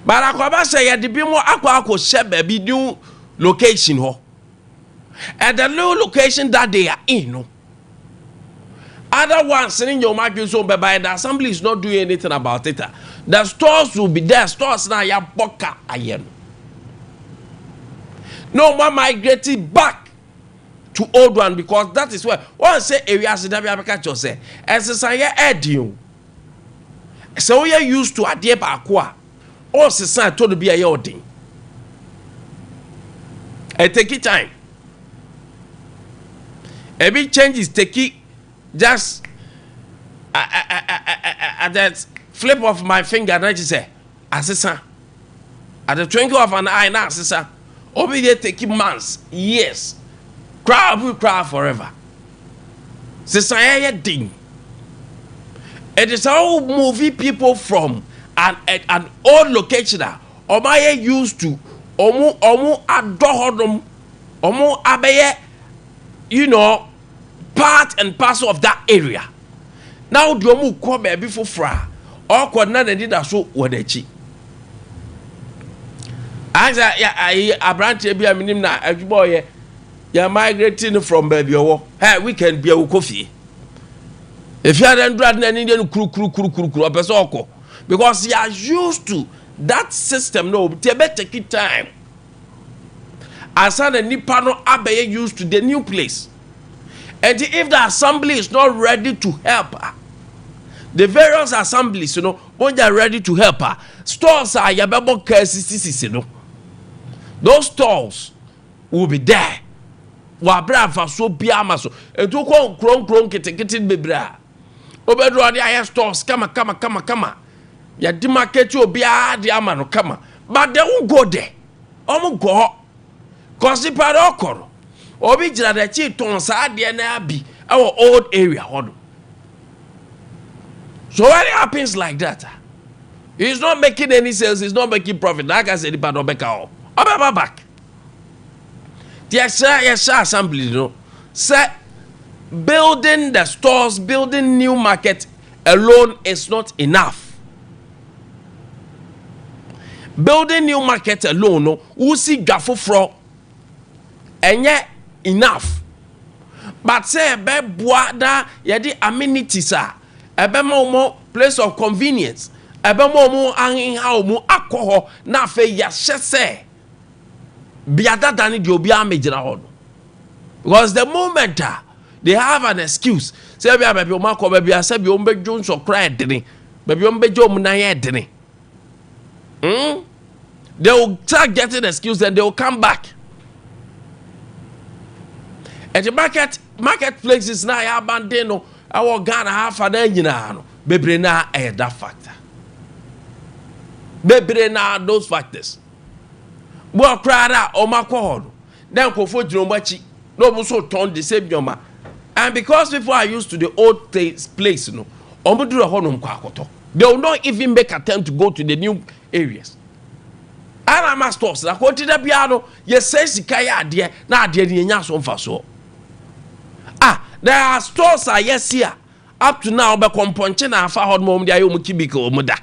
But akɔba sɛ yɛde bi mo akɔ hyɛ baabi, new location hɔ. At the new location that they are in no, other ones ne nyɛ ɔmo adwene so bɛba, and the assembly is not doing anything about it. The stores will be there, stores na yɛabɔ ka ayɛ no na ɔmo migrate back to old one, because that is where wɔn sɛ ewiase dabi abɛka kyerɛ sɛ ɛsesan yɛ ɛɛdi o. Sɛ woyɛ used to adeɛ baako a, ɔsesa ɛtɔ no bi a ɛyɛ ɔden, ɛ take time. Ebi changes take just at the flip of my finger na kye sɛ asesa, at the twinkle of an eye na asesa. Obi dey take months, years koraa, obi koraa forever. Sisan yɛ den. It is how moving people from an old location a ɔmo ayɛ used to, ɔmo adɔ hɔnom, ɔmo abɛyɛ part and parcel of that area. Now deɛ ɔmo kɔ baabi foforɔ a, ɔkɔ na n'ani da so wɔ n'akyi. Ayisa yɛ ayi aberanteɛ bi a mi nim na adwuma ɔyɛ, yɛ migrating from baabi ɔwɔ ɛ weekend bi a wokɔ fie efi ada ndura n'ani deɛ no kuru kuru kuru kuru kuru, ɔpɛ sɛ ɔkɔ because he are used to that system. No te ebe take time asa na nipa no abɛyɛ used to the new place. And if the assembly is not ready to help ah, the various assemblies when they are ready to help ah, stores a yɛbɛbɔ kaa sisisisi no, those stores will be there wɔ abere afasoɔ biara ma so. Etu kɔ nkuro nkuro nketenkete bebree a obɛduru, ɔde ayɛ stores kama kama kama kama, yɛde market obiara de ama no kama, but they won't go there. Ɔmo nkɔ hɔ kɔsi nipa de ɔkɔ no, obi gyina n'akyi tɔn saa adeɛ naa bi ɛwɔ old area hɔ no. So when it happens like that, ah, he is not making any sales, he is not making profit. Na aka sɛ nipa na ɔbɛka hɔ, ɔbɛba back. Tí yɛhyɛ assembly no sɛ building the stores, building new market alone is not enough. Building new market alone no, wusi dwa foforɔ, ɛnyɛ enough, but sɛ ɛbɛboa na yɛde amenities a ɛbɛma wɔn place of convenience, ɛbɛma wɔn aheha wɔn akɔ hɔ, na afei yɛahyɛ sɛ bea dada no deɛ, obiara mɛgyina hɔ no, because the moment a they have an excuse sɛ ebi a baabi wɔn akɔ, baabi a sɛbi wɔn bɛdwo nsɔkora ɛdene, baabi wɔn bɛgye wɔn nan ɛdene, They will start getting excuse and they will come back. Ɛti market places na yɛ abandon no ɛwɔ Ghana ha afa na nyinaa no, bebree na ɛyɛ that factor, bebree na those factors. Bó koraa na wɔn akɔ hɔ no, na nkurɔfoɔ gyina wɔn akyi na wɔn nso tɔn the same nneɛma, and because people are used to the old place no, wɔn duru hɔ nom kɔ akɔtɔ. They will not even make attempt to go to the new areas. Ana ama stores na kò ti da biara no, yɛsɛ sika yɛ adeɛ na adeɛ no yɛnya so mfa soɔ. Ah, there are stores a yɛsi a up to now bɛkɔ mpɔnkye na afa hɔ nom, wɔn de ayɛ wɔn cubicle wɔn da.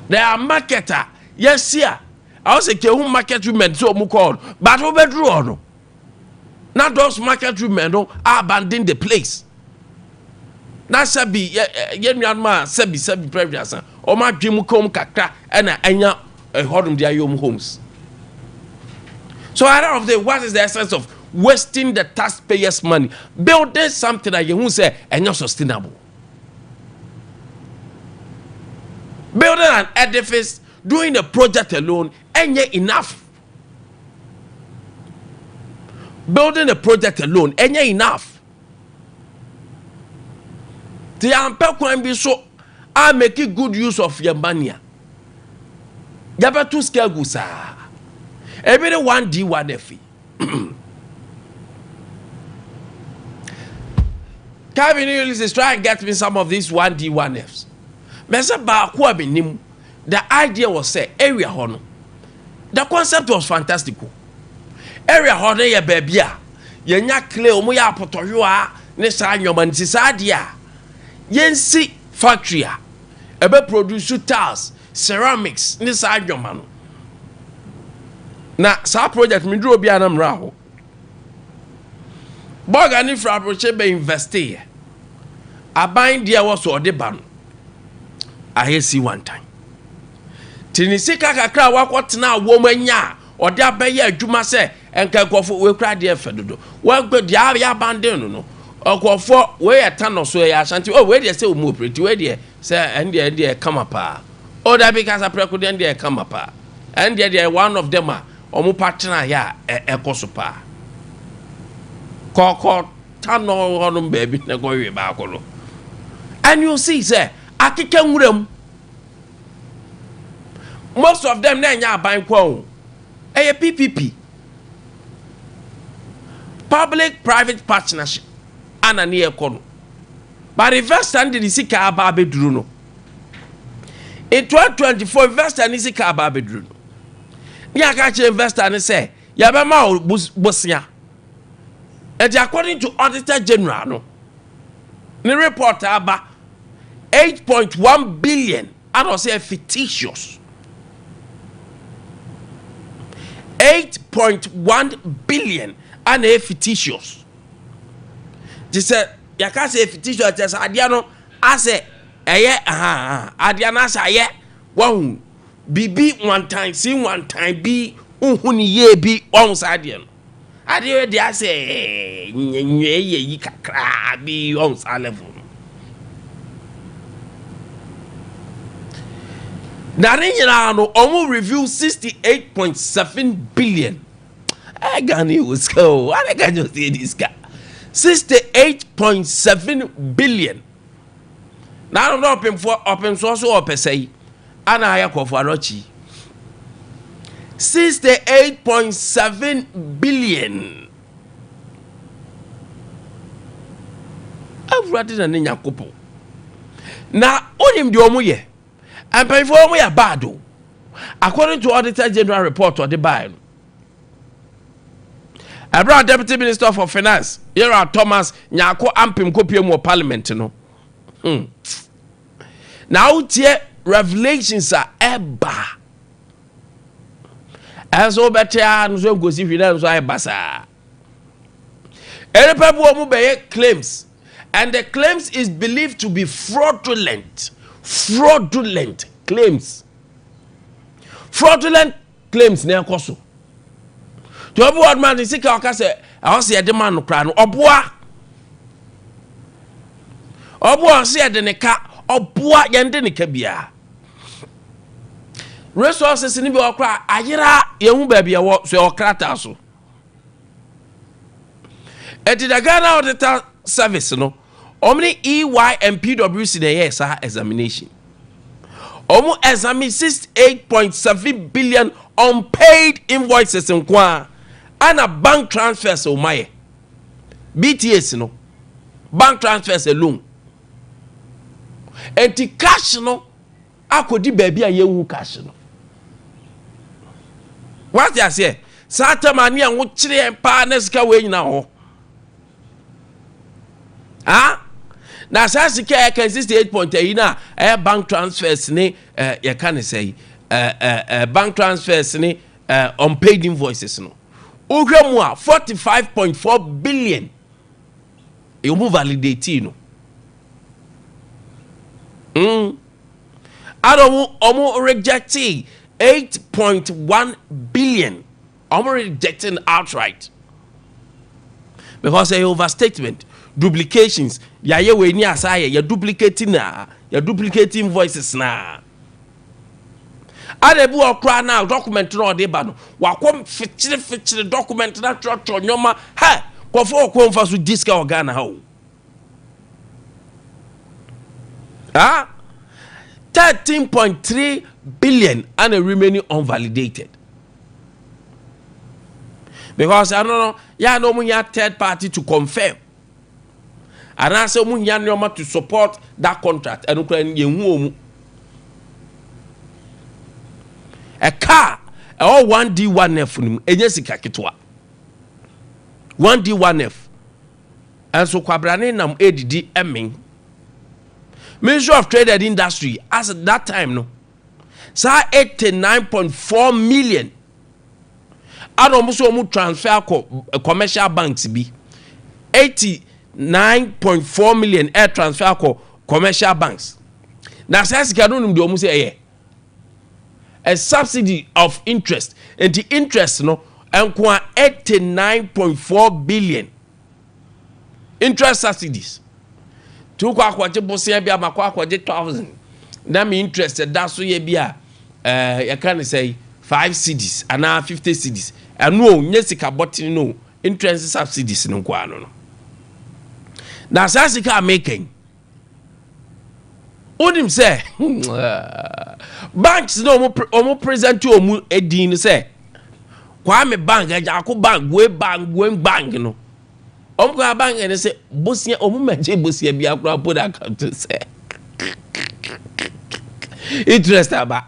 There are market a yɛsi a awɔ sɛ kehu market women sɛ wɔn kɔ hɔ, but wɔbɛduru hɔ no na those market women no abandon the place, na sɛbi yɛ nuanom a sɛbi sɛbi previous a wɔn adwe mu kɔn kakra ɛna ɛnya ɛhɔnom de ayɛ wɔn homes. So at the end of the day, what is the essence of wasting the taxpayers' money building something that yɛn ho sɛ ɛnyɛ sustainable? Building an edifice, doing the project alone ɛnyɛ enough. Building a project alone ɛnyɛ enough. Te yɛampɛ kwan bi so a make good use of your money a, yɛbɛto sika gu saa. Ebi ne 1D 1F. Calvin Ulysses, try and get me some of these 1D 1Fs. Mɛsɛ baako a menim, the idea was sɛ area hɔ no, the concept was fantastic o. Area hɔ no yɛ baabi a yɛnya clay, wɔn yɛ apɔtɔyowa ne saa nneɛma no, ti saa adeɛ a yɛnsi factory a Ɛbɛ produce tiles, ceramics ne saa adwuma no. Na saa project mi duro bi a na mmerɛ hɔ. Bɔga ne firi aburokye bɛ invest yɛ. Aban deɛ wɔ so ɔde ba no ayɛ si one time. Te ne sika kakra a wakɔtena a wɔn anya a ɔde abɛyɛ adwuma sɛ nka nkurɔfoɔ wekura adeɛ fɛ dodo. Wɔgbɛ deɛ ayɛ abandon no, nkurɔfoɔ wei yɛ ta nɔ so, ɛyɛ Ashanti o. Wei deɛ sɛ ɔmu operate, wei deɛ sɛ ɛn deɛ, ɛn deɛ kama paa o. Dabi, kasa prɛko deɛ, ɛn deɛ kama paa. Ɛn deɛ one of them a ɔmo pa tena yɛ a ɛkɔ so paa. Kɔkɔ ta nɔ hɔnom baabi na kɔhwɛ baako no and you see sɛ akeka nwura mu. Most of them na ɛnyɛ aban kɔ o, ɛyɛ PPP, public private partnership, ana ne yɛ kɔ no. But investor no de ne sika aba abɛduru no in 2024. Investor ne sika aba abɛduru no ne aka kyerɛ investor ne sɛ yɛbɛma wo bosea. Ɛnti according to Auditor General no ne report aba, 8.1 billion ana ɔsɛ fictitious. 8.1 billion ana ɛyɛ fictitious. Te sɛ yɛka sɛ fictitious, kyerɛ sɛ adeɛ no asɛ ɛyɛ ahan adeɛ no asɛ ayɛ wahu biribi wantan si wantan bi nhu ne yie bi. Wahu saa adeɛ no, adeɛ deɛ asɛ nyɛ yɛ yi kakraa bi. Wahu saa level no na ne nyinaa no, ɔmo review 68.7 billion. Ɛ Ghana yi wɔ sika o, ade ka nyɛ ɔsɛ yɛ sika 68.7 billion. Na ano na ɔpemfoɔ ɔpemsoɔ so ɔpɛ sɛ yi ana ayɛ kɔfo anɔkyi 68.7 billion. Awurade na ne Nyankopɔn na onim deɛ ɔmo yɛ. Mpanyinfoɔ ɔmo yɛ bad o. According to Auditor General report ɔde baa no, ɛberɛ a Deputy Minister for Finance, yɛrɛ Thomas Nyarko Ampem, kɔpie mu wɔ Parliament no, Na wotie revelations a ɛba, ɛnso wobɛte a no so nkosi hwee na nso ayɛ basaa. Ɛnipa bi wɔ mu bɛyɛ claims and the claims is believed to be fraudulent. Fraudulent claims, fraudulent claims na ɛkɔ so. Tí obi wɔ ɔdoma ne sika ɔka sɛ ɛhɔ sɛ yɛde ma no koraa no, ɔboa ɔboa, ɔsɛ yɛde ne ka, ɔboa yɛn de ne ka biara. Resources ni bi wɔ koraa ayera, yɛn ho baabi ɛwɔ so, ɛwɔ krataa so. Ɛti the Ghana Auditor Service no, wɔn ne EY and PwC na ɛyɛ saa examination. Wɔn examine 68.7 billion unpaid invoices nko a ana bank transfers wɔn ayɛ BTS no, bank transfers alone. Nti cash no akɔdi baabi a yɛnhu cash no. Wate aseɛ? Saa tam a ne a wokyerɛ yɛn paa na sika wei nyina hɔ ah, na saa sika a yɛka 68 point ayi no a ɛyɛ bank transfers ne yɛka ne sɛ yi bank transfers ne unpaid invoices no, wohwɛ mu a 45.4 billion ɛwɔ validate no. Ada ɔmo reject 8.1 billion. Ɔmo rejecting outright because ɛyɛ overstatement, duplications. Yɛayɛ wɔ ani asa ayɛ yɛ duplicate na yɛ duplicate invoices. Na ada bi wɔ koraa na document na ɔde ba no, wakɔ fikyere fikyere document na twerɛtwerɛ nneɛma hɛ kɔfɔ ɔkɔ nfa so di sika wɔ Ghana ha o. Ah, 13.3 billion ana remaining unvalidated because I don't know, yà na wɔn nya third party to confirm anaasɛ wɔn nya nneɛma to support that contract. Ɛno kora yɛn hu wɔn mu ɛka ɛwɔ 1D 1F no mu. Ɛnyɛ sika ketewa. 1D 1F ɛnso kwabrane nam edidi ɛmɛn. Ministry of Trade and Industry, as at that time no, saa 89.4 million ana wɔn nso wɔn transfer akɔ commercial banks bi. 89.4 million air transfer akɔ commercial banks. Na saa sika no, nim deɛ wɔn sɛ ɛyɛ a subsidy of interest. Nti interest no nko a, 89.4 billion interest subsidies. Tí wokɔ akɔgye bosia bi ama kɔ akɔgye 1,000 na mi interest ɛda so yɛ bi a, yɛka ne sɛ 5 cedis anaa 50 cedis. Ɛno o, nye sika bɔtene no, interest subsidies no nko ano no. Na saa sika a meka yi, wonim sɛ banks na ɔmo present ɔmo edin no sɛ Kwame Bank, Agyako Bank, wei bank, wei bank no, ɔmo kɔ bank no sɛ bosia ɔmo mɛgye bosia bi akora po na account sɛ interest aba.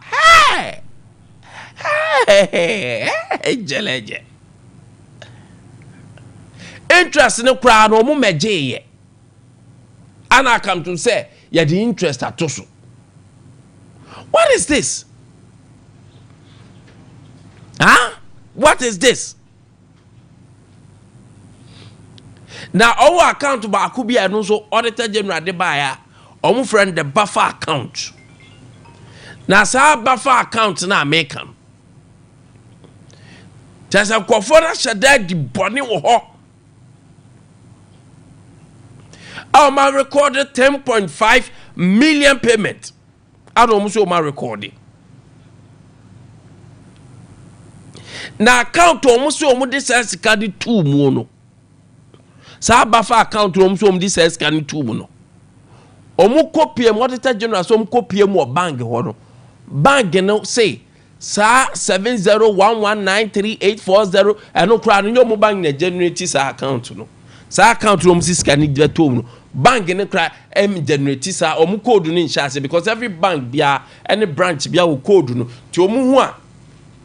Hey, gyɛlɛgyɛ interest no koraa no, ɔmo mɛgye yɛ ana akamto sɛ yɛde interest ato so. What is this, huh? What is this? Na ɔwɔ account baako bi a ɛno nso Auditor General de baeɛ a ɔmo frɛ no the buffer account. Na saa buffer account na ameka no, kyerɛ sɛ nkurɔfoɔ no ahyɛ da di bɔne wɔ hɔ a ɔma record 10.5 million payment ana ɔmo nso ɔma record. Na account a ɔmo sɛ ɔmo de saa sika de tuu mu no, saa buffer account a ɔmo sɛ ɔmo de saa sika de tuu mu no, ɔmo kɔ pie mu Auditor General sɛ ɔmo kɔ pie mu wɔ bank hɔ no, bank no say saa 701193840 ɛno koraa no, nyɛ ɔmo bank na generate saa account no. Saa account no ɔmo si sika no bɛtɔ mu no, bank no koraa ɛm generate saa. Ɔmo code no nhyɛ ase, because every bank biara ɛne branch biara wɔ code no. Nti ɔmo hu a,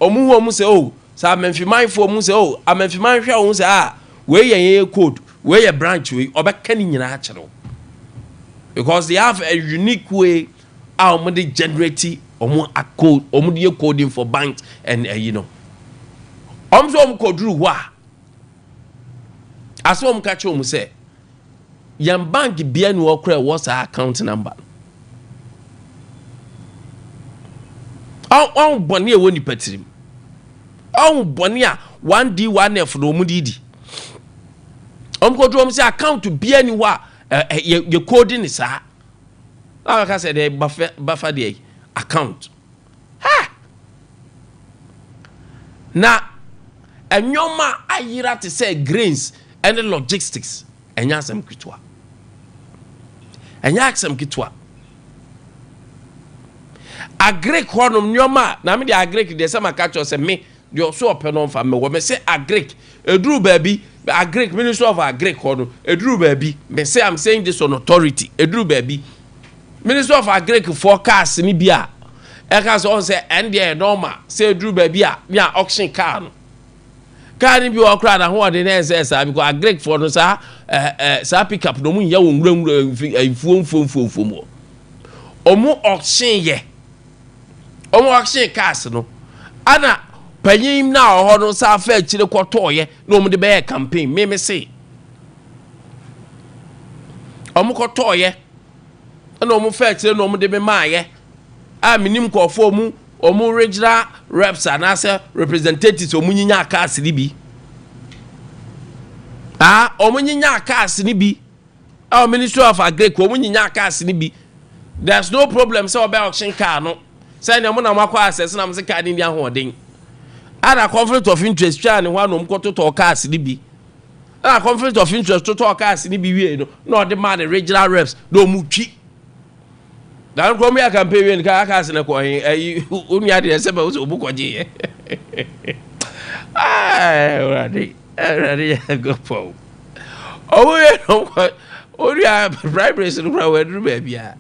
ɔmo hu, ɔmo sɛ, oh, sɛ amɛnfimanfoɔ, ɔmo sɛ, oh, amɛnfiman hwɛ ɔmo sɛ, ah, wei yɛ yɛn code, wei yɛ branch wei, ɔbɛka ne nyinaa kyerɛ wo, because they have a unique way a ɔmo de generate ɔmo code, ɔmo de yɛ coding for banks and ɛyi no. Ɔmo sɛ ɔmo kɔ duru hɔ a, asɛ ɔmo ka kyerɛ ɔmo sɛ yɛn bank bia ni wɔ kora ɛwɔ saa account number no. Ɔn bɔnne a ɛwɔ nipa tirim, ɔn bɔnne a 1D 1F na ɔmo de di. Ɔmo kɔ duru, ɔmo sɛ account bia ni hɔ a ɛ yɛ yɛ code ne saa na wɔka sɛ deɛ buffer deɛ account ha. Na nneɛma ayera te sɛ grains ɛne logistics, ɛnyɛ asɛm ketewa, ɛnyɛ asɛm ketewa. Agric hɔnom nneɛma a na me de agric deɛ sɛ maka kyerɛ sɛ me deɛ ɔso ɔpɛ no mfa mewɔ me sɛ agric eduru baabi, agric, Ministry of Agric hɔ no eduru baabi, me sɛ I'm saying this on authority, eduru baabi, Ministry of Agric foɔ cars ni bi a ɛka sɛ ɔn sɛ ɛn deɛ normal sɛ eduru baabi a ne a auction car no, car ni bi wɔ koraa na ahoɔden na ɛsɛ saa, because agric foɔ no saa ɛɛ ɛɛ saa pickup na ɔmo nyɛ wɔn nwura nwura mfuo mfuo mfuo mfuo mu. Ɔmo auction yɛ, ɔmo auction cars no ana panyin na ɔhɔ no saa afɛ akyire kɔtɔɔyɛ na ɔmo de bɛyɛ campaign. Mímí se ɔmo kɔtɔɔyɛ ɛna ɔmo fɛ akyire na ɔmo de bɛ a minim nkɔɔfoɔ ɔmo regional reps anaasɛ representatives, ɔmo nyinya cars ni bi ah, ɔmo nyinya cars ni bi ɛwɔ Ministry of Agric. Ɔmo nyinya cars ni bi. There is no problem sɛ ɔbɛ auction car no sɛ ɛnna ɔmo na ɔmo akɔ asɛs na ɔmo sɛ car ni di ahoɔden ana conflict of interest twa ne ho ana ɔmo kɔ totɔ cars ni bi. Ɛna conflict of interest totɔ cars ni bi wie no, na ɔde maa ne regional reps na ɔmo twi na nkɔm yɛ campaign wie no kaa cars no kɔ he. Ɛyi onua deɛ sɛ bɛ wosɛ ɔmo kɔgye yɛ. Awurade, Awurade yɛ gɔpɔ ɔmo yɛ no kɔ onua primaries no kora wɔaduru baabi a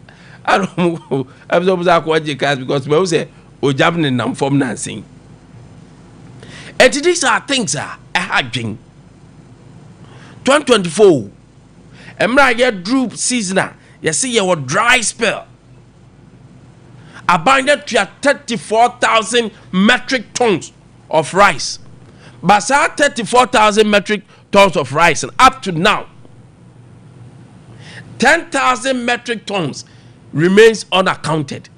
ana ɔmo ɛbi sɛ ɔmo sɛ akɔgye cars, because bɛn sɛ ogyam ne nam fam nansen. Eti these are things a ɛha dwen. 2024 mmerɛ a yɛduru season a Yɛsi yɛwɔ dry spell. Aban no atua 34,000 metric tons of rice, but saa 34,000 metric tons of rice, up to now, 10,000 metric tons remains unaccounted.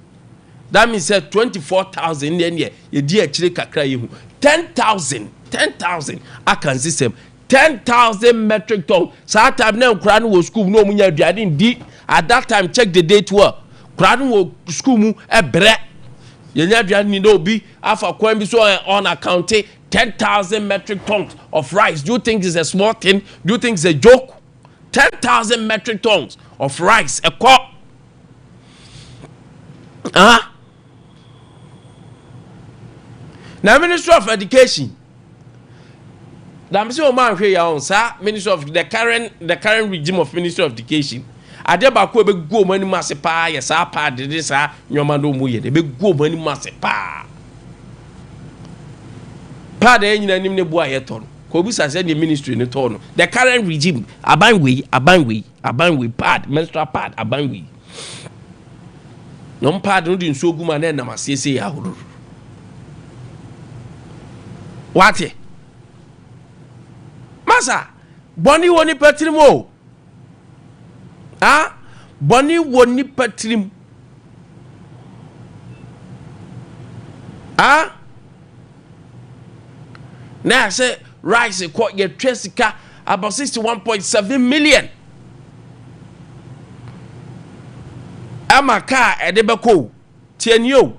That means say 24,000 ne neɛ yɛdi akyire kakra yi ho 10,000, 10,000 aka nsisɛm. 10,000 metric tons. Saa time na nkura no wɔ school mu na wɔn nya aduane ndi. At that time, check the date well, nkura no wɔ school mu ɛbrɛ yɛnya aduane ni na obi afa kwan bi so unaccounted 10,000 metric tons of rice. Do you think it's a small thing? Do you think it's a joke? 10,000 metric tons of rice ɛkɔ. Ah, na Ministry of Education na sɛ wɔn ahwɛ yɛ ahun saa ministry of the current regime of Ministry of Education, adeɛ baako a ebɛgu wɔn anim ase paa yɛ saa paa dede saa nneɛma no wɔn yɛ de ebɛgu wɔn anim ase paa paa de nyina anim ne bo a yɛtɔ no kò obi sa sɛ ne ministry ne tɔ no. The current regime, aban wei, aban wei, aban wei, pad, menstrual pad, aban wei na wɔn pad no de nsuo gu mu a na ɛnam aseɛ sɛ yɛ ahorow wate. Masa, bɔnne wɔ nipa tirim o. Ah, bɔnne wɔ nipa tirim. Ah, na sɛ rice kɔ, yɛtwa sika about 61.7 million ama kaa ɛde bɛkɔ o. Tie ni o,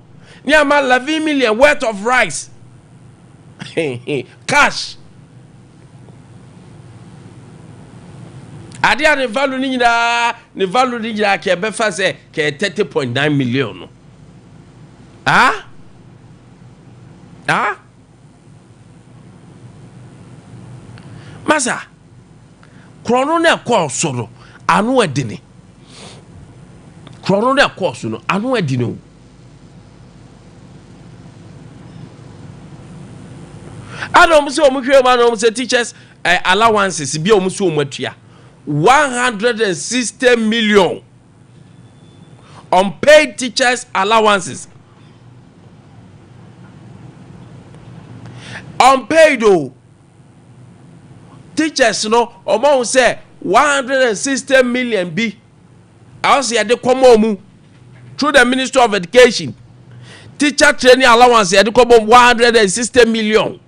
ní ama 11 million worth of rice cash. Adeɛ a ne value ne nyinaa, ne value ne nyinaa kɛ ɛbɛfa sɛ kɛ 30.9 million no. Ah ah, masa, korɔno no ɛkɔɔ so no ano ɛdini. Korɔno no ɛkɔɔ so no ano ɛdini o. Ana wɔn sɛ wɔn hwɛ mu, ana wɔn sɛ teachers allowances bi a wɔn sɛ wɔn atua 160 million unpaid teachers allowances, unpaid o. Teachers no, wɔn ahu sɛ 160 million bi àwọn sɛ yɛde kɔmɔ mu through the Ministry of Education, teacher training allowance yɛde kɔmɔ 160 million.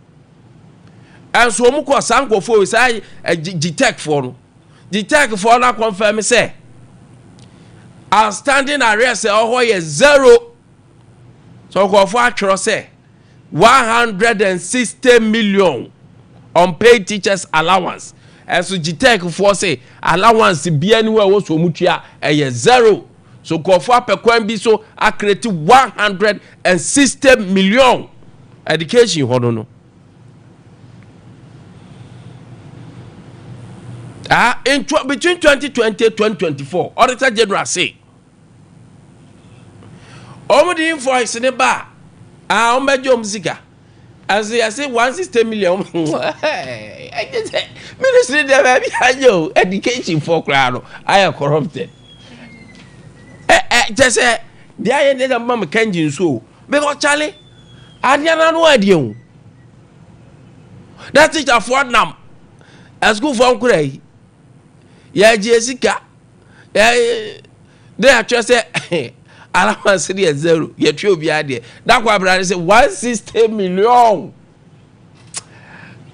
Ɛnso wɔn kɔ saa nkurɔfoɔ yi saa GTEC foɔ no, GTEC foɔ no akɔnfɛn sɛ outstanding arrears ɛwɔ hɔ yɛ zero. So nkurɔfoɔ atwerɛ sɛ 160 million unpaid teachers allowance, ɛnso GTEC foɔ sɛ allowance bia ni hɔ a ɛwɔ so wɔn tua ɛyɛ zero. So nkurɔfoɔ apɛ kwan bi so acreate 160 million education hɔ no. Ah, in between 2020 2024, Auditor General say wɔn de invoice ne ba a, wɔn bɛgye wɔn sika. Ɛnso yɛsɛ 160 million. Ɛgye sɛ ministry deɛ baabi ayɛ o, education fo koraa no ayɛ corrupted. Ɛ ɛ kyɛ sɛ deɛ ayɛ deɛ mma mi kanji nso o, because chale, adeɛ n'ano adeɛ o, na teacherfoɔ nam asukuufoɔ nkora yi yɛgye sika yɛ de atwerɛ sɛ allowance deɛ zero, yɛtwe obiara deɛ dako abirade sɛ 160 million.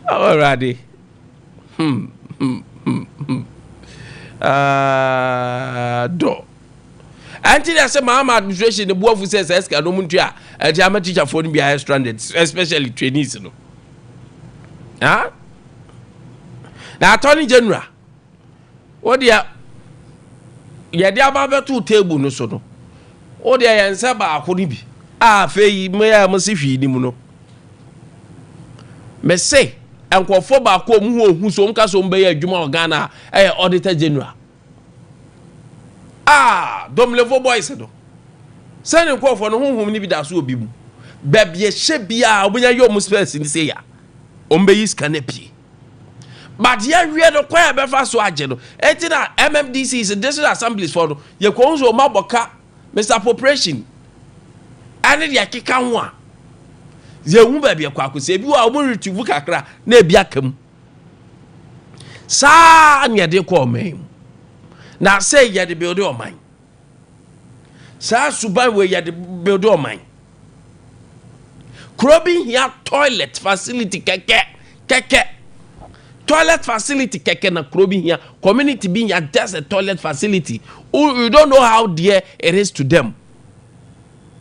Awurade, dɔ ɛnti deɛ sɛ Mahama administration ne buafu sɛ sɛ sika no mu ntua ɛnti ama teacherfoɔ no bi ayɛ stranded, especially trainees no. Ah, na Attorney General, wo deɛ yɛde aba bɛto table no so no, wo deɛ yɛn nsa baako no bi a afei mmea a mo si hwii ni mu no, mese nkurɔfoɔ baako a ɔmo ho ohu so ɔmo ka so ɔmo bɛyɛ adwuma wɔ Ghana a ɛyɛ Auditor General a Domelevo boys no, sɛne nkurɔfoɔ no honhom no bi da so obi mu baabi ɛhyɛ biara ɔmo nya yɛ ɔmo spɛs ni sɛ ya ɔmo bɛyi sika no apue. But yɛwie no, kwan a bɛfa so agye no, eti na MMDCs, district assemblies fɔ no, yɛ kɔn so ɔmo abɔ ka misappropriation ɛne deɛ ɛkeka ho a, yɛhu baabi ɛkɔ akɔsi. Ebi wɔ a ɔmo retrieve kakra na ebi aka mu saa na yɛde kɔ ɔman mu na sɛ yɛde build ɔman. Saa suban wei yɛde build ɔman? Kuro bi hia toilet facility kɛkɛ kɛkɛ, toilet facility kɛkɛ na kuro bi hia, community bi hia just a toilet facility. You don't know how dear it is to them.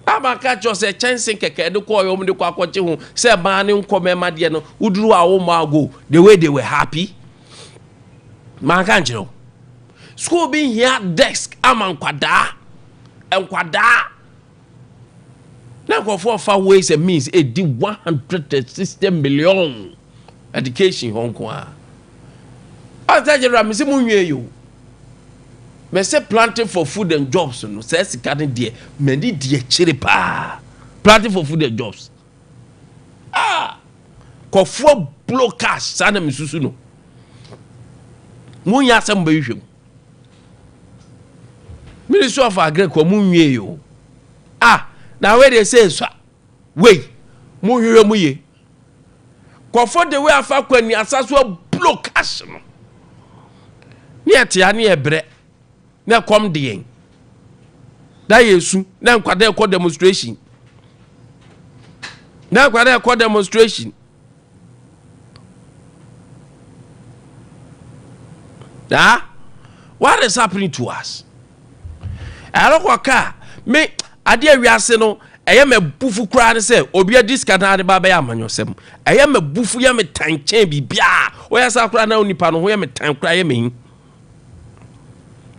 Ama ka kyerɛ sɛ kyɛnse kɛkɛ de kɔɔ yɛ, ɔmo de kɔ akɔgye ho sɛ mmaa ne nkɔ mɛma deɛ no woduru a wɔn ago, the way they were happy. Maa ka nkyerɛ o, school bi hia desk ama nkwadaa nkwadaa na nkurɔfoɔ fa ways and means edi 160 million education hɔ nko a. Ɔsɛ general mesi mu nwie yi o, mɛsɛ Planting for Food and Jobs no, sɛ sika no deɛ mɛni di akyire paa. Planting for Food and Jobs, ah, kɔfoɔ blow cash saa na mesusu no mu nyɛ asɛm bɛhwehwɛ mu. Ministry of Agric, mu nwie yi o. Ah, na wei de sɛ esua wei mu hwehwɛ mu yie. Kɔfɔ de wei afa kɔ ani asa so blow cash no ne yɛ tea ne yɛ brɛ ne ɛkɔm de yɛn na yɛ esu na nkwadaa ɛkɔ demonstration, na nkwadaa ɛkɔ demonstration. Ah, what is happening to us? Ɛrɛkɔ kaa me adeɛ wiase no, ɛyɛ mɛ bufu koraa ne sɛ obi adi sika na ade ba bɛyɛ amanyɔsɛm. Ɛyɛ mɛ bufu, yɛ mɛ tan kyɛn biribiaa. Wɔyɛ saa koraa na nipa no ho yɛ mɛ tan koraa, yɛ mɛ hin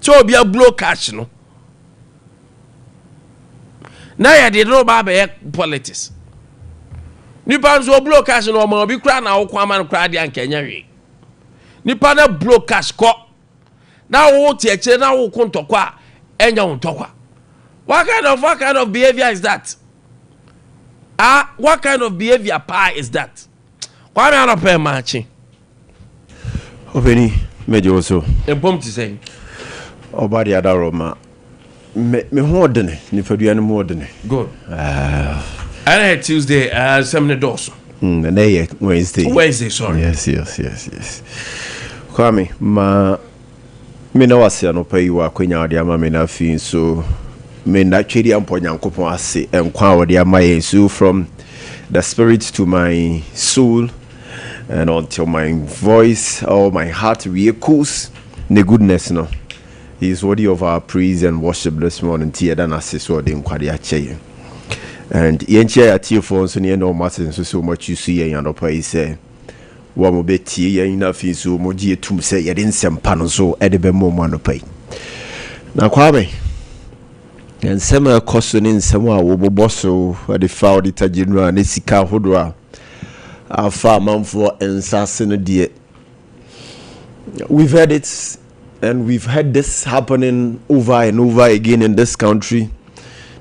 sɛ obi ablow cash no na yɛde no ba abɛyɛ politics. Nipa nso oblow cash no, ɔma obi koraa na awokɔ ama no koraa deɛ, anka ɛnyɛ hwee. Nipa na blow cash kɔ na wo te akyire na wo ko ntɔkwa a, ɛnyɛ wo ntɔkwa. What kind of behaviour is that? Ah, what kind of behaviour paa is that? Kwame, anɔpɛ maakye. Ɔpɛni, mɛgye wo so. Mpom te sɛn? Ɔba de adarɔ ma me ho ɔdene, nipadua no mu ɔdene. Good. Ɛna yɛ Tuesday, sɛm ne dɔɔso. Ɛnɛ yɛ Wednesday. Wednesday, sorry. Yes. Kwame, ma me na wase anɔpa yi wɔ akwanya a wɔde ama me no. Afei nso me na twɛdi ampɔ Nyankopɔn ase nkwa a wɔde ama yɛn, so from the spirit to my soul and until my voice or my heart re-echoes the goodness no, he is worthy of our praise and worship this morning. Nti yɛda no ase so ɔde nkwade akyɛ yɛn, and yɛnkyia yɛatiefoɔ nso ne yɛne ɔmo ase nso sɛ ɔmo akyi so yɛn anɔpa yi sɛ wɔn mo bɛtie yɛn, na afei nso wɔn gye etum sɛ yɛde nsɛmpa no nso ɛde bɛma ɔmo anɔpa yi. Na Kwame, nsɛm a ɛkɔ so ne nsɛm a wɔbobɔ so ɛde fa Auditor General ne sika ahodoɔ a afa amanfoɔ nsa ase no deɛ, we've heard it and we've heard this happening over and over again in this country.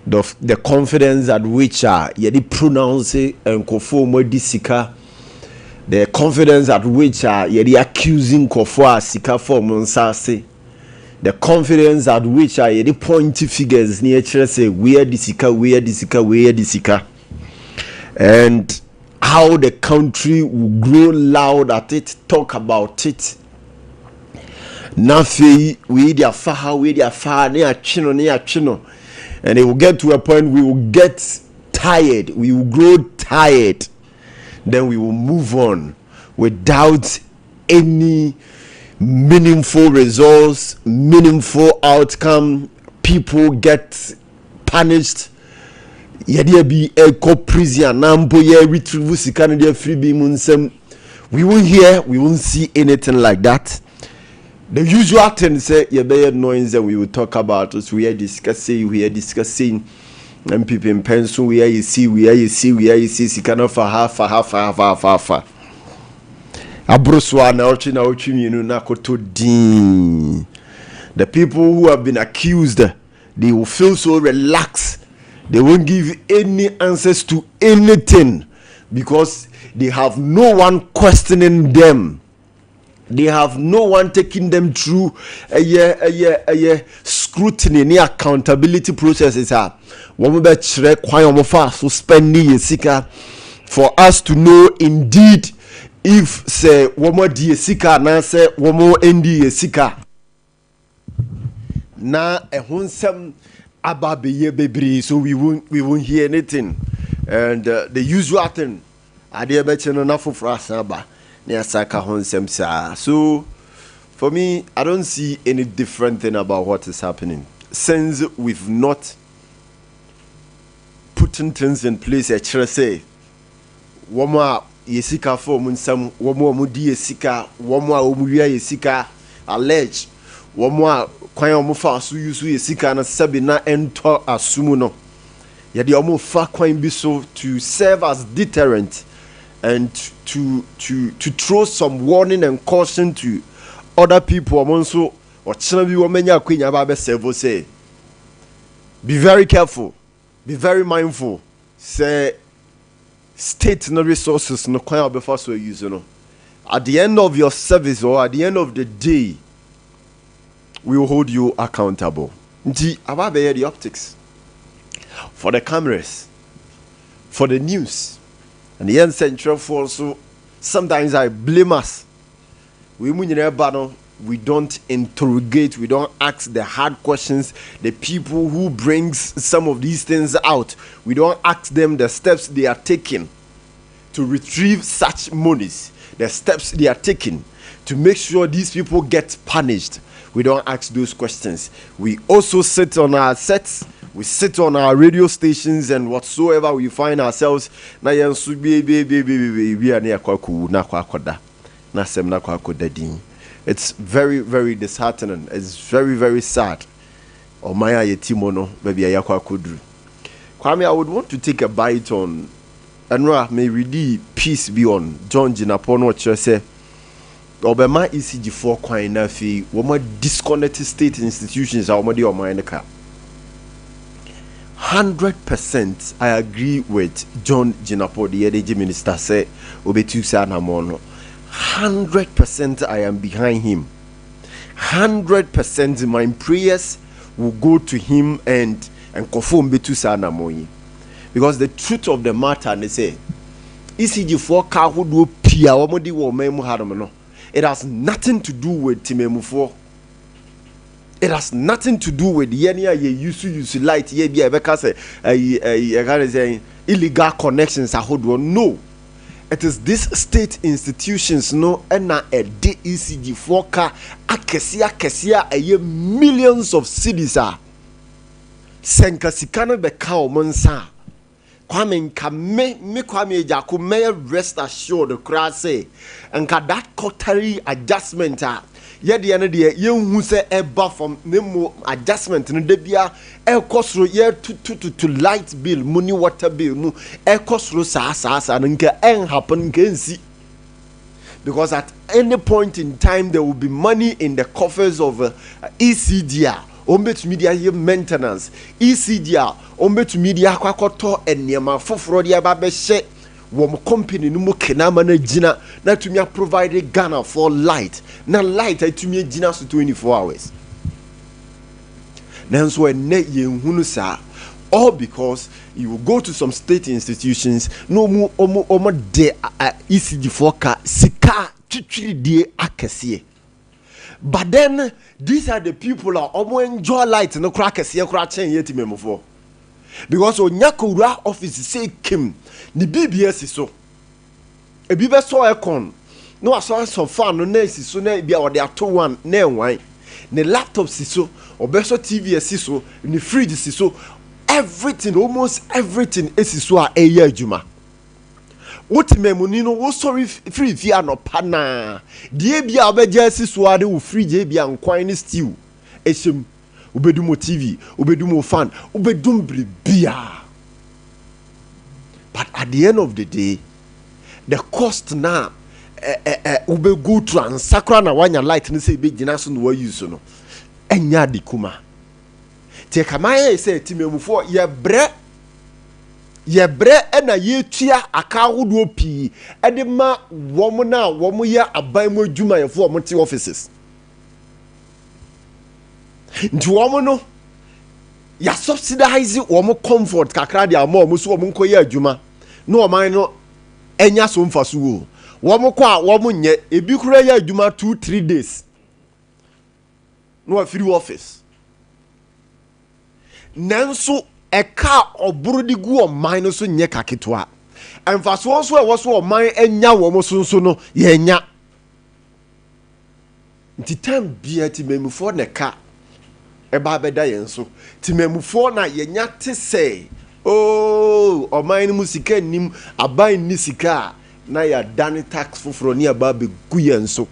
The confidence at which yɛde pronounce nkurɔfoɔ mu adi sika, the confidence at which yɛde accusing nkurɔfoɔ a sika fɔ ɔmo nsa ase, the confidence at which yɛde point figures ne yɛkyerɛ sɛ wei adi sika, wei adi sika, wei adi sika, and how the country will grow loud at it, talk about it, na afei wei de afa ha, wei de afa ha, ne atwe no, ne atwe no, and it will get to a point we will get tired, we will grow tired, then we will move on without any meaningful results, meaningful outcome. People get punished, yɛde bi ɛkɔ prison anaa mpo yɛ retrieve sika no de afiri bi mu nsɛm. We won't hear, we won't see anything like that. The usual thing sɛ yɛbɛyɛ noise and we will talk about is we are discussing, we are discussing NPP mpɛnso, we are see, we are see, we are see sika no fa ha, fa ha, fa ha, fa ha, fa ha, fa aboro so a, na ɔtwe na ɔtwe mmienu na akoto dinn. The people who have been accused, they will feel so relaxed. They won't give any answers to anything because they have no one questioning them. They have no one taking them through ɛyɛ scrutiny ne accountability processes a wɔn bɛkyerɛ kwan a wɔn fa so spending yɛ sika for us to know indeed if sɛ wɔn adi yɛ sika anaasɛ wɔn ndi yɛ sika. Na ɛho nsɛm aba abɛyɛ bebree, so we won't hear anything and the usual thing, adeɛ bɛkye no na foforɔ asan aba na yɛasa ka ho nsɛm saa. So for me, I don't see any different thing about what is happening since we've not putting things in place. Ɛkyerɛ sɛ wɔn a yɛ sika fo wɔn nsam, wɔn a wɔn di yɛ sika, wɔn a wɔn wia yɛ sika, allege wɔn a kwan a wɔn fa so use yɛ sika no, sɛbi, na ɛntɔ asom no, yɛde wɔn fa kwan bi so to serve as deterrent and to throw some warning and caution to other people. Wɔn nso ɔkyerɛ bi wɔn anya akonnwa ba abɛsɛɛfo sɛ be very careful, be very mindful sɛ state no resources no, kwan a wɔbɛfa so use no, at the end of your service or at the end of the day, we will hold you accountable. Nti aba abɛyɛ the optics for the cameras, for the news, and yɛn nsɛntwerɛfoɔ nso, sometimes I blame us. We mu nyinaa ba no, we don't interrogate, we don't ask the hard questions. The people who brings some of these things out, we don't ask them the steps they are taking to retrieve such monies, the steps they are taking to make sure these people get punished. We don't ask those questions. We also sit on our sets, we sit on our radio stations and whatsoever we find ourselves, na yɛn nso bie bie bie bie bie bie a ne yɛkɔ akɔwu na akɔ akɔda na asɛm na akɔ akɔda din. It's very, very disheartening. It's very, very sad. Ɔman a yɛti mu no, baabi a yɛakɔ akɔduru. Kwame, I would want to take a bite on ɛno a meredi piece bi on John Jinapor no. Ɔkyerɛ sɛ ɔbɛma ECG foɔ kwan na afei wɔn disconnect state institutions a wɔde ɔman no ka. 100% I agree with John Jinapor, the Energy Minister, sɛ obetu saa anamɔ no. 100% I am behind him. 100% my prayers will go to him and nkɔfo mbetu saa anamɔ yi, because the truth of the matter ne sɛ ECG foɔ ka ahodoɔ pii a wɔn de wɔ ɔman mu hanom no, it has nothing to do with temamufoɔ. It has nothing to do with yɛn a yɛ use light yɛ bi a yɛbɛka sɛ ɛyi yɛka ne sɛ illegal connections ahodoɔ no. It is this state institutions no ɛna ɛde ECG foɔ ka akɛseɛ akɛseɛ a ɛyɛ millions of cedis a sɛ nka sika no bɛka wɔn nsa a, Kwame, nka me Kwame Agyarko mɛyɛ rest assured koraa sɛ nka that quarterly adjustment a yɛdeɛ no deɛ yɛnhu sɛ ɛba fam, ne mu adjustment no da bia ɛkɔ soro, yɛtutututu light bill mu ne water bill mu ɛkɔ soro saa saa saa no, nka ɛnhappen, nka ɛnsi, because at any point in time there will be money in the coffers of ECG a wɔn bɛtumi de ayɛ maintenance, ECG a wɔn bɛtumi de akɔ akɔtɔ nneɛma foforɔ de aba abɛhyɛ wɔn company no mu kenama no gyina na atumi aprovide Ghana for light, na light atumi agyina so 24 hours. Nanso ɛnɛ yɛn hunu saa, all because you will go to some state institutions na ɔmo de ECG foɔ ka sika twitwiridie akɛseɛ. But then these are the people a ɔmo enjoy light no kora akɛseɛ kora kyɛn yɛ temamufoɔ, because onya kowura office sɛ kim ne biribi asi so, ebi bɛ sɔ aircon na wasɔ asɔ fan no na esi so, na ebi a ɔde ato one na ɛnwan ne laptop si so, ɔbɛsɔ TV esi so, ne fridge si so, everything, almost everything esi so a ɛyɛ adwuma. Wote mɛmuni no, wosɔre firi fie anɔpa naa deɛ bi a wobɛgye asi so a de wo fridge ebi a nkwan ne stew ɛhyɛ mu, wobɛdum wo TV, wobɛdum wo fan, wobɛdum biribiaa. But at the end of the day, the cost na ɛ ɛ ɛ wobɛgo through ansa koraa na wanya light no sɛ ebɛgyina so na wayi so no, ɛnyɛ ade kuma. Nti kama yɛ sɛ temamufoɔ yɛbrɛ. Yɛbrɛ na yɛtua aka ahodoɔ pii de ma wɔn a wɔyɛ aban mu adwumayɛfoɔ a wɔte offices. Nti wɔn no, yɛasubsidize wɔn comfort kakra de ama wɔn so wɔn nkɔyɛ adwuma na ɔman no anya so mfaso o. Wɔn kɔ a wɔn nyɛ, ebi koraa yɛ adwuma 2-3 days na wafiri office. Nanso ɛka a ɔboro de gu ɔman no so nyɛ kaketewa. Mfasoɔ nso a ɛwɔ so ɔman anya wɔn so nso no, yɛnya. Nti time biara temamufoɔ na ɛka ɛba abɛda yɛn so. Temamufoɔ na yɛnya te sɛ ooo ɔman no mu sika nnim, aban nni sika a, na yɛadane tax foforɔ ne aba abɛgu yɛn so.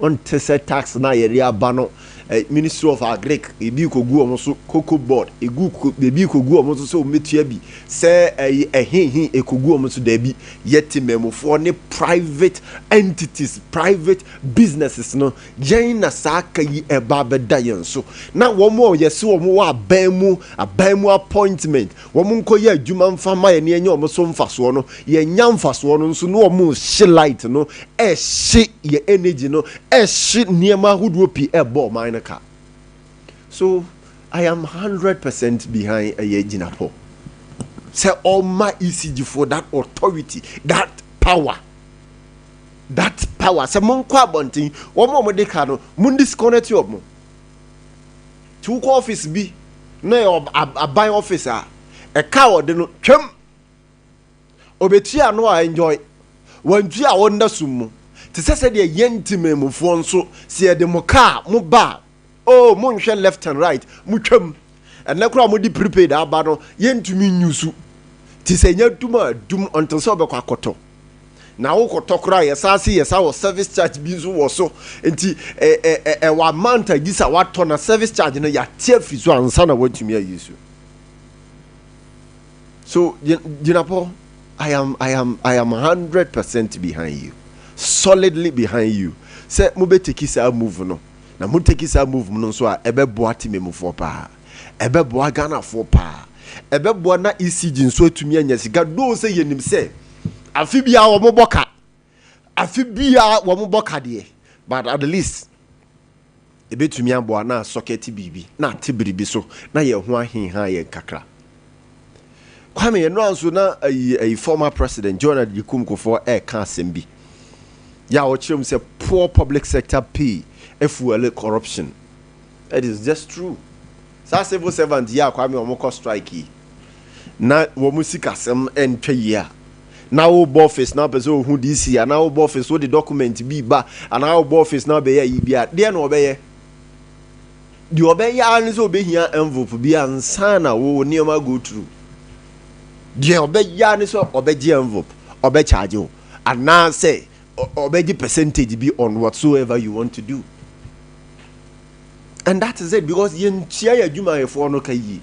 Ɔnte sɛ tax na yɛde aba no, Ministry of Agric ebi kɔgu wɔn so, Cocoa Board egu ebi kɔgu wɔn so sɛ wɔn bɛtua bi sɛ ɛyi ɛhehe ekɔgu wɔn so. Daabi, yɛ temamufoɔ ne private entities, private businesses no, yɛn na saa ka yi ɛba abɛda yɛn so. Na wɔn a yɛsi wɔn wɔ aban mu appointment, wɔn nkɔyɛ adwuma mfa ma yɛn ne yɛnyɛ wɔn so mfasoɔ no, yɛnya mfasoɔ no nso na wɔn hye light no, ɛhye yɛ energy no, ɛhye nneɛma ahodoɔ pii, ɛbɔ ɔman no ka. So I am 100% behind ɛyɛ Jinapor sɛ ɔma ECG for that authority, that power sɛ monkɔ abɔnten, wɔn a wɔde ka no, mo disconnect wɔn. Tí wokɔ office bi na yɛ aban office a, ɛka a wɔde no twɛm obetua no a enjoy wɔntua a wɔnda sum mu te sɛ sɛdeɛ yɛn ntemamufoɔ nso sɛ yɛde mo kaa mo ba a, oh, monhwɛ left and right, mo twam. Ɛnɛ koraa mo de prepaid aba no, yɛntumi nyusu te sɛ nya dum a dum until sɛ ɔbɛkɔ akɔtɔ. Na wokɔtɔ koraa, yɛsa se yɛsa wɔ service charge bi nso wɔ so. Nti ɛ ɛ ɛ ɛwɔ amount a gyi sa watɔ na service charge no yɛate afiri so ansa na watumi ayi so. So Jinapor, I am 100% behind you, solidly behind you sɛ mobɛtake saa move no. Na motake saa move no nso a, ɛbɛboa temamufoɔ paa, ɛbɛboa Ghanafoɔ paa, ɛbɛboa na ECG nso atumi anya sika doo sɛ yɛnim sɛ afe biara wɔn bɔ ka, afe biara wɔn bɔ ka deɛ, but at least ebɛtumi aboa na asɔkɛte biribi na ate biribi so na yɛn ho ahenha yɛn kakra. Kwame, yɛn no nso na ayi former President John Agyekum Kufuor ɛɛka asɛm bi yɛ a ɔkyerɛ mu sɛ poor public sector pay fuel corruption. It is just true. Saa civil servant yi a, Kwame, wɔn kɔ strike yi na wɔn sikasɛm ntwa yie a, na wobɔ office na wopɛ sɛ ohu DC anaa wobɔ office wode document bi ba anaa wobɔ office na wobɛyɛ ayi bi a, deɛ na ɔbɛyɛ, deɛ ɔbɛyɛ ara ne sɛ ɔbɛhia envelope bi ansa na wo nneɛma go through. Deɛ ɔbɛyɛ ara ne sɛ ɔbɛgye envelope, ɔbɛkyagye wo anaasɛ ɔbɛgye percentage bi on whatsoever you want to do, and that is it, because yɛntua yɛ adwumayɛfoɔ no ka yie.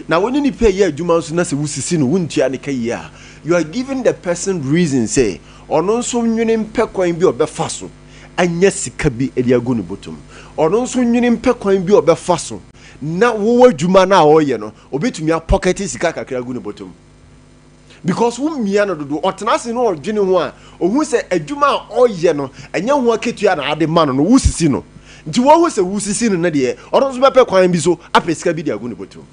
Na wɔne nipa yɛ adwuma nso na sɛ wosisi no, wontua ne ka yie a, you are giving the person reason sɛ ɔno nso nwene mpɛ kwan bi a ɔbɛfa so anya sika bi de agu ne bɔtɔm. Ɔno nso nwene mpɛ kwan bi a ɔbɛfa so na wɔwɔ adwuma no a ɔreyɛ no, obɛtumi apɔkɛte sika kakra agu ne bɔtɔm, because wo mmea no dodo ɔtena ase na ɔdwene ho a, ohun sɛ adwuma a ɔyɛ no, ɛnyɛ ho akatua na ade ma no, wosisi no. Nti wɔn ho sɛ wosisi no no deɛ, ɔno nso bɛpɛ kwan bi so apɛ sika bi de agu ne bɔtɔm,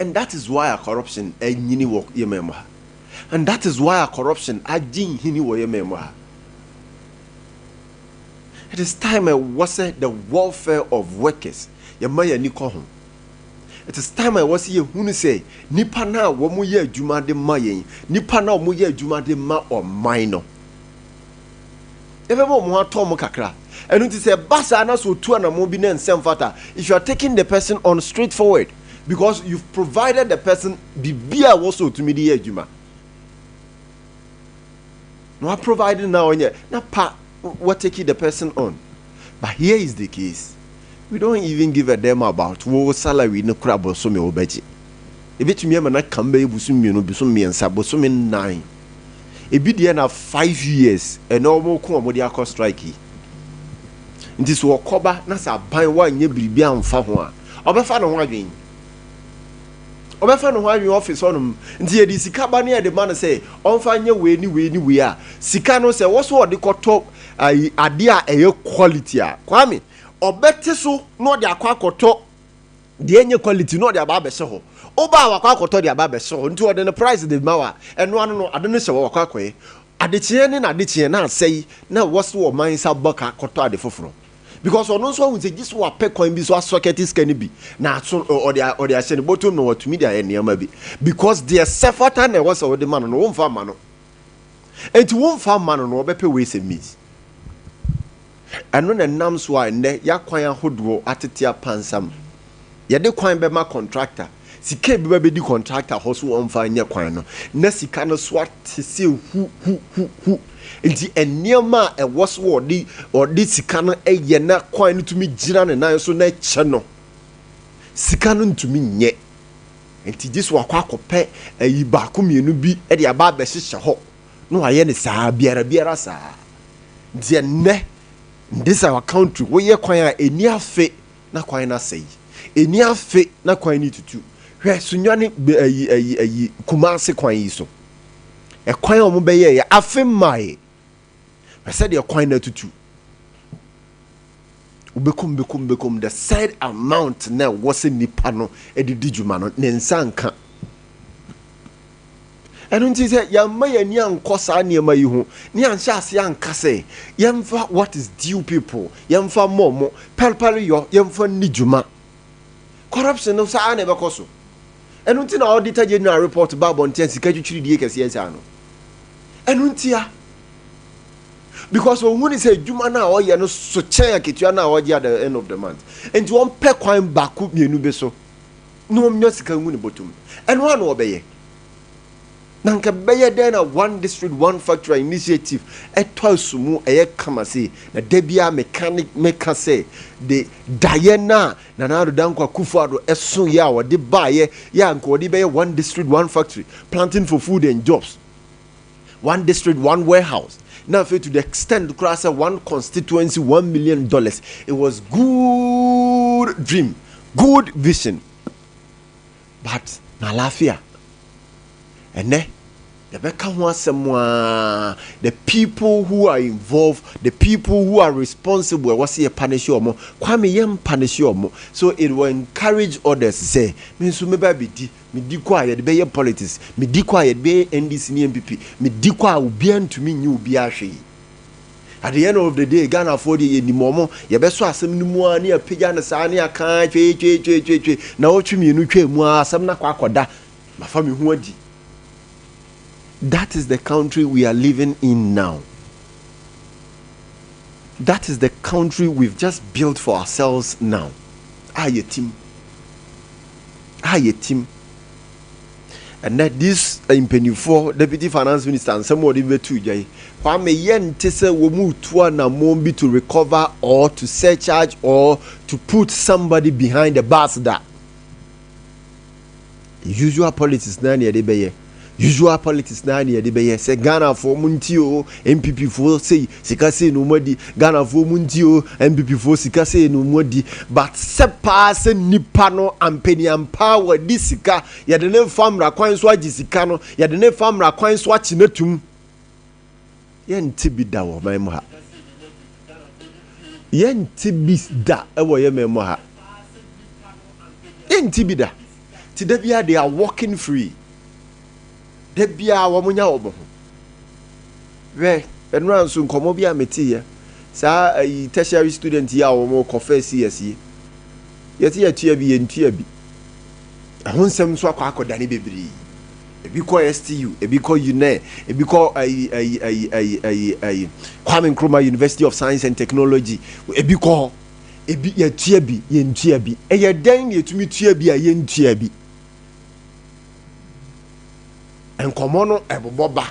and that is why a corruption anyini wɔ yɛn mu ha, and that is why a corruption agye nhini wɔ yɛn mu ha. It is time ɛwɔ sɛ the welfare of workers, yɛma yɛn ani kɔ ho. It is time a ɛwɔ sɛ yɛhunu sɛ nipa no a wɔn yɛ adwuma de ma yɛn, nipa no a wɔn yɛ adwuma de ma ɔman no, yɛbɛma wɔn ho atɔ wɔn kakra. Ɛno nti sɛ ɛba saa na sɛ otu anamɔ bi na nsɛm fata, if you are taking the person on straightforward because you've provided the person biribi a ɛwɔ sɛ otumi de yɛ adwuma na wa provide na ɔnyɛ na pa what taking the person on. But here is the case: we don't even give a damn about wo salary no kora. Bosome wo bɛgye, ebetumi ama na kam bɛyɛ bosom 2, bosom 3, bosome 4, ebi deɛ na 5 years. Ɛna wɔn ko wɔn de akɔ strike yi nti so ɔkɔba na sɛ aban wanyɛ biribi amfa ho a, ɔbɛfa ne ho adwene. Ɔbɛfa ne ho anwene office hɔnom. Nti yɛde sika ba ne yɛde ma no sɛ ɔmfa nyɛ wei ne wei ne wei a, sika no sɛ wɔ so ɔde kɔtɔ ayi adeɛ a ɛyɛ quality a, Kwame, ɔbɛte so na ɔde akɔ akɔtɔ deɛ ɛnyɛ quality na ɔde aba abɛhyɛ hɔ. Woba a, wakɔ akɔtɔ de aba abɛhyɛ hɔ. Nti ɔde ne price de ma wa, ɛno ano no ade no hyɛ hɔ, wakɔ akɔyɛ adekyeɛ ne n'adekyeɛ na asɛe, na ɛwɔ so ɔman nsa bɔ ka kɔtɔ ade foforɔ, because ɔno nso ahu sɛ gye so wapɛ kwan bi so asɔkɛte sika no bi na aso ɔde ahyɛ ne bɔtɔm na watumi de ayɛ nneɛma bi, because deɛ sɛ fata na ɛwɔ sɛ ɔde ma no no, wɔmfa ma no. Nti wɔmfa ma no no, ɔbɛpɛ ways and means. Ɛno na ɛnam so a ɛnnɛ yɛakwan ahodoɔ atete apansam. Yɛde kwan bɛma contractor, sika bi ba bɛdi contractor hɔ so wɔmfa nyɛ kwan no, na sika no so ate sɛ hu hu hu hu. Nti nneɛma a ɛwɔ so ɔde sika no yɛ na kwan no tumi gyina ne nan so na ɛkyɛ no, sika no ntumi nyɛ. Nti gye so wakɔ akɔpɛ ayi baako mmienu bi de aba abɛhyehyɛ hɔ na wayɛ ne saa biara biara saa. Nti ɛnnɛ in this our country, woyɛ kwan a, ɛni afe na kwan no asɛe, ɛni afe na kwan no tutu. Hwɛ Sunyani ayi ayi ayi Kumase kwan yi so, ɛkwan a wɔn bɛyɛ yɛ afe mmae, hwɛ sɛdeɛ kwan no atutu. Wobɛkum bɛkum bɛkum, the said amount na ɛwɔ sɛ nipa no de di dwuma no, ne nsa nka. Ɛno nti sɛ yɛmma yɛn ani ankɔ saa nneɛma yi ho ne yɛnhyɛ ase anka sɛ yɛmfa what is due people, yɛmfa mmɔ mo pɛrepɛre yɔ, yɛmfa nni dwuma, corruption no saa na ɛbɛkɔ so. Ɛno nti na Auditor General report ba abɔnten, sika twitwiridie kɛseɛ saa no. Ɛno nti a because ohun sɛ adwuma no a ɔyɛ no so kyɛn akatua no a ɔgye at the end of the month, nti wɔmpɛ kwan baako mmienu bi so na wɔnya sika ngu ne bɔtɔm. Ɛno a na ɔbɛyɛ na nka bɛyɛ dɛn na One District One Factory initiative ɛtɔ aso mu, ɛyɛ kama se na da biara meka ne meka sɛ de daeɛ no a Nana Addo Dankwa Akufo Addo ɛso yɛ a wɔde baayɛ yɛ a nka wɔde bɛyɛ One District One Factory, planting for food and jobs, one district one warehouse, na afei to the extent koraa sɛ one constituency $1 million. It was good dream, good vision, but na laafia ɛnɛ yɛbɛka ho asɛm a, the people who are involved, the people who are responsible, ɛwɔ sɛ yɛ punish wɔn. Kwame, yɛn punish wɔn, so it will encourage others sɛ me nso meba abɛdi. Medi kɔ a, yɛde bɛyɛ politics. Medi kɔ a, yɛde bɛyɛ NDC ne NPP. Medi kɔ a, obiara ntumi nye obiara hwee. At the end of the day, Ghanafoɔ deɛ, yɛnim wɔn. Yɛbɛsɔ asɛm no mu a ne yɛapagya no saa ne yɛaka twetwetwetwe na wɔtwe mmienu twa mu a, asɛm no akɔ akɔda mafa me ho adi. That is the country we are living in now. That is the country we've just built for ourselves now a yɛtim a yɛtim ɛnɛ. This mpanimfoɔ, Deputy Finance Minister nsɛm a ɔde bɛtu dwa yi, Kwame, yɛnte sɛ wɔn mu tu anammɔn bi to recover or to surcharge or to put somebody behind the bus da. Usual politics na ne yɛde bɛyɛ, usual politics na ne yɛde bɛyɛ sɛ Ghanafoɔ mu nti o, NPP foɔ sei sika sei na wɔn adi, Ghanafoɔ mu nti o, NPP foɔ sika sei na wɔn adi. But sɛ paa sɛ nipa no ampaniampa wɔadi sika, yɛde ne nfa mmara kwan so agye sika no, yɛde ne nfa mmara kwan so akye n'atum, yɛnte bi da wɔ ɔman mu ha. Yɛnte bi da wɔ yɛn man mu ha. Yɛnte bi da. Ti da biara they are walking free. Da biara wɔn nya wɔn ho. Hwɛ, ɛnura nso nkɔmɔ bi a mete yɛ saa ayi tertiary student yi a wɔn kɔ first years yi, yɛte yɛtua bi, yɛntua bi. Ɛho nsɛm nso akɔ akɔdane bebree. Ebi kɔ STU, ebi kɔ UNE, ebi kɔ ayi ayi ayi ayi ayi ayi Kwame Nkrumah University of Science and Technology, ebi kɔ hɔ. Ebi yɛtua bi, yɛntua bi. Ɛyɛ dɛn na yɛtumi tua bi a yɛntua bi? Nkɔmɔ no ɛbobɔ ba.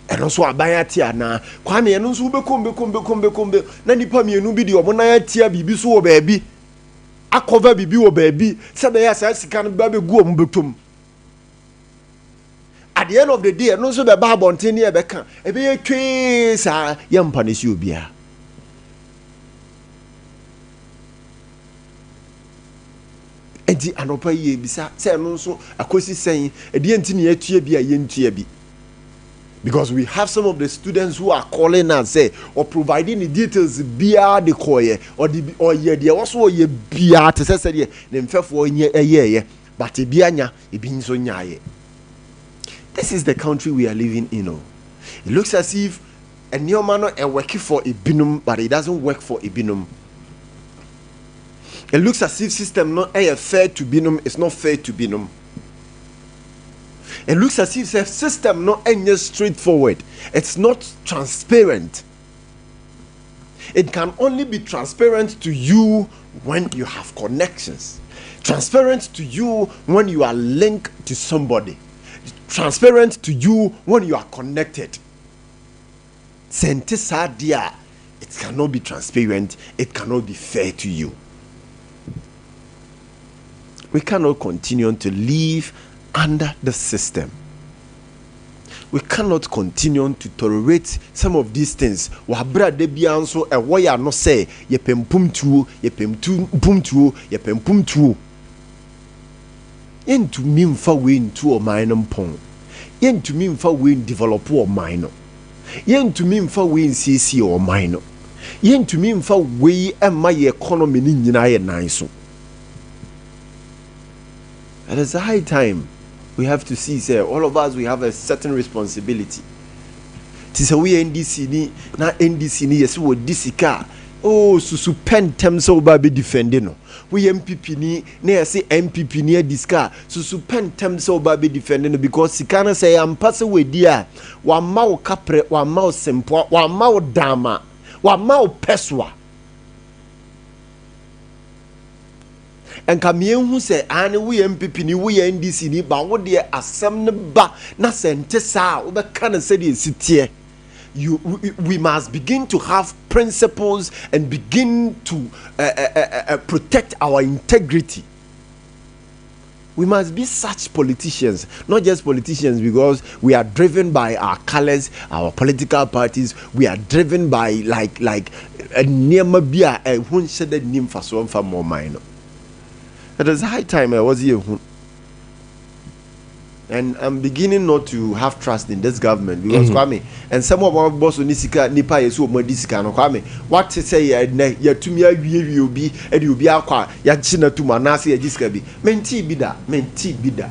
Ɛno nso aban ate anaa? Kwame, ɛno nso wobɛkɔm bɛkɔm bɛkɔm bɛkɔm bɛ na nipa mmienu bi de ɔmo nan atia biribi so wɔ baabi, akɔva biribi wɔ baabi sɛ bɛyɛ saa sika no ba bɛgu ɔmo bɛtɔm. At the end of the day, ɛno nso bɛba abɔnten ne ɛbɛka ɛbɛyɛ twee saa, yɛmpa no si obiara. Nti anɔpa yi yɛbisa sɛ ɛno nso akɔsi sɛn? Ɛdeɛ nti na yɛatua bi a yɛntua bi? Because we have some of the students who are calling us sɛ ɔ providing the details biara de kɔɔyɛ, ɔde bi ɔyɛ deɛ ɛwɔ so ɔyɛ biara te sɛ sɛdeɛ ne mfɛfoɔ nyɛ ɛyɛɛyɛ, but ebi anya, ebi nso nyaayɛ. This is the country we are living in o. It looks as if nneɛma no ɛ work for ebinom, but it doesn't work for ebinom. It looks as if system no ɛyɛ fair to binom, it's not fair to binom. It looks as if sɛ system no ɛnyɛ straightforward, it's not transparent. It can only be transparent to you when you have connections, transparent to you when you are linked to somebody, transparent to you when you are connected. Sɛ nte saa deɛ a, it cannot be transparent, it cannot be fair to you. We cannot continue to live under the system. We cannot continue to tolerate some of these things. Wabra de bia nso ɛwɔ yɛ ano sɛ yɛpɛ mpumtuo, yɛpɛ mpumtuo, yɛpɛ mpumtuo. Yɛntumi mfa wei ntu ɔman no mpɔn, yɛntumi mfa wei develop ɔman no, yɛntumi mfa wei nsiesie ɔman no, yɛntumi mfa wei ɛmma yɛ economy no nyinaa yɛ nan so. It is high time we have to see sɛ all of us, we have a certain responsibility. Ti sɛ woyɛ NDC ni na NDC ni yɛsɛ wɔdi sika a, oh, susu pɛ ntɛm sɛ woba bɛ defend no. Woyɛ NPP ni na yɛsɛ NPP ni adi sika a, susu pɛ ntɛm sɛ woba bɛ defend no, because sika no, sɛ yɛampa sɛ wɔadi a, wamma wo kaprɛ, wamma wo sempoa, wamma wo dama, wamma wo pɛsoa. Nka mmiɛnhu sɛ ane woyɛ NPP ni, woyɛ NDC ni ba, wo deɛ asɛm no ba na sɛ nte saa a, wobɛka no sɛdeɛ ɛsi teɛ. You we, we must begin to have principles and begin to protect our integrity. We must be such politicians, not just politicians because we are driven by our colors, our political parties. We are driven by like nneɛma bi a ɛho nhyɛ dɛ nim mfasoɔ mfa mmɔ ɔman no. It is high time ɛwɔ sɛ yɛhu, and I'm beginning not to have trust in this government because Kwame, nsɛm a wɔabɔ so ne sika nipa yɛ sɛ wɔn adi sika no, Kwame, wate sɛ yɛ nɛ yɛtumi awiewie obi ɛde obi akɔ a yɛakyi na tum anaasɛ yɛgye sika bi? Menti bi da, menti bi da,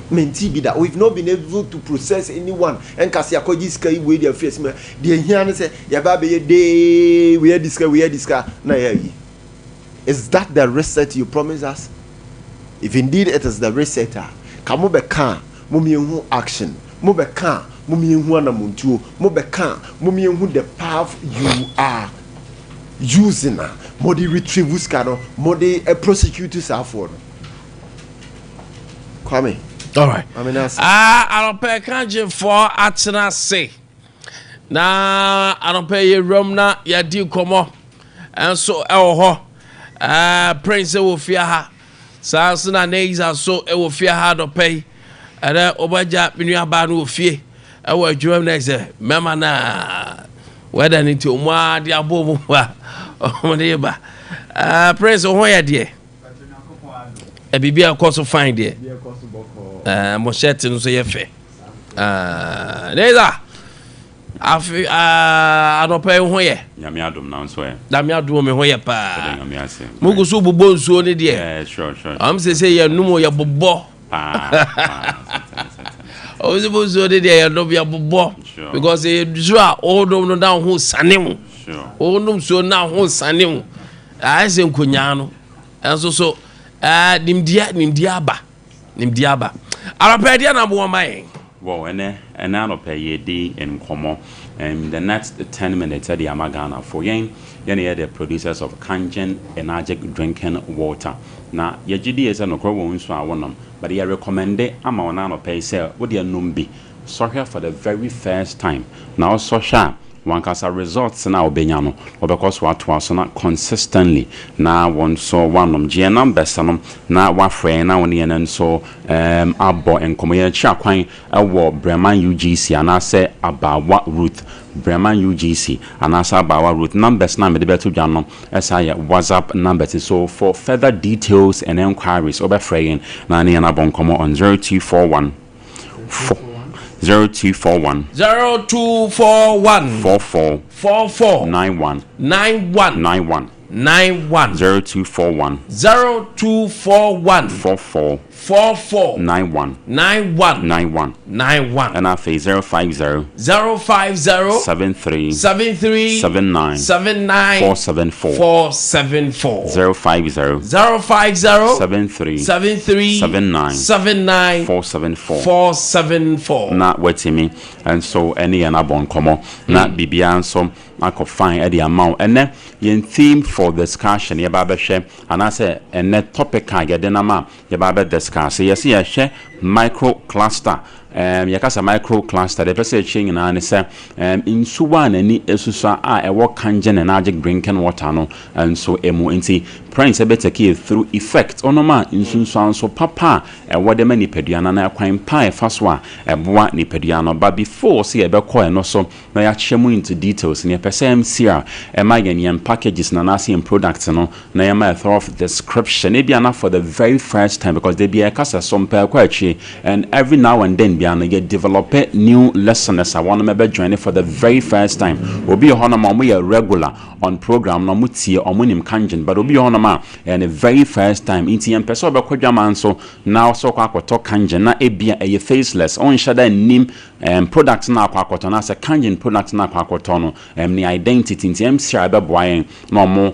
menti bi da. We've not been able to process anyone ɛnka sɛ yɛakɔgye sika yi wei de afiri asim. Deɛ hia no sɛ yɛba abɛyɛ dee, wei adi sika, wei adi sika na yɛayi. Is that the reset you promise us? If indeed it is the reset a, ka mo bɛka a, mo mmiɛnhu action. Mo bɛka a, mo mmiɛnhu anamontuo. Mo bɛka a, mo mmiɛnhu the path you are using a mo de retrieve sika no, mo de prosecute saafoɔ no. Kwame. Alright. Maame no ase. Ah, anɔpɛ kagyefoɔ atena ase na anɔpɛ yɛwuram na yɛdi nkɔmmɔ nso ɛwɔ hɔ. Prince wɔ fie ha, saa nso na Neiza nso wɔ fie ha anɔpɛ yi. Ɛnɛ wɔbɛgya me nuabaa no wɔ fie ɛwɔ adwuma mu na sɛ mmarima no a wɛda no nti wɔn ara de abɔ wɔn mu a wɔn de ba. Prince, wo ho yɛ deɛ? Biribi a ɛkɔ so fine deɛ. Mo shirt no nso yɛ fɛ. Neiza, afe anɔpɛ yi ho yɛ? Nyame adom, na nso ɛ? Nyame adom, me ho yɛ paa. Ɛdɛ Nyame ase. Mugu so bobɔ nsuo no deɛ? Yeah, sure. Ɔm sɛ yɛnum, yɛbobɔ. Paa, paa, certainly, certainly. Ɔm sɛ bɔ nsuo no deɛ, yɛnom, yɛbobɔ. Because ɛyɛ nsuo a wɔnom no na ho sane wo. Wɔnom nsuo na ho sane wo, ayɛ sɛ nkonyaa no ɛnso so. Nimdeɛ aba, nimdeɛ aba. Anɔpɛ deɛ na mowɔ ma yɛn? Well, ɛnɛ anɔpɛ yɛdi nkɔmmɔ in the next 10 minutes ɛde ama Ghanafoɔ. Yɛn yɛ the producers of Kangen Energetic Drinking Water. Na yɛgye die sɛ nokorɛ wɔ nsuo a wonom, but yɛ recommend ama wɔn anɔpɛ yi sɛ wode anom bi. Sɔhwɛ for the very first time. Na ɔsɔhwɛ a, Wankasa results no a wobɛnya no, wobɛkɔ so atoa so na consistently na wo nso woanom. Gye yɛn numbers no na woafrɛ yɛn na wo ne yɛn nso um, abɔ nkɔmmɔ. Yɛn akyiri akwan wɔ Breman UGC anaasɛ Abaawa Ruth. Breman UGC anaasɛ Abaawa Ruth. Numbers no a mede bɛto dwa no ɛsan yɛ WhatsApp numbers. So for further details and enquiries, wobɛfrɛ yɛn na ne yɛn abɔ nkɔmmɔ on 0241 4 0241 0241 44 44 91 91 91. 91. 0241 0241 44 44 91 91 91. 91. Ɛna afei 050 050 73 73 79 79 474. 474. 050 050 73 73 79 79 474. 474. Na watumi nso ɛne yɛn abɔ nkɔmmɔ na biribiara nso akɔ fine ɛde ama wo. Ɛnɛ yɛn theme for discussion, yɛba abɛhwɛ anaasɛ ɛnɛ topic a yɛde nam a yɛba abɛ discuss, yɛsɛ yɛhwɛ micro cluster. Yɛkasa micro cluster deɛ, ɛpɛ sɛ yɛkyerɛ nyinaa ne sɛ nsuwa a n'ani esusua a ɛwɔ Kangen Enagic drinking water no nso emu. Nti Prince ɛbɛtake yɛ through effect ɔnom a nsunsuanso papa a ɛwɔ de ma nipadua no na ɛkwan pa a ɛfa so a ɛboa nipadua no. But before sɛ yɛbɛkɔ ɛno so na yɛakyɛ mu into details no, yɛpɛ sɛ MC a ɛma yɛn packages na anaasɛ yɛn product no na yɛma a thorough description, ebi ana for the very first time, because de bi ɛkasa so mpɛ ɛkɔ akyire and every now and then bia no yɛ develop new listeners a wɔn bɛ join for the very first time. Obi wɔ hɔnom a wɔn yɛ regular on program na wɔn tie, wɔn nim Kangen, but obi wɔ hɔnom a ɛyɛ the very first time. Nti yɛn pɛ sɛ ɔbɛkɔ dwama nso na ɔsɛ ɔkɔ akɔtɔ Kangen na ebia ɛyɛ faceless, ɔnhyɛ dɛ nim product na akɔ akɔtɔ na sɛ Kangen product na akɔ akɔtɔ no ne identity. Nti MC a ɛbɛboa yɛn na ɔmo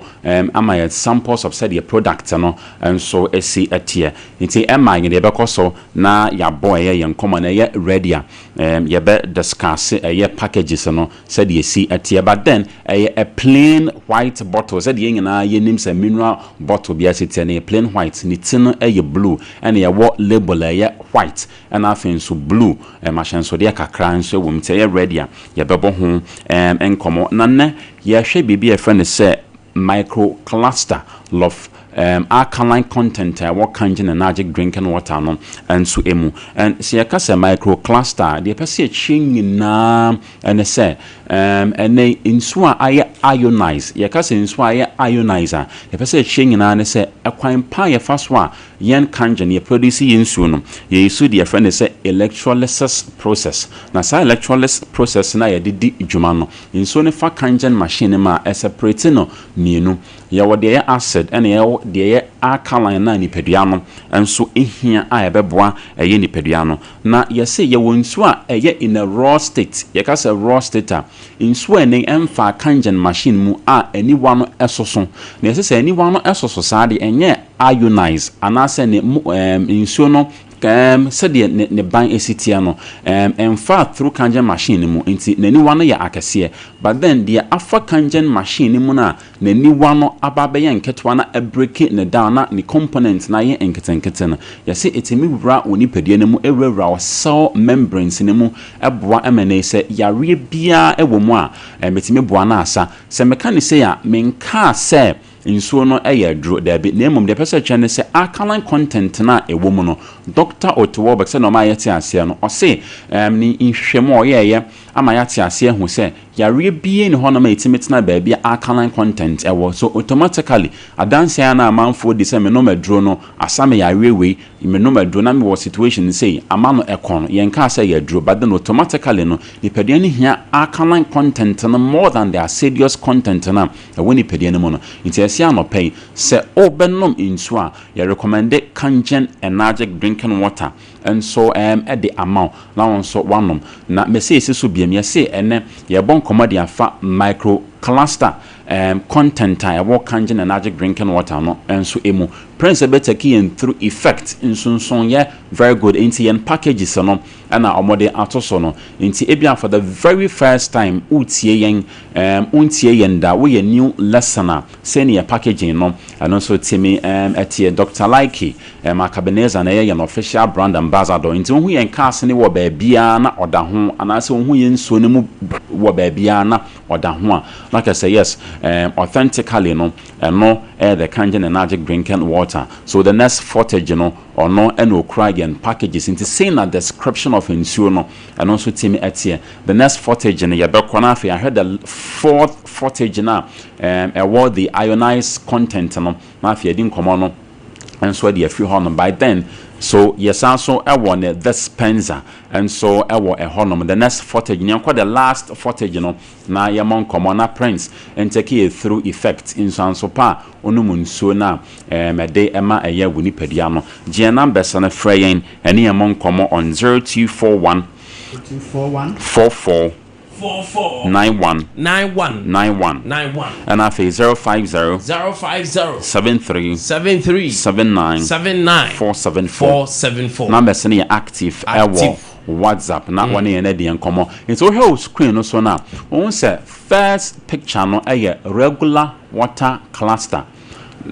ama yɛ samples of sɛdeɛ product no nso esi ɛteɛ. Nti ɛma yɛn deɛ, ɛbɛkɔ so na yɛabɔ ɛyɛ yɛn nkɔmɔ na ɛyɛ ready a yɛbɛ discuss ɛyɛ packages no sɛdeɛ esi ɛteɛ. But then ɛyɛ a plain white bottle, sɛdeɛ yɛn nyinaa yɛnim sɛ mineral bottle bi ase teɛ no, yɛ plain white, ne ti no ɛyɛ blue, ɛna yɛwɔ label a ɛyɛ white ɛna afei nso blue ahyɛnsodeɛ kakra nso wɔ mu. Nti ɛyɛ ready a yɛbɛbɔ ho nkɔmɔ. Na nnɛ yɛhwɛ biribi a yɛfrɛ no sɛ microcluster of alkaline content a ɛwɔ Kangen Enagic drinking water no nso emu. And sɛ yɛka sɛ microcluster, deɛ ɛpɛ sɛ yɛkyerɛ nyinaa ɛne sɛ ɛnɛ nsuo a ayɛ ionize, yɛka sɛ nsuo a ayɛ ionize a, yɛpɛ sɛ yɛkyerɛ nyinaa ne sɛ ɛkwan pa a yɛfa so a yɛn Kangen yɛ produce yɛn nsuo no, yɛyi so deɛ yɛfrɛ no sɛ electrolysis process. Na saa electrolysis process no a yɛde di dwuma no, nsuo no fa Kangen machine no mu a, ɛseparate no mmienu. Yɛwɔ deɛ ɛyɛ acid ɛna yɛwɔ deɛ ɛyɛ alkaline na nipadua no nso ehia a ɛbɛboa ɛyɛ nipadua no. Na yɛsɛ yɛwɔ nsuo a ɛyɛ in a raw state. Yɛka sɛ raw state a, nsuo a ɛne ɛmfa Kangen machine mu a aniwa no ɛsoso. Na yɛsɛ sɛ aniwa no ɛsoso saa deɛ, ɛnyɛ ionize anaasɛ ne mu nsuo no sɛdeɛ ne ban esi teɛ no ɛmfa through Kangen machine no mu, nti n'aniwa no yɛ akɛseɛ. But then deɛ afa Kangen machine no mu no a n'aniwa no aba abɛyɛ nketewa na ɛbreak ne down na ne component na ayɛ nketenkete no, yɛsɛ ɛtumi wura wɔ nipadua no mu, ɛwurawura wɔ cell membranes no mu, ɛboa ɛma ne sɛ yareɛ biara ɛwɔ mu a ɛmɛtumi boa no asa. Sɛ meka ne sɛ a, menkaa sɛ nsuo no yɛ aduro, daabi, na mmom deɛ ɛpɛ sɛ kyerɛ ne sɛ alkaline content no a ɛwɔ mu no, Dr. Otto Warburg, sɛ na ɔma yɛte aseɛ no, ɔse ne nhwehwɛmu a ɔyɛɛyɛ ama yɛate aseɛ hu sɛ yareɛ bie ne hɔnom a ɛtumi tena baabi a alkaline content ɛwɔ. So automatically, adanseɛ a na amanfoɔ di sɛ menom aduro no asa me yareɛ wei, menom aduro na mewɔ situation sei ama no ɛkɔ no, yɛnkaa sɛ yɛ aduro. But then automatically no, nipadua no hia alkaline content no more than the acidious content no a ɛwɔ nipadua no mu no. Nti ɛsi anɔpɛ yi, sɛ wobɛnom nsuo a, yɛrecommend Kangen Enagic drinking water nso ɛde ama wo na wo nso wanom. Na mɛsɛ esi so biam, yɛse ɛnɛ yɛbɔ nkɔmmɔ de afa micro cluster content a ɛwɔ Kangen Enagic drinking water no nso emu. Prince bɛtake yɛn through effect nsonsonyɛ. Very good. Nti yɛn packages no ɛna wɔde ato so no. Nti ebia for the very first time wotie yɛn, wontie yɛn da, woyɛ new listener, sɛnea packaging no ɛno nso timi ɛteɛ. Dr. Likee Akabenezer na ɛyɛ yɛn official brand ambassador. Nti wohu yɛn cars ne wɔ baabiara na ɔda ho, anaasɛ wohu yɛn nsuo no mu. wɔ baabiara na ɔda ho a, na kyerɛ sɛ yes, authentically no, ɛno ɛyɛ the Kangen Enagic drinking water. So the next footage no, ɔno ɛna okura yɛn packages. Nti sei na description of nsuo no ɛno nso timi ɛteɛ. The next footage no, yɛbɛkɔ na afei ahwɛ the fourth footage no a ɛwɔ the ionized content no, na afei yɛdi nkɔmmɔ no nso de afiri hɔ nom. By then so, yɛsan so ɛwɔ ne dispenser nso ɛwɔ ɛhɔnom. The next footage, yɛnkɔ the last footage no na yɛmmɔ nkɔmmɔ na Prince ntake yɛ through effect nsuanso pa a ɔnom nsuo no a ɛde ɛma ɛyɛ wɔ nipadua no. Gyeɛ numbers no, frɛ yɛn ɛne yɛmmɔ nkɔmmɔ on 0241 241 44 44 91 91 91. 91. Ɛna afei 050 050 73 73 79 79 474. 474. Numbers no yɛ active ɛwɔ Active. WhatsApp na wɔne yɛn adi nkɔmmɔ. Nti wohwɛ wo screen no so no a, wohu sɛ first picture no ɛyɛ regular water cluster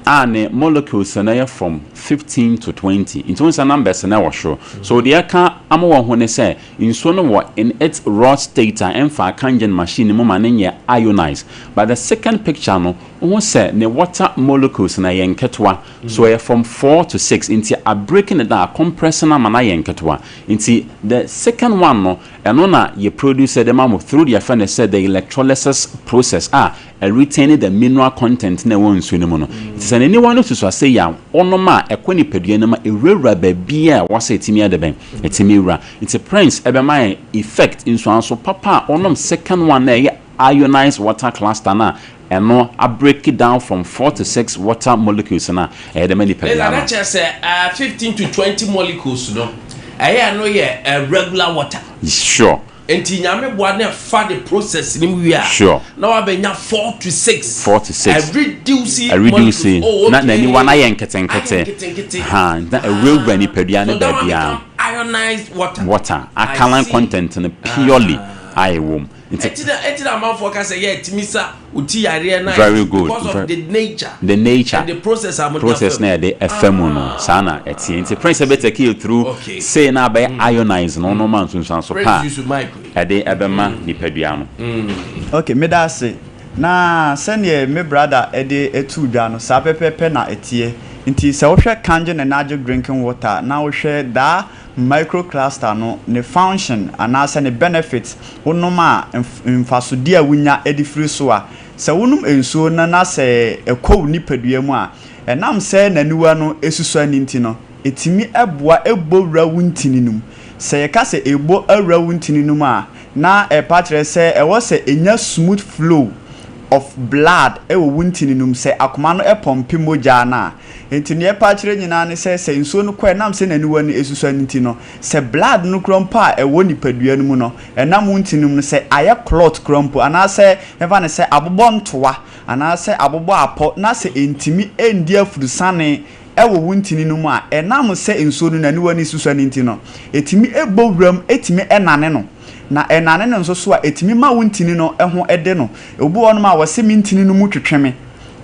a ne molecules no yɛ from 15 to 20. Nti wohu sɛ numbers no ɛwɔ soro. So deɛ ɛka ama wɔn ho ne sɛ nsuo no wɔ in its raw state a ɛmfa Kangen machine mu ma ne nyɛ ionized. But the second picture no, wohu sɛ ne water molecules no yɛ nketewa, so ɛyɛ from 4 to 6. Nti a breaking it down, a compressing ama no ayɛ nketewa. Nti the second one no, ɛno na yɛ produce de ma mo through deɛ yɛfrɛ no sɛ the electrolysis process a retaining the mineral content na ɛwɔ nsuo no mu no. Nti sɛ n'aniwa no susu ase yi a, ɔnom a, ɛkɔ nipadua no mu a, ɛwurawura baabi a ɛwɔ sɛ ɛtumi ɛde bɛn ɛtumi wura. Nti Prince ɛbɛma yɛn effect nsuanso papa a ɔnom second one na ɛyɛ ionized water cluster na ɛno a break it down from 4 to 6 water molecules na ɛyɛ dɛm nipadua Leza no. Na kyerɛ sɛ 15 to 20 molecules no, ɛyɛ no yɛ regular water. Nti Nyame boa na ɛfa the process ni mu wie a, na wabɛnya 4 to 6. 4 to 6. Ɛreduce. Ɛreduce. Molecules. Oh, Na okay. n'aniwa no ayɛ nketenkete. Ayɛ nketenkete. Ha na ɛwurawura nipadua no So that one baabiara. become ionized water. Water alkaline I see. content no purely ayɛ wɔ mu. Nti Ɛti na amanfoɔ ka sɛ yɛ ɛtumi sa oti yareɛ na Very good. because of the nature the nature and the process a mo de process afa na mu. yɛde ɛfɛ mu no, saa na ɛteɛ. Nti Prince ɛbɛtake you through sei na abɛyɛ ionize no, ɔno ma nsonsanso pa Prince, use mic. a ɛde ɛbɛma nipadua no. Ok, meda ase. Na sɛneɛ me brother ɛde etu dwa no, saa pɛpɛɛpɛ na ɛteɛ. Nti sɛ wohwɛ Kangen Energy drinking water na wohwɛ daa microcluster no, ne function anaasɛ ne benefit, wonom a mfasodeɛ a wonya de firi so a, sɛ wonom nsuo no na sɛ ɛkɔ wo nipadua mu a, ɛnam sɛ n'aniwa no esusua ne nti no, ɛtumi ɛboa ɛbɔ wura wo ntini no mu. Sɛ yɛka sɛ ɛbɔ awura wo ntini no mu a, na ɛpa kyerɛ sɛ ɛwɔ sɛ ɛnya smooth flow of blood ɛwɔ wo ntini no mu sɛ akoma no ɛpump mogya no a. Nti neɛ ɛpa kyerɛ nyinaa ne sɛ, sɛ nsuo no kɔ, ɛnam sɛ n'aniwa no esusua no nti no, sɛ blood no kura mpo a ɛwɔ nipadua no mu no, ɛnam wo ntini mu no, sɛ ayɛ clot kura mpo anaasɛ ɛfa ne sɛ abobɔ ntoa anaasɛ abobɔ apɔ na sɛ ntumi ɛndi afurusane ɛwɔ wo ntini no mu a, ɛnam sɛ nsuo no n'aniwa no esusua no nti no, ɛtumi ɛbɔ wuram, ɛtumi ɛnane no, na ɛnane no nso so a, ɛtumi ma wo ntini no ɛho ɛde no. Obi wɔ hɔnom a wɔsɛ me ntini no mu twetwe me.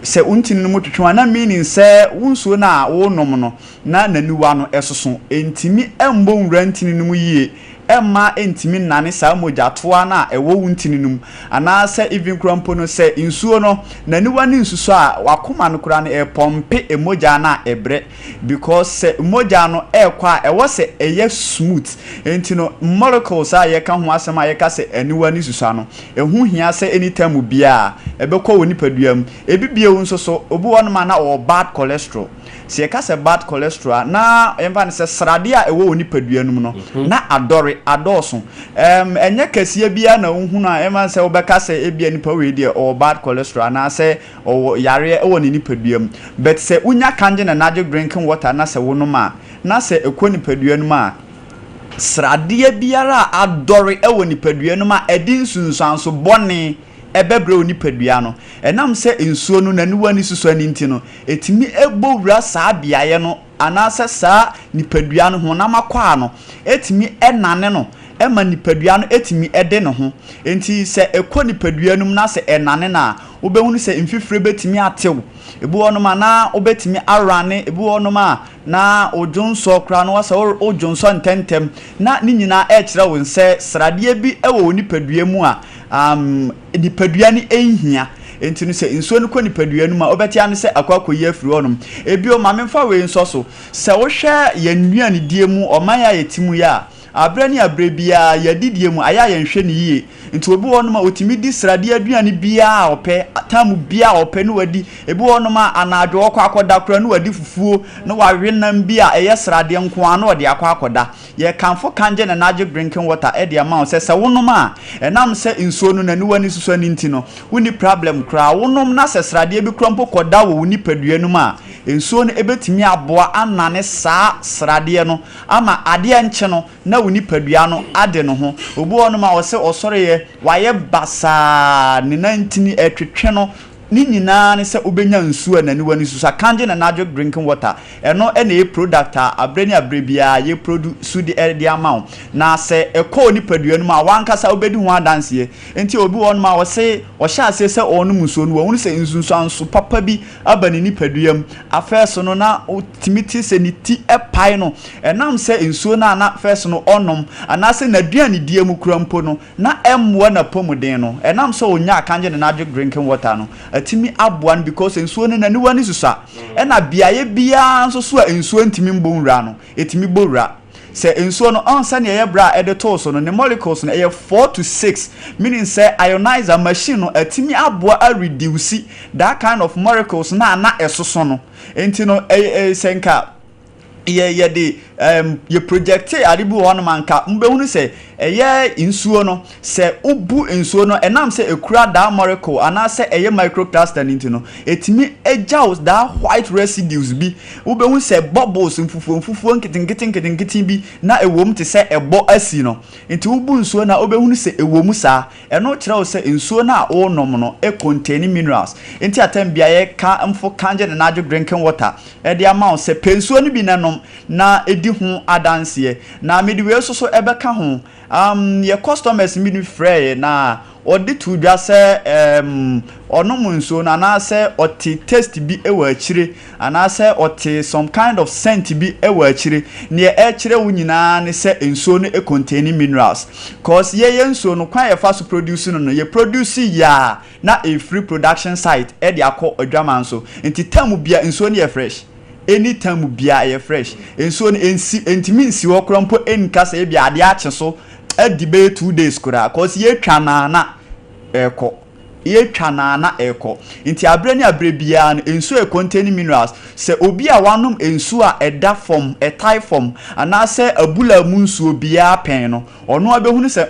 Sɛ wo ntini no mu twetwe a, na meaning sɛ wo nsuo no a wonom no na n'aniwa no ɛsoso, ntumi ɛmbɔ nwura ntini no mu yie, ɛmma ntumi nnane saa mogyatoa no a ɛwɔ wo ntini no mu. Anaasɛ even kora mpo no, sɛ nsuo no n'aniwa ne nsuso a, wakoma no koraa no ɛpump mogya no a, ɛbrɛ, because sɛ mogya no ɛrekɔ a, ɛwɔ sɛ ɛyɛ smooth. Nti no molecules a yɛka ho asɛm a yɛka sɛ aniwa ne susua no, ɛho hia sɛ anytime biara ɛbɛkɔ wɔ nipadua mu. Ebi bio nso so, obi wɔ nom a na ɔwɔ bad cholesterol. Sɛ yɛka sɛ bad cholesterol a, na yɛmfa no sɛ sradeɛ a ɛwɔ wɔ nipadua no mu no na adɔre adɔɔso. Ɛnyɛ kɛseɛ biara na wohunu a ɛmfa no sɛ wobɛka sɛ ebia nipa wei deɛ ɔwɔ bad cholesterol anaasɛ ɔwɔ yareɛ ɛwɔ ne nipadua mu. But sɛ wonya Kangen Energy drinking water na sɛ wonom a, na sɛ ɛkɔ nipadua no mu a, sradeɛ biara a adɔre ɛwɔ nipadua no mu a ɛde nsunsuanso bɔne ɛbɛbrɛ wɔ nipadua no, ɛnam sɛ nsuo no n'aniwa ne susua no nti no, ɛtumi ɛbɔ wura saa beaeɛ no anaasɛ saa nipadua no honam akwaa no, ɛtumi ɛnane no. ma nipadua no tumi de ne ho. Enti sɛ ɛkɔ nipadua no mu na sɛ ɛnane no a, wobɛhunu sɛ mfifire bɛtumi atew. Ebi wɔ hɔnom a na wobɛtumi arane, ebi wɔ hɔnom a na wo dwonsɔ koraa no wasɛ wo dwonsɔ ntɛmntɛm. Na ne nyinaa ɛrekyerɛ wo sɛ sradeɛ bi wɔ wo nipadua mu a um, nipadua no nhia. Enti no sɛ nsuo no kɔ nipadua no mu a, wobɛte ano sɛ akɔ akɔyi afiri hɔnom. Ebio, ma memfa wei nsɔ so. Sɛ wohwɛ yɛn nnuanedie mu, ɔman a yɛte mu yi a, aberɛ ne aberɛ biara, yɛn adidie mu, ayɛ a yɛnhwɛ no yie. Nti obi wɔ hɔnom a, ɔtumi di sradeɛ aduane biara a ɔpɛ, tam biara a ɔpɛ na wadi. Ebi wɔ hɔnom a, anadwo ɔkɔ akɔda koraa na wadi fufuo, na wawe nam bi a ɛyɛ sradeɛ nko ara na ɔde akɔ akɔda. Yɛkamfo Kangen Energy Drinking Water de ama wo sɛ, sɛ wonom a, ɛnam sɛ nsuo no n'aniwa no susua no nti no, wonni prablɛm koraa. Wonom na sɛ sradeɛ bi koraa mpo kɔda wɔ wo nipadua no mu a, nsuo no bɛtumi aboa anane saa sradeɛ no ama adeɛ nkye no na wo nipadua no ade ne ho. Obi wɔ hɔnom a ɔse ɔsɔreeɛ, wayɛ basaa, ne nantini ɛtwetwe no, Ne nyinaa ne sɛ wobɛnya nsuo a n'aniwa no susua, Kangen and Adjok drinking water, ɛno na ɛyɛ product a aberɛ ne aberɛ biara yɛ produce de de ama wo. Na sɛ ɛkɔ wo nipadua no mu a, w'ankasa wobɛdi ho adanseɛ. Nti obi wɔ hɔnom a ɔse ɔhyɛ aseɛ sɛ ɔrenom nsuo no, wahunu sɛ nsunsuanso papa bi aba ne nipadua mu. Afɛɛso no na wotumi te sɛ ne ti pae no, ɛnam sɛ nsuo no a na fɛɛso no ɔnom anaasɛ n'aduanedie mu koraa mpo no, na ɛmmoa n'apɔmuden no, ɛnam sɛ ɔnyaa Kangen and Adjok drinking water no, atumi aboa no because nsuo no n'aniwa no susua, ɛna beaeɛ biara nso so a nsuo ntumi mbɔ nwura no, ɛtumi bɔ wura. Sɛ nsuo no, ɔn sɛdeɛ ɛyɛ berɛ a ɛde too so no, ne molecules no ɛyɛ 4 to 6, meaning sɛ ionizer machine no atumi aboa a reduce that kind of molecules no a na ɛsoso no. Nti no, ɛyɛ sɛ nka yɛde yɛ project ade bi wɔ hɔnom anka mobɛhunu sɛ ɛyɛ nsuo no, sɛ wobu nsuo no, ɛnam sɛ ɛkura daa molecule anaasɛ ɛyɛ microcluster no nti no, ɛtumi agyaw daa white residues bi. Wobɛhu sɛ bubbles mfufuo mfufuo nketenkete nketenkete bi na ɛwɔ mu te sɛ ɛbɔ asi no. Nti wobu nsuo no a, wobɛhunu sɛ ɛwɔ mu saa. Ɛno kyerɛ wo sɛ nsuo no a wonom no contain minerals. Nti atam bia yɛka mfo Kangen and Adjok drinking water ɛde ama wo sɛ pɛ nsuo no bi na nom na ɛdi ho adanseɛ. Na mede wei nso so ɛbɛka ho. Yɛ customers bi no frɛɛ na ɔde to dwa sɛ ɔnom nsuo no anaasɛ ɔte taste bi wɔ akyire anaasɛ ɔte some kind of scent bi wɔ akyire. Neɛ ɛkyerɛ wo nyinaa ne sɛ nsuo no contain minerals, cause yɛyɛ nsuo no, kwan yɛfa so produce no, yɛ produce yɛ na ɛfiri production site ɛde akɔ adwaman so. Nti time bia nsuo no yɛ fresh, anytime bia ɛyɛ fresh. Nsuo no nsi ntumi nsi hɔ koraa mpo nka sɛ ebi adeɛ akye so adi bɛyɛ 2 days koraa, cause yɛtwa naana ɛkɔ, yɛtwa naana ɛkɔ. Nti aberɛ ne aberɛ biara no nsuo yɛ contain minerals. Sɛ obi a wanom nsuo a ɛda fam, ɛtae fam anaasɛ abula mu nsuo biara pɛn no, ɔno abɛhunu sɛ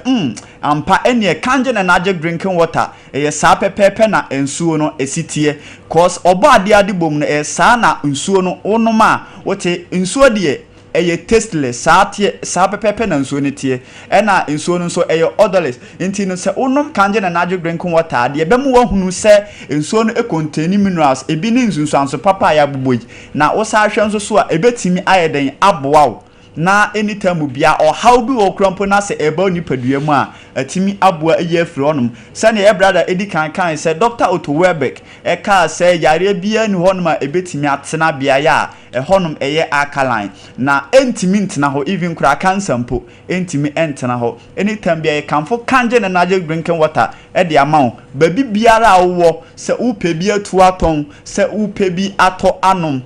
ampa ɛneɛ Kangen and Adjok drinking water ɛyɛ saa pɛpɛɛpɛ na nsuo no esi teɛ, cause ɔbɔ adeɛ ade bom no, ɛyɛ saa na nsuo no wonom a wote nsuo deɛ ɛyɛ tasteless. Saa teɛ, saa pɛpɛɛpɛ na nsuo no teɛ. Ɛna nsuo no nso ɛyɛ odorless. Nti no sɛ wonom Kangen and Adjok drinking water, adeɛ bɛmu wahunu sɛ nsuo no contain minerals ebi ne nsunsuanso papa a yɛabobɔ yi na wosan hwɛ nso so a, ebɛtumi ayɛ den aboa wo na anytime bia ɔhaw bi wɔ kura mpo na sɛ ɛba nipadua mu a, atumi aboa ayi afiri hɔnom. Sɛnea yɛ brother edi kan kan sɛ Dr Otto Warburg ɛkaa sɛ yareɛ biara ni hɔnom a ebɛtumi atena beaeɛ a ɛhɔnom ɛyɛ alkaline na ɛntumi ntena hɔ, even koraa cancer mpo ɛntumi ntena hɔ. Anytime bia yɛkamfo Kangen Energy drinking water ɛde ama wo. Baabi biara a wowɔ, sɛ wopɛ bi atu atɔn, sɛ wopɛ bi atɔ anom,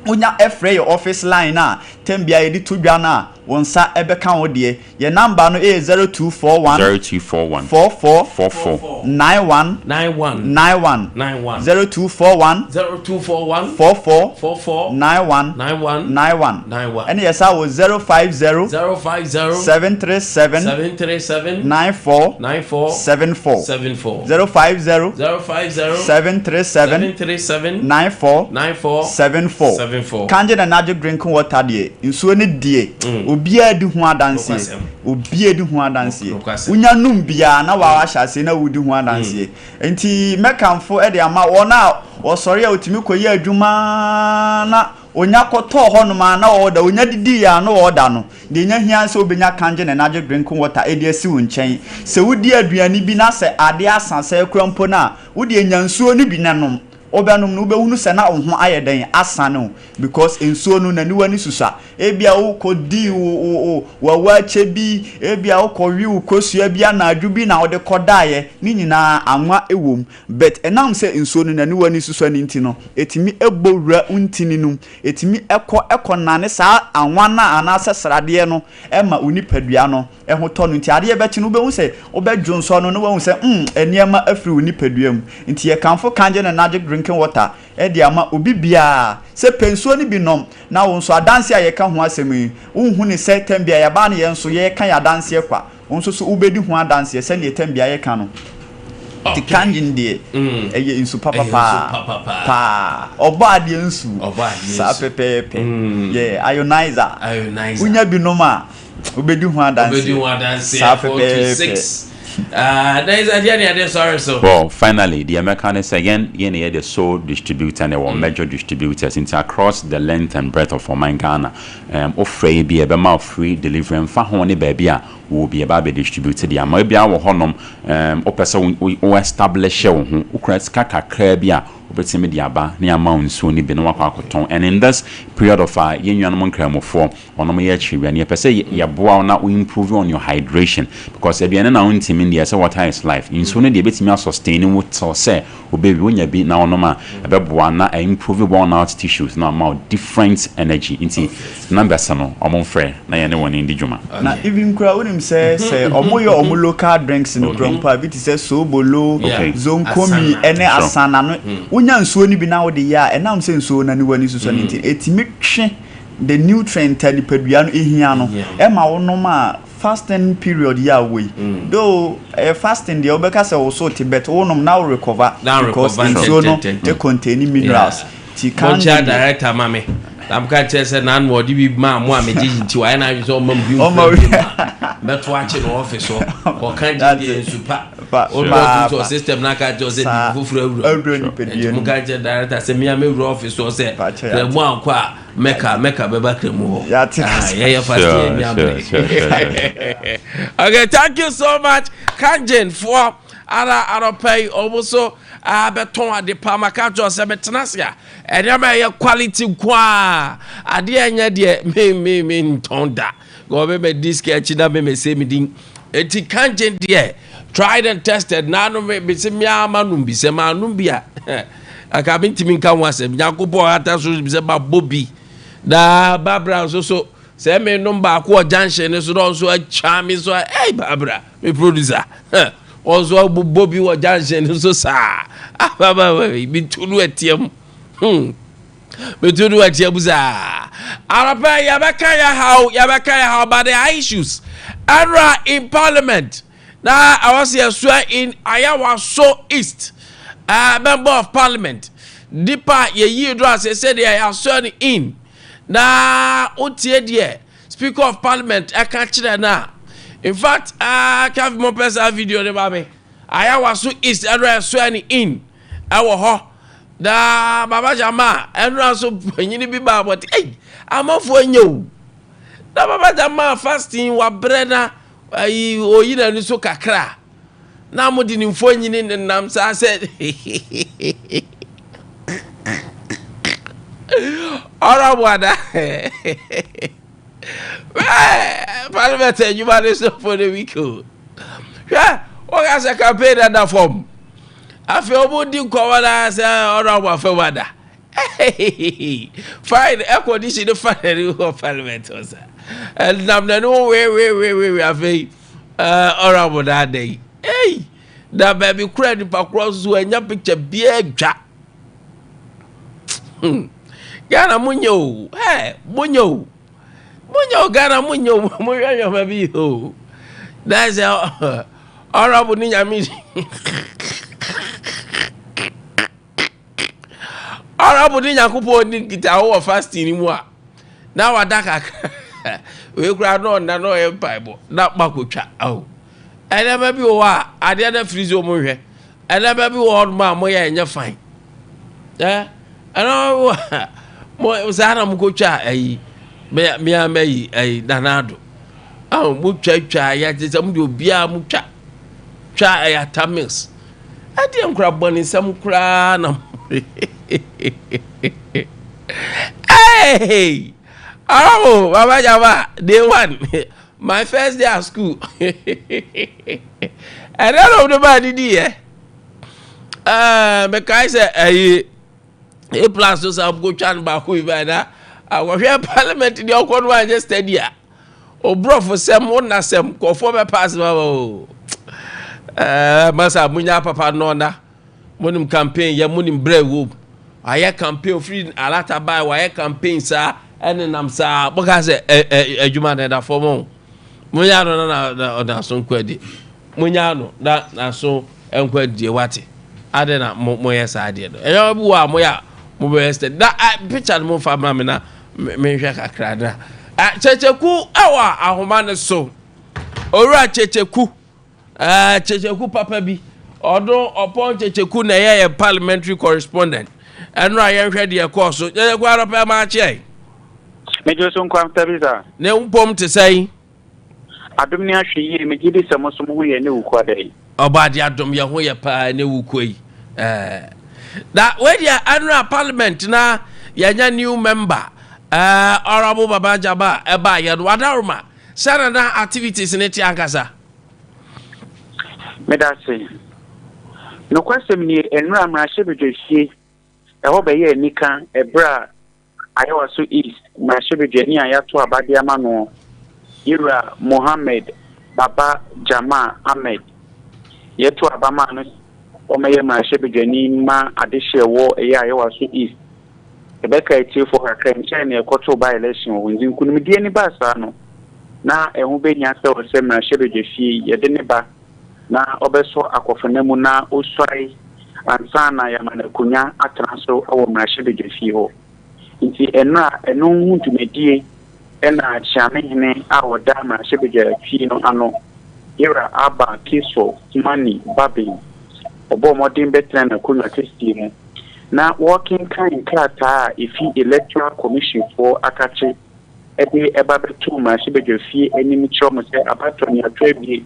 wonya ɛfrɛ yɛ office line a tɛm bia yɛde to dwa no a, wo nsa ɛbɛka wo deɛ. Yɛ number no ɛyɛ 0241 0241 44 44 91 91 91 91 0241 0241 44 44 91 91 91. 91. Ɛne yɛ sa wɔ 050 050 737 737 94 94 74. 74. 050 050 737 737 94 94 74. 74. Kangen Energy drinking water deɛ, nsuo no deɛ, obiara di ho adanseɛ. Nokwasɛm. Obiara di ho adanseɛ. Nokwasɛm. Wonya num biara na waa ahyɛ aseɛ na wodi ho adanseɛ. Nti mɛkamfo de ama wɔn a wɔsɔre a wotumi kɔyɛ adwuma na Onya kɔtɔɔ hɔnom a na ɔɔda, onya didiiɛ a na ɔɔda no, deɛ enya hia ara sɛ wobɛnya Kangen Energy Drinking Water de asi wo nkyɛn. Sɛ wodi aduane bi na sɛ adeɛ asa sɛɛ koraa mpo no a, wo deɛ nya nsuo no bi na nom. Wobɛnom no, wobɛhunu sɛ na wo ho ayɛ dɛn? Asane wo. Because nsuo no, n'aniwa no susua. Ebia wokɔdii wo wo wo w'awakyɛ bi, ebia wokɔwee wo kosua bi anadwo bi na wode kɔdaeɛ, ne nyinaa anwa wɔ mu. But ɛnam sɛ nsuo no n'aniwa no susua no nti no, ɛtumi bɔ wura wo ntini no mu, ɛtumi kɔ kɔnane saa anwa no a anaasɛ sradeɛ no ma wo nipadua no ho tɔ no. Nti adeɛ bɛkye no wobɛhu sɛ wobɛdwonsɔ no na woahu sɛ mm nneɛma afiri wo nipadua mu. Nti yɛkamfo Kangen Enagic Drinking Water de ama obi biara sɛ pɛ nsuo no bi nom na wo nso adanseɛ a yɛka ho asɛm yi wonhu no sɛ tɛm biara yɛba no yɛn nso yɛreka yɛn adanseɛ kwa. Wo nso so wobɛdi ho adanseɛ sɛdeɛ tɛm biara yɛka no. Nti kangen deɛ ɛyɛ nsu papa paa paa. Ɔbɔ adeɛ nsu saa pɛpɛɛpɛ. Yeah, ionizer. Wonya bi nom a wobɛdi ho adanseɛ saa pɛpɛɛpɛ. Well, finally, deɛ mɛka ne sɛ yɛn yɛn na yɛ the sole distributor na yɛwɔ major distributors nti across the length and breadth of ɔman Ghana um wofrɛ yɛ bi a yɛbɛma wo free delivery ɛmfa ho ne baabi a wowɔ bi yɛba abɛ distribute de ama wo. Ebia wɔ hɔnom um wopɛ sɛ wo wo establish wo ho wokura sika kakraa bi a wobɛtumi de aba na yɛama wo nsuo no bi na woakɔ akɔtɔn and in this period of a yɛn nuanom nkramofoɔ Wɔnom yɛ akyiriwia no yɛpɛ sɛ yɛboa wo na wo improve on your hydration because aduane na wontumi nni ɛsɛ water is life nsuo no deɛ ɛbɛtumi a sustain wo till sɛ wobɛwie wonya bi na wonom a ɛbɛboa na a improve worn out tissues na ama wo different energy nti numbers no wɔn mfrɛ na yɛne wɔn ndi dwuma. Na even koraa wonim sɛ sɛ ɔmo yɛ ɔmo local drinks no koraa mpo a bi te sɛ soobolo, zonkomi ɛne asana no wonya nsuo no bi na wode yɛ a ɛnam sɛ nsuo no aniwa no susua no nti ɛtumi twe the nutrient a nipadua no hia no ɛma wo nom a fasting period yi a wɔ yi though ɛyɛ fasting deɛ wobɛka sɛ wo so te but wo nom na wo recover because nsuo no contain minerals ti kan de director ma me na mka kyerɛ sɛ na ano ɔde bi maa mo a megye nti wayɛ na adwene sɛ ɔma mu bi mfra bi mu mɛto akye no ɔfis hɔ kɔka gye deɛ nsu pa wodɔ to system na aka kyerɛ sɛ bibi foforɔ awura nti mo ka kyerɛ director sɛ mea mɛwura ɔfis hɔ sɛ krɛmu ankɔ a mɛka mɛka bɛba krɛmu hɔ yɛyɛ fast yɛ nya okay thank you so much kangen foɔ ara arɔpɛ yi ɔmo so abɛtɔn ade pa ma ka kyerɛ sɛ mɛtena ase a ɛnneɛma ɛyɛ quality nko a adeɛ ɛnyɛ deɛ me me me ntɔn da wɔbɛ mɛ disk akyi na mɛ mɛ sɛ mi din eti kangen deɛ tried and tested na ano me me se me ama nom bi sɛ ma nom bi a aka me ntumi nka ho asɛm nyankopɔn ata so sɛ ma bɔ bi na babra nso so sɛ me nom baako wɔ junction ne so na ɔnso atwa me so ɛy babra me producer ɔnso abobɔ bi wɔ junction ne so saa ababa me tu no atiam hmm metu no atiam saa arapɛ yɛbɛka yɛ haw yɛbɛka yɛ haw but there are issues ɛnra in parliament Na ɛwɔ sɛ yɛsoa in Ayawaso East uh, member of parliament nipa yɛyii no ase sɛdeɛ yɛasoa no in na wotie deɛ speaker of parliament ɛka kyerɛ no a in fact uh, kafi mo pɛ saa video no ma me Ayawaso East ɛno ɛsoa no in ɛwɔ hɔ na baba gyama ɛnora so panyini bi baa bɔte ei amanfoɔ nyɛ o na baba gyama fasting wabrɛ na Ayi oyi n'ani so kakra na mo de ne mfonini nenam saa sɛ ɔrɔbo ada parliament adwuma ne so for the week o hwɛ wɔka sɛ campaign dada fam afei wɔn di nkɔmɔ na sɛ ɔrɔbo afɛm ada. Fine, air condition no fa n'ani wɔ parliament hɔ sa. Ɛnam n'ani ho wewewewewe afei ɔrɔ mo na ada yi. Ei, na baabi kura nipa korɔ nso anya picture biara dwa. Hmm. Ghana mo nyɛ o, hey, mo nyɛ o. Mo nyɛ o Ghana mo nyɛ o, mo hwɛ nneɛma bi o. Na sɛ ɔrɔ mo ne nyame. Ɔrɔbo ne Nyankopɔn di nkitaho wɔ fasting no mu a, na wada kakra. Wei koraa na ɔnna na ɔyɛ mpaebɔ na makɔtwa. Aho. Nneɛma bi wɔ hɔ a, adeɛ no afiri sɛ wɔn nhwɛ. Nneɛma bi wɔ hɔ nom a moyɛ ɛnyɛ fine. Ɛ nneɛma bi wɔ hɔ a, Mo saa na mokɔtwa ayi mea mayi ayi Nana Addo. Ahu mo twa twa yɛ te sɛ mo de obiara mo twa twa ɛyɛ ata mills. Ɛdeɛ nkora bɔne nsɛm koraa na Hey! Oh, Baba Jama, day one, my first day at school. Ɛdɛ na ɔmo de ba didi yɛ. Ɛɛ, mekae sɛ ɛyi. A plus so san ko twa no baako bi ba na akɔhwɛ parliament deɛ ɔkɔ no anyɛ steady a oborɔfo sɛm wo na sɛm kɔfoɔ bɛ pass ma o ɛɛ masa munya papa nɔɔna monim campaign yɛ monim brɛ wom ayɛ campaign ofiri alata baa wayɛ campaign saa ɛnenam saa moka sɛ ɛ ɛ adwuma na ɛda fam o munya no na na na so nkɔ adi Monyaa no na n'aso nkɔ adidie wate adɛn na mo moyɛ saa adeɛ no ɛyɛ bi wɔ a moyɛ a mobɛyɛ steady na a picture no momfa ma me na menhwɛ kakra na kyekyeku ɛwɔ ahoma no so owura kyekyeku ɛɛ kyekyeku papa bi ɔno ɔpɔn kyekyeku na ɛyɛ yɛ parliamentary correspondent ɛno a yɛnhwɛ deɛ ɛkɔɔ so kyekyeku anɔpɛ maa kyeɛ. Megye so nkwa Tabitha. Ne mpom te sɛn? Adom ne ahwɛ yie, megye di sɛ mo nso mo ho yɛ ne wukuada yi. Ɔbɔadeɛ adom yɛn ho yɛ paa ne wukuo yi eh. Na wei deɛ ɛnora parliament na yɛnya new member eh, Honourable Baba Jaba ɛbaa yɛ no wadaroma sɛ na na activities ne te ankasa. Meda ase. Nokwasɛm nie, ɛnora mmarahyɛbadwafie ɛhɔ bɛyɛɛ anika ɛberɛ a Ayawaso East mmarahyɛbadwani a yɛato aba de ama noɔ, Yewura Mohammed Baba Jamaa Ahmed. Yɛtoo aba maa no sɛ ɔmmɛyɛ mmarahyɛbadwani mma adehye a ɛwɔ ɛyɛ Ayawaso East. Yɛbɛkae atiefoɔ kakra, nkyɛe na yɛkɔtoo by election wɔ hɔ nti nkunimdie no baa saa no, na ɛho bɛhia sɛ ɔsɛ mmarahyɛbadwafie yɛde ne ba na ɔbɛsɔ akɔfena mu na osuae ansa na yɛama no akonnwa atena so wɔ mmarahyɛbadwafie hɔ. Nti ɛnora ɛno ho dwumadie na Kyeamehene a ɔda mmarahyɛbadwafie no ano, Yewura Abba Kisfo Kumani Babin, ɔbɔɔ mmɔden bɛtenaa n'akonnwa kɛseɛ mu na wɔrekenkan nkrataa a ɛfi Electoral Commissionfoɔ akakye de ba bɛtoo mmarahyɛbadwafie anim kyerɛ wɔn sɛ abatoɔ no yɛato awie.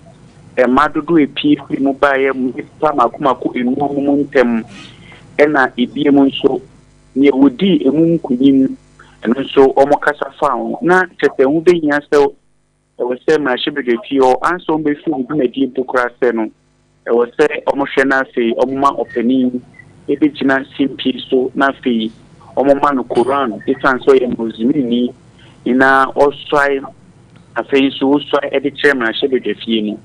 Mma dodoɔ a ɛpue firii mu baeɛ nnipa mmaako mmaako nnum mu ntɛm, ɛna ebiem nso deɛ wɔdii ɛmu nkonim ɛno nso wɔkasa faa ho. Na kyerɛ sɛ ɛho bɛhia sɛ Ɛwɔ sɛ mmarahyɛbadwafie hɔ ansa wɔbɛfiri wɔn dwumadie mpo koraa sɛ no, ɛwɔ sɛ wɔhwɛ na afei wɔma ɔpanin bɛgyina simpie so na afei wɔma no Koran ɛsiane sɛ ɔyɛ Muslimni na ɔsuae afei nso ɔsuae de kyerɛ mmarahyɛbadwafie no.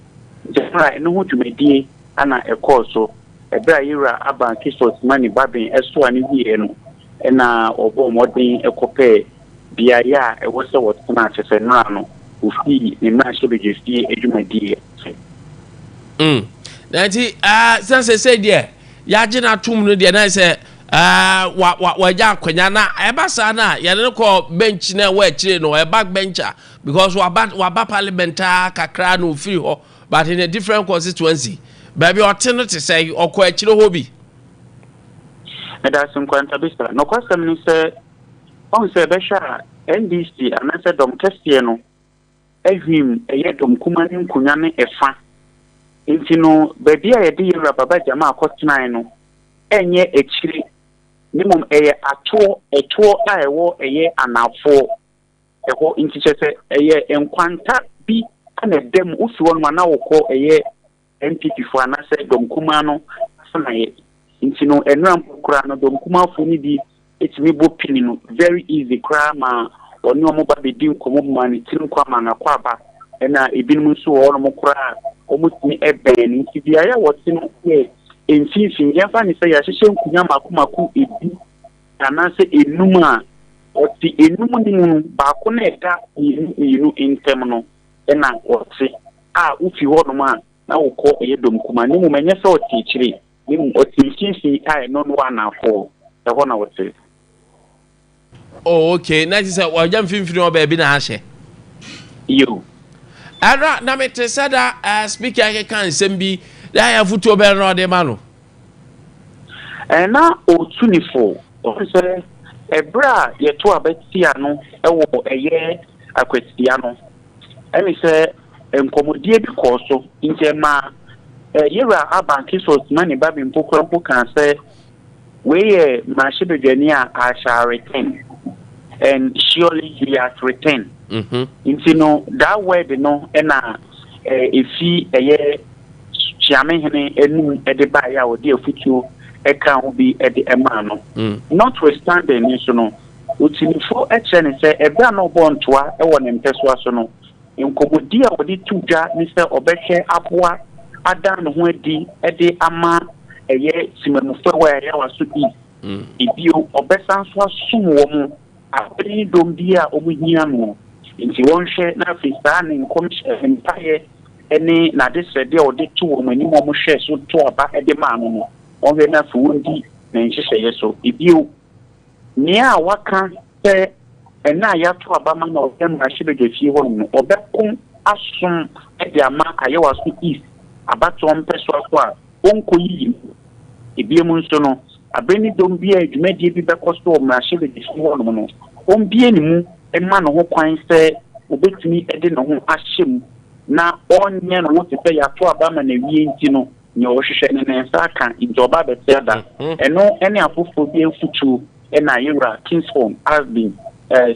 Nti ɛberɛ a ɛno ho dwumadie na ɛkɔɔ so ɛberɛ a Yɛwura Abban Kisor Simani Babin soa no wieɛ no na ɔbɔɔ mmɔden kɔpɛɛ beaeɛ a ɛwɔ sɛ wɔtena, kyerɛ sɛ nnora no, wɔfii ne mmarahyɛbadwafie adwumadie ase. Mm. Na nti ah, sɛ sɛsɛ deɛ yɛagye no atom no deɛ na sɛ ah, wa, wa, wagya akwanya na ɛba saa no a yɛne no kɔ bench na ɛwɔ akyire no ɔyɛ back bencher because waba, waba parliament a kakra na ɔfiri hɔ but in a different constituency baabi ɔte no te sɛ ɔkɔ akyire hɔ bi. Meda ase Nkwantabisa. Nokwasɛm ne sɛ Wahu sɛ bɛhwɛ a NDC anaasɛ dɔm kɛseɛ no ahwim ɛyɛ dɔm kuma no nkonwa no ɛfa. Nti no baabi a yɛde Yɛwura Baba Jamal kɔtenae no ɛnyɛ akyire na mmom ɛyɛ atoɔ, ɛtoɔ a ɛwɔ ɛyɛ anaafoɔ ɛhɔ. Nti kyerɛ sɛ ɛyɛ nkwanta bi na ɛda mu, wofi hɔ nom a na wokɔ ɛyɛ NPP foɔ anaasɛ dɔm kumaa no asenaeɛ nti no ɛnora mpo koraa no dɔm kumaa foɔ no bi tumi bɔ pini no very easy koraa ma ɔne wɔn ba bɛdi nkɔmmɔ ma ne tiri nkwa ma no akwaaba ɛna ebinom nso wɔ hɔnom koraa a wɔtumi bɛn no nti beaeɛ a wɔte no yɛ mfimfini yɛmfa ne sɛ yɛahyehyɛ nkonnwa mako mako edu anaasɛ enum a ɔte enum no mu no baako na ɛda mmienu mmienu ntam no na ɔte a wofi hɔnom a na wokɔ ɛyɛ dɔm kumaa na mmom ɛnyɛ sɛ ɔte akyire na mmom ɔte mfimfini a ɛno no wɔ anaafoɔ ɛhɔ na ɔte. Oh okay na kyerɛ sɛ wagya mfimfini hɔ baabi na ahyɛ. Yo. Ɛno na mete sɛ da uh, speaker keka nsɛm bi na ayɛ afotuo bɛn na ɔde ma no. Ɛɛ na ɔtu ne fo. Ɔhu sɛ Ɛberɛ a yɛto aba tia no wɔ ɛyɛ Akwatia no, ɛne sɛ nkɔmmɔdie bi kɔɔ so nti ɛmaa Yewura Alban Kisor Osimani Babi mpo koraa mpo kaa sɛ wei yɛ mmarahyɛbadwani a I shall return and surely he has returned. Nti no that word no na ɛfi ɛyɛ Kyeamehene anum de baeɛ a ɔde afutuo ka ho bi de maa no. Notwithstanding nso no, Otimifo kyerɛ no sɛ ɛberɛ a na ɔbɔ ntoa wɔ ne mpɛsoa so no, nkɔmmɔdi a ɔde to dwa ne sɛ ɔbɛhwɛ aboa adan ne ho adi de ama ɛyɛ Temamufo a ɛwɔ Ayawaso East. Bio, ɔbɛsan nso asom wɔn abere ne dɔm bi a wɔhia no. Enti wɔnhwɛ na afei saa ne nkɔmhyɛ, ne mpaeɛ ne n'adesrɛdeɛ a ɔde too wɔn anim a wɔhwɛɛ so too aba de maa no no, wɔnhwɛ na afei wɔndi ne nhyehyɛeɛ so. Bio, nea waka sɛ ɛnnɛ a yɛato aba ma no wɔ mmarahyɛbadwafie hɔnom no, ɔbɛko asom de ama Ayawaso East abatoɔ mpɛsoa so a ɔnkɔyiyi mu. Ebiem nso no, bere ne dɔm bi a dwumadie bi bɛkɔ so wɔ mmarahyɛbadwafie hɔnom no, ɔmbue ne mu mma ne ho kwan sɛ ɔbɛtumi de ne ho ahyɛ mu na ɔnyɛ ne ho te sɛ yɛato aba ama no awie nti no, nea ɔhwehwɛ no ne nsa aka nti ɔba abɛte ada. Ɛno ne afoforɔ bi afotuo na Yewura Kingsholm Asbin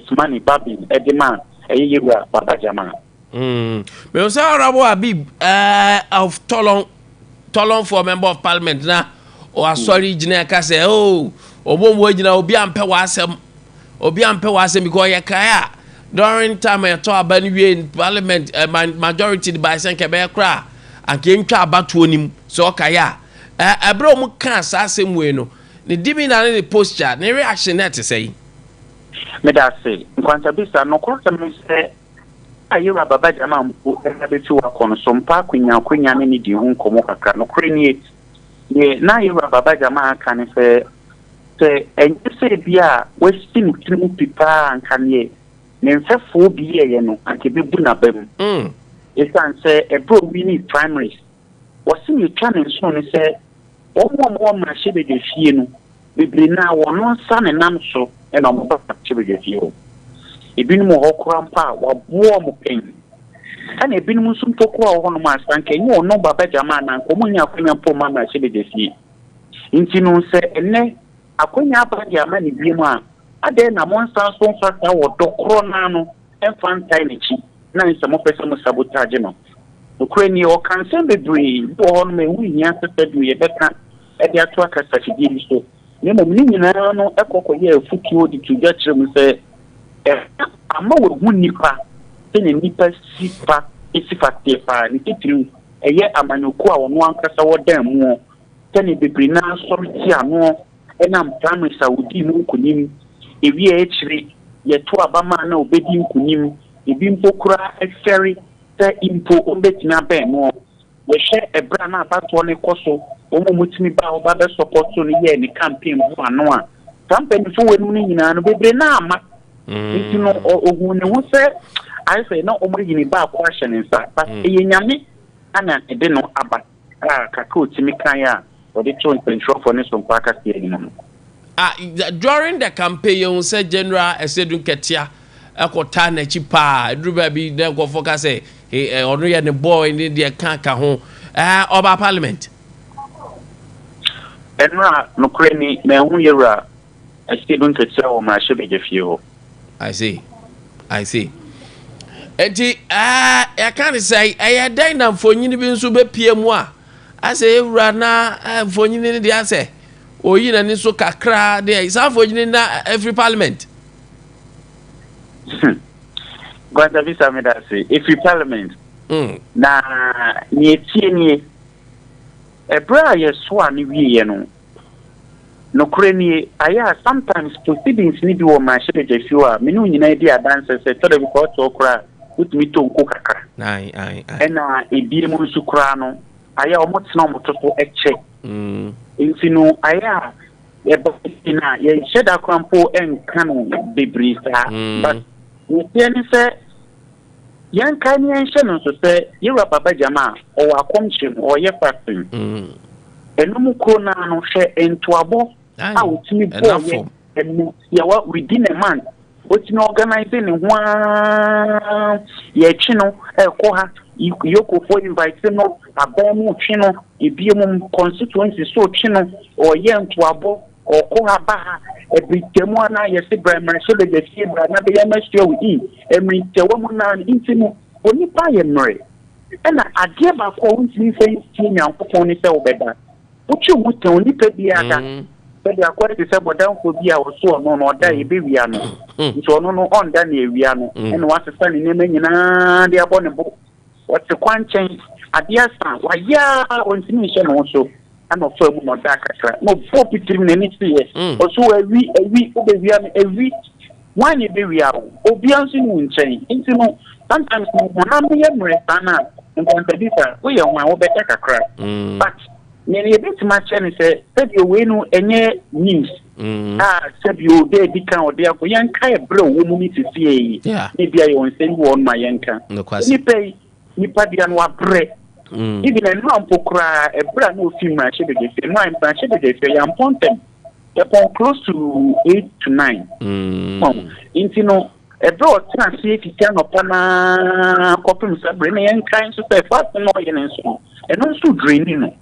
Sumani Babin de maa ɛyɛ Yewura Baba Jamal. Mehu sɛ Honourable Habib of Tolon Tolon for member of parliament na wasɔre gyina ɛka sɛ oh ɔmo mu gyina obi ampɛ w'asɛm obi ampɛ w'asɛm because ɔyɛ kae a during time ɛtɔ aba no wie parliament eh, majority de bae sɛ nka ɛbɛyɛ koraa anka ɛntwa abatoɔ no mu sɛ ɔkae a ɛberɛ a ɔmo kaa saa asɛm wei no ne demeanor ne ne posture ne reaction na ɛte sɛ yi. Meda ase. Nkwantabisa, nokwasɛm ne sɛ a Yewura Baba Gyama mpo reba abɛtu wakɔ no, Sompa Akwanya Akwanya ne no dii ho nkɔmmɔ kakra. Nokorɛ nie, deɛ na Yewura Baba Gyama reka ne sɛ, sɛ ɛnyɛ sɛ ebia wasi ne tiri mu pi paa a, anka neɛ ne mfɛfoɔ bi yɛeɛ no, anka ɛbɛbu n'aba mu. Ɛsiane sɛ ɛberɛ a ɔwinii primaries, Wɔse nea etwa ne nsono ne sɛ wɔn a wɔwɔ mmarahyɛbadwafie no bebree no ara wɔn nsa na ɛnam so na wɔba mmarahyɛbadwafie hɔ. Ebinom wɔ hɔ koraa mpo a wɔaboa wɔn pɛn. Ɛna ebinom nso mpo koraa wɔ hɔnom a sɛ anka ɛnyɛ ɔno Baba Jamal no a anka wɔnnya akwanya mpo mma mmarahyɛbadwafie. Nti no sɛ ɛnnɛ akwanya aba de ama no biom a, adɛn na monsan nso mfa saa ɔdɔ korɔ no ara no mfa ntae n'akyi na ayɛ sɛ mopɛ sɛ mo sabotage no. Nokorɛ nie, ɔka nsɛm bebree bi wɔ hɔnom a ɛho nhia sɛ sɛdeɛ yɛbɛka de ato akasafidie yi so, na mmom ne nyinaa no kɔ kɔyɛ afutuo de to dwa kyerɛ mu sɛ ɛha ama wahu nnipa sɛdeɛ nnipa si fa si fa teɛ paa, ne titiriw ɛyɛ amanyɔkuo a ɔno ankasa wɔ dan muo, sɛdeɛ bebree no ara sɔre tia noɔ ɛnam primaries a ɔdii mu nkonim, ɛwiee akyire yɛto aba maa na ɔbɛdi nkonim, ebi mpo koraa fɛre sɛ mpo wɔbɛtumi abɛn noɔ. Yɛhwɛ ɛberɛ a na abatoɔ no rekɔ so, wɔn a wɔtumi baa hɔ ba bɛsɔpɔtoo no yɛɛ ne campaign boa ano a, saa mpanimfoɔ weinom no nyinaa no, bebree no ara amma. Nti no, ɔhuu ne ho sɛ ayɛ sɛ na wɔayi ne baako ahyɛ ne nsa, but ɛyɛ Nyame na ɛde no aba. A kakra a otumi kae a ɔde too nsɛnkyerɛwfo ne sompa akaseɛ anim no. A During the campaign, yɛhu sɛ General Ɛsɛdu Nkɛtea kɔtaa n'akyi paa. Ɛduru baabi na nkurɔfoɔ ka sɛ he, ɛ, ɔno yɛ ne boy ne deɛ ka ka ho. Ɛ, ɔbaa parliament. Ɛnora, nokorɛ ni, manhu Yɛwura Ɛsɛdu Nkɛtea wɔ mmarahyɛbadwafie hɔ. I see. I see. Enti ɛɛ yɛka ne sɛ ɛyɛ dɛn na mfonyin bi nso bɛpie mu a asɛ ewura na mfonyin no deɛ asɛ oyi n'ani so kakra deɛ saa mfonyin na efiri parliament. Hmm. Gwanta bisa me da se efiri parliament. Na nea etie nie ɛberɛ a yɛsoa no wieɛ no Nokorɛ nie, ayɛ a sometimes proceedings no bi wɔ mmarahyɛbadwafie hɔ a me ne wo nyinaa di adanseɛ sɛ ɛtɔ da bi koraa wote hɔ koraa a wotumi tɔ nko kakra. Ɛna ebiem nso koraa no ayɛ a wɔtena wɔn to so kyɛ. Nti no ayɛ a ɛba sei no a yɛnhyɛ da koraa mpo nka no bebree saa. But deɛ ɛteɛ ne sɛ Yɛnkae na yɛnhyɛ no nso sɛ Yewura Baba Gyama a ɔwɔ akɔmkyere mu, ɔreyɛ fasting. Ɛno mu koro no ara no, hwɛ ntoabɔ a ɔtumi bɔeɛ Ɛmu yɛwɔ within a month otumi organize ne ho aa, yɛtwe no ɛkɔ ha, yokofoɔ invite no, aban mu twe no, ebie mu constituency so twe no, ɔyɛ ntoabɔ, ɔkɔ ha ba ha. Ɛbi mu ana yɛsi bra mmarahyɛ badwa fie, bra na bɛyɛ mɛsua wo in mmerɛ mu naa. Nti no onipa yɛ mmerɛ, ɛna adeɛ baako a wontumi nfa nsie Nyankopɔn ne sɛ wobɛda wotwe wo tɛn onipa biara da. Sɛdeɛ akɔyɛ te sɛ bɔdamfoɔ bi a ɔso ɔno no ɔda yɛbɛwia no, nti ɔno no ɔnda ne awia no, ɛna wasesa ne nneɛma nyinaa de abɔ ne bo. Ɔte kwankyɛn, adeɛ asa, wayɛ a ɔntumi nhyɛ ne ho so, ɛna ɔfa mu na ɔda kakra na ɔbɔ pitirim n'ani seeɛ. Ɔso awi awi, wobɛwia no awi, wan na ɛbɛwia wo? Obia nso ne wo nkyɛn. Nti no sometimes no honam no yɛ mmerɛ saa no a, nkɔntabi sa woyɛ ho a wobɛda kakra. But nea yɛbɛtumi akyerɛ no sɛ sɛdeɛ wei no ɛnyɛ news a sɛbi o de edi kan ɔde akɔ, yɛnka ɛbrɛ ɔwɔ mu ne sesie yi ne bia yɛ wɔn nsɛm bi wɔ ma yɛnka nipa yi nipa dua no wabrɛ. Even ɛnura mpo koraa, ɛbrɛ a na ofi mmarahyɛ badwafie nnura, mmarahyɛ badwafie yɛampɔn ntɛm, yɛpɔn close to 8 to 9. Nti no ɛbrɛ a ɔtena ase fiti anɔpa naa kɔpem sɛ bere na yɛnkae nso sɛ fast na ɔyɛ ne nso no, ɛno nso draini no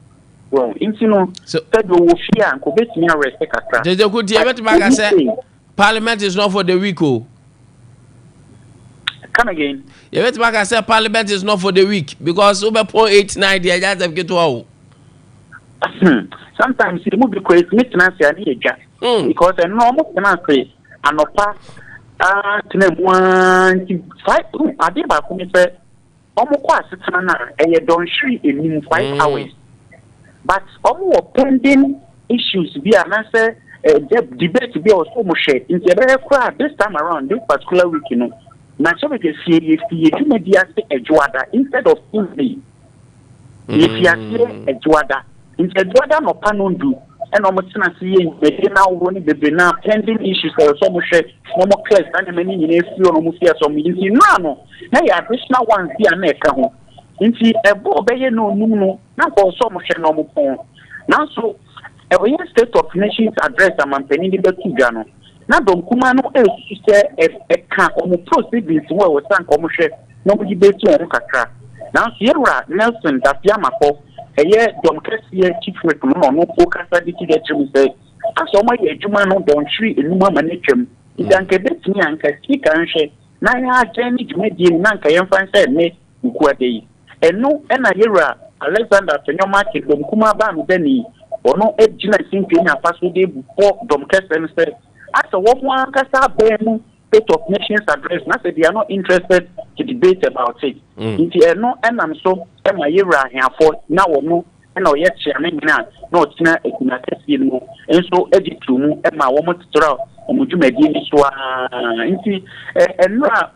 well. Nti no sɛdeɛ ɔwɔ fie a nka obɛtumi arest kakra. Gyegye Kuti, yɛbɛtumi aka sɛ parliament is not for the weak o. Come again? Yɛbɛtumi aka sɛ parliament is not for the weak because wobɛpɔn 8 9 deɛ, ɛnyɛ asɛm ketewa o. Sometimes emu bi kɔ etumi tena ase a ne yɛ dwa because ɛno ɔmo tena ase anɔpa aa tena mu aa. Nti 5, adeɛ baako ne sɛ ɔmo kɔ asetena no a ɛyɛ dɔnhwere 5, 5 hours, but ɔmo wɔ pending issues bi anaasɛ debate bi a ɔsɔ ɔmo hwɛ. Nti ɛbɛyɛ koraa this time around, this particular week no, na sɛbɛkɛ fie yɛfi yɛ dwumadi ase Ɛdwoada instead of Tuesday. Yɛfi aseɛ Ɛdwoada, nti Ɛdwoada nɔpa no ndu ɛna ɔmo tena ase yɛ dwumadie no ahodoɔ no bebree na pending issues a ɛsɛ ɔmo hwɛ na ɔmo clear saa nneɛma no nyinaa efiri hɔ na ɔmo fi ase ɔmo. Nti nnura no na yɛ additional ones bi a na ɛka ho, nti ɛbɔ ɔbɛyɛ no onum no na nka ɔsɛ ɔmo hwɛ na ɔmo pɔn. Nanso ɛyɛ State of Nations Address amampanin de bɛto dwa no na dɔm kuma no esusu sɛ ɛka ɔmo proceedings ho a ɛwɔ sɛ anka ɔmo hwɛ na ɔmo de bɛsi wɔn ho kakra. Nanso yɛwura Nelson Dafeamekpor, ɛyɛ dɔm kɛseɛ chief whip no, na ɔno ɔkasa de ti dɛ kyerɛ mu sɛ asɛ ɔmo ayɛ adwuma no dɔnhwere 5 ama no atwam, nti anka ebetumi anka speaker nhwɛ na yɛ agyɛn ne dwumadie no na anka yɛmfa nsɛ ne nkuada yi. Ɛno ɛna yɛwura Alexander Afenyo-Markin, dɔm kuma baanodani, ɔno gyina simpie ne afa so de bɔ dɔm kɛseɛ no sɛ asɛ wɔn ankasa abɛn mu State of Nations Address na sɛ they are not interested to debate about it. Nti ɛno ɛnam so ɛma yɛwura ahiafo na wɔn ɛna ɔyɛ kyeame hene a na ɔtena akonnwa kɛseɛ no mu nso agye to mu ɛma wɔn tetere wɔn dwumadie no so aa. Nti ɛnura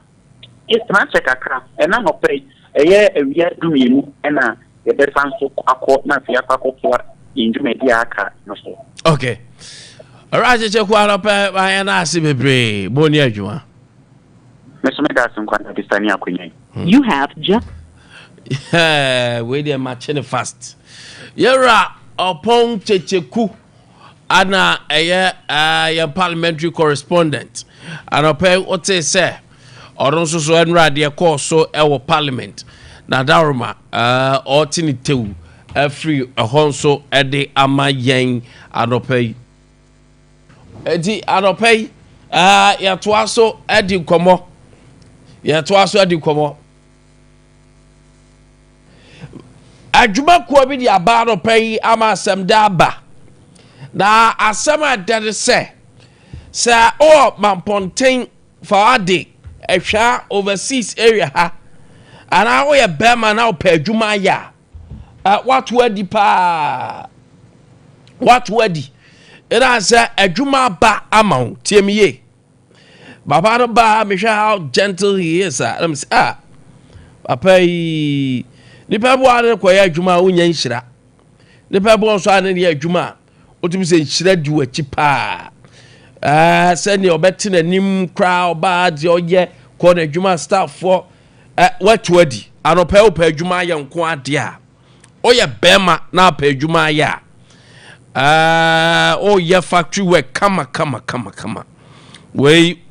yɛtena kyɛ kakra. Ɛna nɔpɛ yi ɛyɛ awia 12 ɛna yɛbɛsa nso akɔ na afei akɔ akɔtoa yɛn dwumadie a aka no so. Okay, ɔrɔ akyekyɛ ko anɔpɛ ayɛ no ase bebree bɔ ne adwuma. Me so meda ase nkwanta bisa ne akonnwa yi. You have just Wei deɛ makye ne fast. Yɛwura Ɔpɔn Kyekyeku ana ɛyɛ yɛn parliamentary correspondent. Anɔpɛ wote sɛ ɔno nso so ɛnura adeɛ kɔɔ so ɛwɔ parliament na daroma ɔte ne tew afiri ɛhɔ nso ɛde ama yɛn anɔpɛ yi. Eti anɔpɛ yi yɛtoa so adi nkɔmɔ, yɛtoa so adi nkɔmɔ. Adwumakuo bi de aba anɔpɛ yi ama asɛm da aba, na asɛm a ɛda ne sɛ sɛ ɔwɔ Mampɔnten fa ade ɛhwɛ overseas area ha anaa woyɛ bɛrima na wopɛ adwuma ayɛ a, wato adi paa, wato adi ɛna sɛ adwuma aba ama wo. Tie me yie. Papa no baa, mehwɛ how gentle he is a, ɛna sɛ, ah, papa yi, nipa bi wa ne kɔyɛ adwuma a wonya nhyira, nipa bi nso a ne yɛ adwuma a wotumi sɛ nhyira di w'akyi paa. Sɛnea ɔbɛte n'anim koraa, ɔbaa deɛ ɔyɛ kɔ n'adwuma stafffoɔ. Watu adi anɔpɛ, wopɛ adwuma ayɛ nko adeɛ a, woyɛ bɛrima na apɛ adwuma ayɛ a, Ɛɛ woyɛ factory work kama kama kama kama. Wei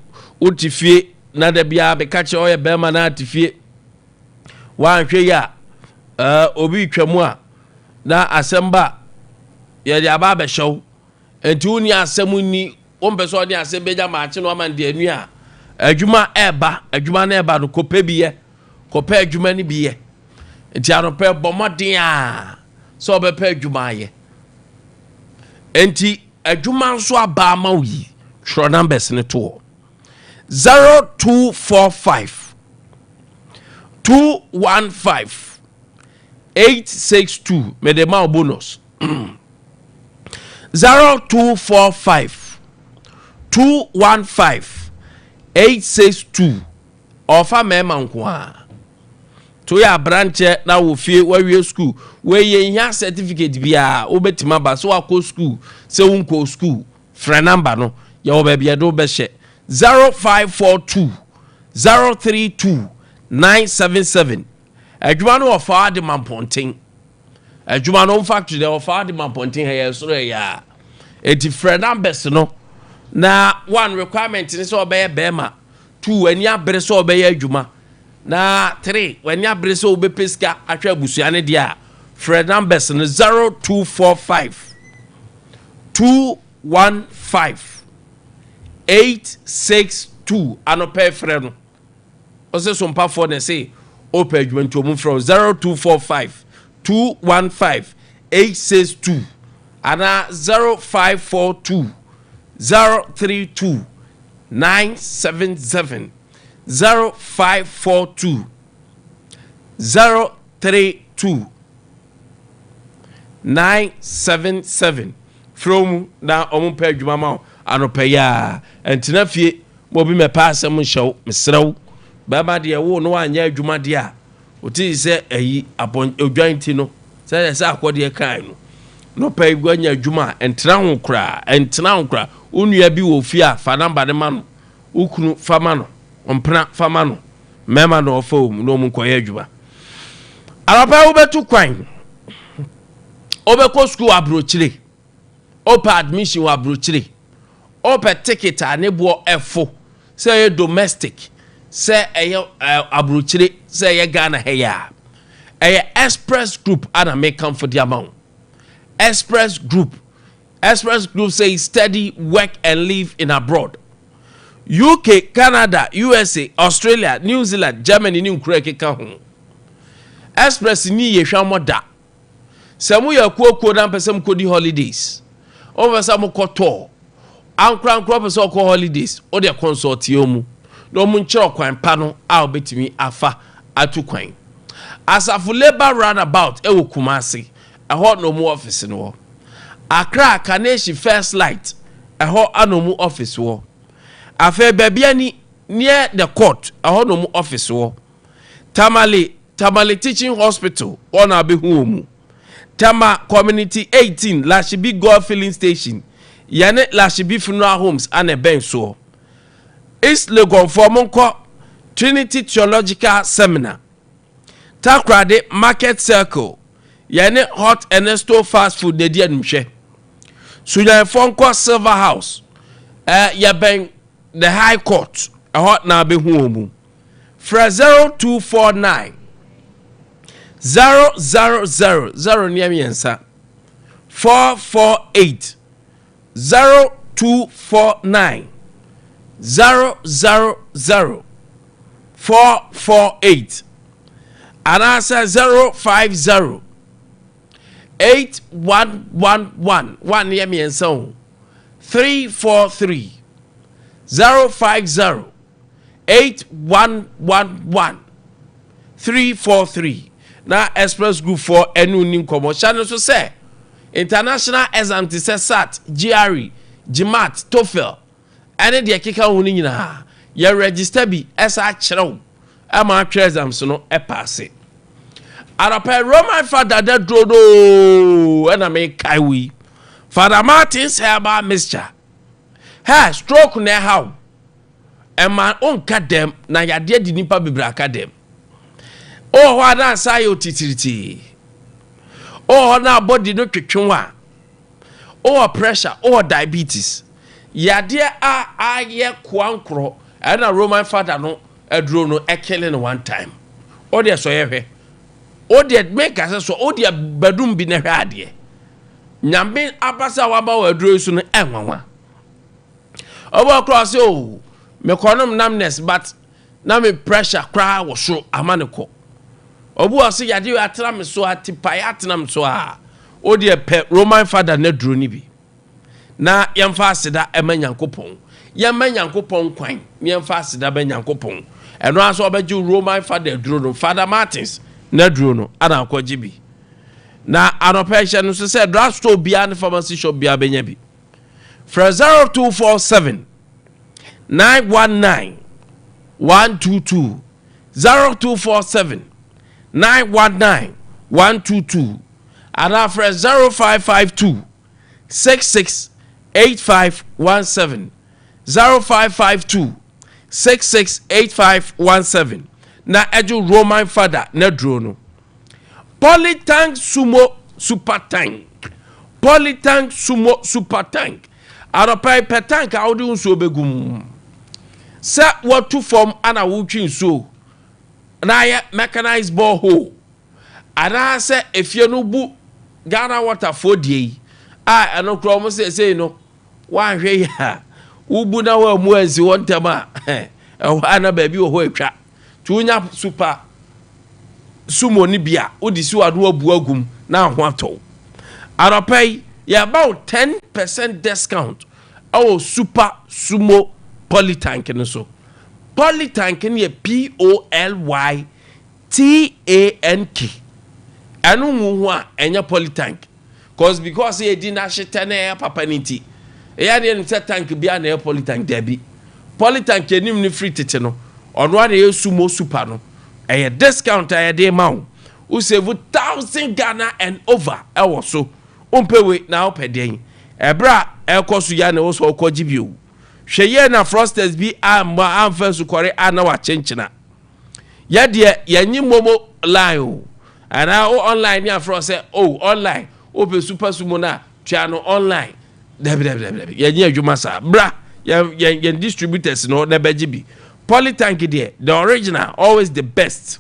wote fie na da biara bɛka kyerɛ ɔyɛ bɛrima na ate fie. Woanhwɛ yi a ɛɛ obi retwa mu a na asɛm ba yɛde aba abɛhyɛ wo. Nti wonni asɛm nni wompɛ sɛ ɔde asɛm bɛgya maakye no ama no deɛ anua a adwuma ɛɛba adwuma no ɛɛba no kɔpɛ bi yɛ kɔpɛ adwuma no bi yɛ. Nti anɔpɛ bɔ mmɔden a sɛ ɔbɛpɛ adwuma ayɛ. Nti adwuma nso aba ama wo yi twerɛ numbers no to hɔ 0245 215 862 mede ma wo bonus 0245 215 862 ɔfa mmarima nko a to yɛ aberanteɛ na wɔ fie wawie school wɔyɛ nhia certificate biara wobɛtumi aba sɛ wakɔ school sɛ wonkɔ school frɛ number no yɛwɔ baabi yɛde wobɛhyɛ 0542 032 977 adwuma no wɔfa ade ma mpɔnten adwuma no factory deɛ wɔfa ade ma mpɔnten ha yɛ soro yɛ a eti frɛ numbers no na one requirement ne sɛ ɔbɛyɛ bɛrima two w'ani abere sɛ ɔbɛyɛ adwuma na three w'ani abere sɛ wobɛpɛ sika ahwɛ abusua no deɛ a frɛ numbers no 0245 215 862 anɔpɛ frɛ no ɔsɛ sompafoɔ na ɛsɛ ɔpɛ adwuma nti ɔmu frɛ 0245 215 862 anaa 0542 032 977 0542 032 977 frɛ mu na ɔmo pɛ adwuma ma wo anɔpɛ yi a ɛntena fie ma obi mɛpɛ asɛm nhyɛ wo mesrɛ wo bɛrima deɛ wo no wanyɛ adwuma deɛ a wote sɛ ayi abɔn odwan ti no sɛ sɛ akɔdeɛ kan no nɔpɛ yi wanya adwuma a ɛntena ho koraa ɛntena ho koraa wo nua bi wɔ fie a fa number ne ma no wo kunu fa ma no ɔmpena fa ma no mmarima na ɔfa wɔ mu na ɔmo nkɔyɛ adwuma anɔpɛ wobɛtu kwan wobɛkɔ sukuu aburokyire wopɛ admission wɔ aburokyire wopɛ ticket a ne boɔ ɛfo sɛ ɛyɛ domestic sɛ ɛyɛ aburokyire sɛ ɛyɛ Ghana ha yi a ɛyɛ Express Group ana mekamfo de ama wo. Express Group, Express Group say study, work and live in abroad: UK, Canada, USA, Australia, New Zealand, Germany ne nkuro ɛkeka ho. Express ni yɛ hwamɔ da sɛ moyɛ kuokuo na mpɛ sɛ mokɔdi holidays, wopɛ sɛ mokɔ tour ankorankora, pɛ sɛ ɔkɔ holidays, wode consult mu na ɔmo nkyerɛ kwan pa no a wobɛtumi afa atu kwan. Asafo Labour Roundabout ɛwɔ Kumase, ɛhɔ na ɔmo office no wɔ. Accra, Kaneshie First Light, ɛhɔ ana ɔmo office wɔ. Afei baabi ani near the court, ɛhɔ na ɔmo office wɔ. Tamale, Tamale Teaching Hospital, wɔn na abɛhu wɔn mu. Tema Community 18, Lashibi Goil Filling Station, yɛne Lashibi Funeral Homes ana ɛbɛn soɔ. East Legon foɔ, mo nkɔ Trinity Theological Seminar. Takoradi, Market Circle, yɛne Hot Ernesto Fast Food na edi animhwɛ. Sunyanfoɔ nkɔ Silver House, yɛbɛn the High Court, ɛhɔ na abɛhu wɔn mu. Frɛ 0249 000 0 nneɛma mmiɛnsa 448, 0249 000 448 anaasɛ 050 8111 1 nneɛma mmiɛnsa o 343, 050 8111 343 na Express Group foɔ ɛne ni nkɔmmɔ. Hyɛ no so sɛ international exam te sɛ SAT, GRE, GMAT, TOEFL ɛne deɛ keka ho no nyinaa yɛ register bi ɛsa akyerɛw ɛma atwerɛ exams no ɛpaase. Anɔpɛ Roman Father da duro ɛna mekae wo yi, Father Martins Herbal Mixture. Hɛ stroke na ɛha wo ɛma ɔnka dɛm na yadeɛ di nipa bebree aka dɛm. Ɔwɔ hɔ a na asa ayɛ otitiritii, ɔwɔ hɔ na abɔdi no twetwe a Wowɔ pressure, wowɔ diabetes, yadeɛ a ayɛ koa nkorɔ, ɛna Roman Fada no aduro no ɛkele no one time. Wodeɛ sɔ yɛhwɛ, wodeɛ meka sɛ sɔ, wodeɛ badum bi na hwɛ adeɛ. Nyame abasa a waba wɔ aduro yi so no ɛnwanwa. Ɔbɔ koraa sɛ o mekɔnom numbness, but na me pressure koraa wɔ soro ama ne kɔ. Obi wɔ sɛ yadeɛ atena me so a, tipaeɛ atena me so a, wodeɛ pɛ Roman Fada no aduro no bi na yɛmfa aseda ɛma Nyankopɔn. Yɛmma Nyankopɔn kwan na yɛmfa aseda ma Nyankopɔn. Ɛno ara sɛ ɔbɛgye Roman Fada aduro no, Fada Martins n'aduro no ana akɔgye bi. Na anɔpɛ hyɛ no so sɛ drug store biara ne pharmacy shop biara bɛnya bi. Frɛ 0247 919 122, 0247 919 122, anaa frɛ 0552 66 8517, 0552 66 8517, na ɛgye Roman Fada n'aduro no. Polytank Sumo Super Tank, Polytank Sumo Super Tank. Anɔpa yi pɛ tank a wode nsuo bɛgu mu sɛ watu fam ana wotwi nsuo na ayɛ mechanized borehole, anaasɛ efie no bu Ghana Water foɔ die yi a, ɛno koraa wɔn sɛ no wanhwɛ yi a, wobu na wɔamu ansi hɔ ntɛm a, ɛhɔ a na baabi wɔ hɔ atwa. Nti wonya Super Sumo no bi a, wode si wado abu agum na aho atɔ. Anɔpa yi yɛba wo 10% discount ɛwɔ Super Sumo Polytank no so. Polytank no yɛ Polytank. Ɛno nwu ho a, ɛnyɛ polytank, cause because yɛdi n'ahyehyɛ na ɛyɛ papa ne nti ɛyɛ adeɛ nim sɛ tank bia na ɛyɛ polytank. Dabi, polytank anim no firi tete no, ɔno ara na ɛyɛ Sumo Super no. Ɛyɛ discount a yɛde ma wo, wo save 1,000 Ghana and over ɛwɔ so. Wompɛ wei na wopɛ deɛn? Ɛberɛ a ɛkɔ so ya na ɛwɔ sɛ ɔkɔgye bio. Hwɛ yie na fraudsters bi amma amfa nsukɔre a na wakyenkyena. Yɛdeɛ yɛnye momo line o, anaa wo online ne afrɛ sɛ o online wopɛ Super Sumo no a, tua no online. Dabi, dabi, dabi, dabi, yɛnyɛ adwuma saa. Bra yɛn yɛn yɛn distributors no na bɛgye bi. Polytank deɛ, the original, always the best.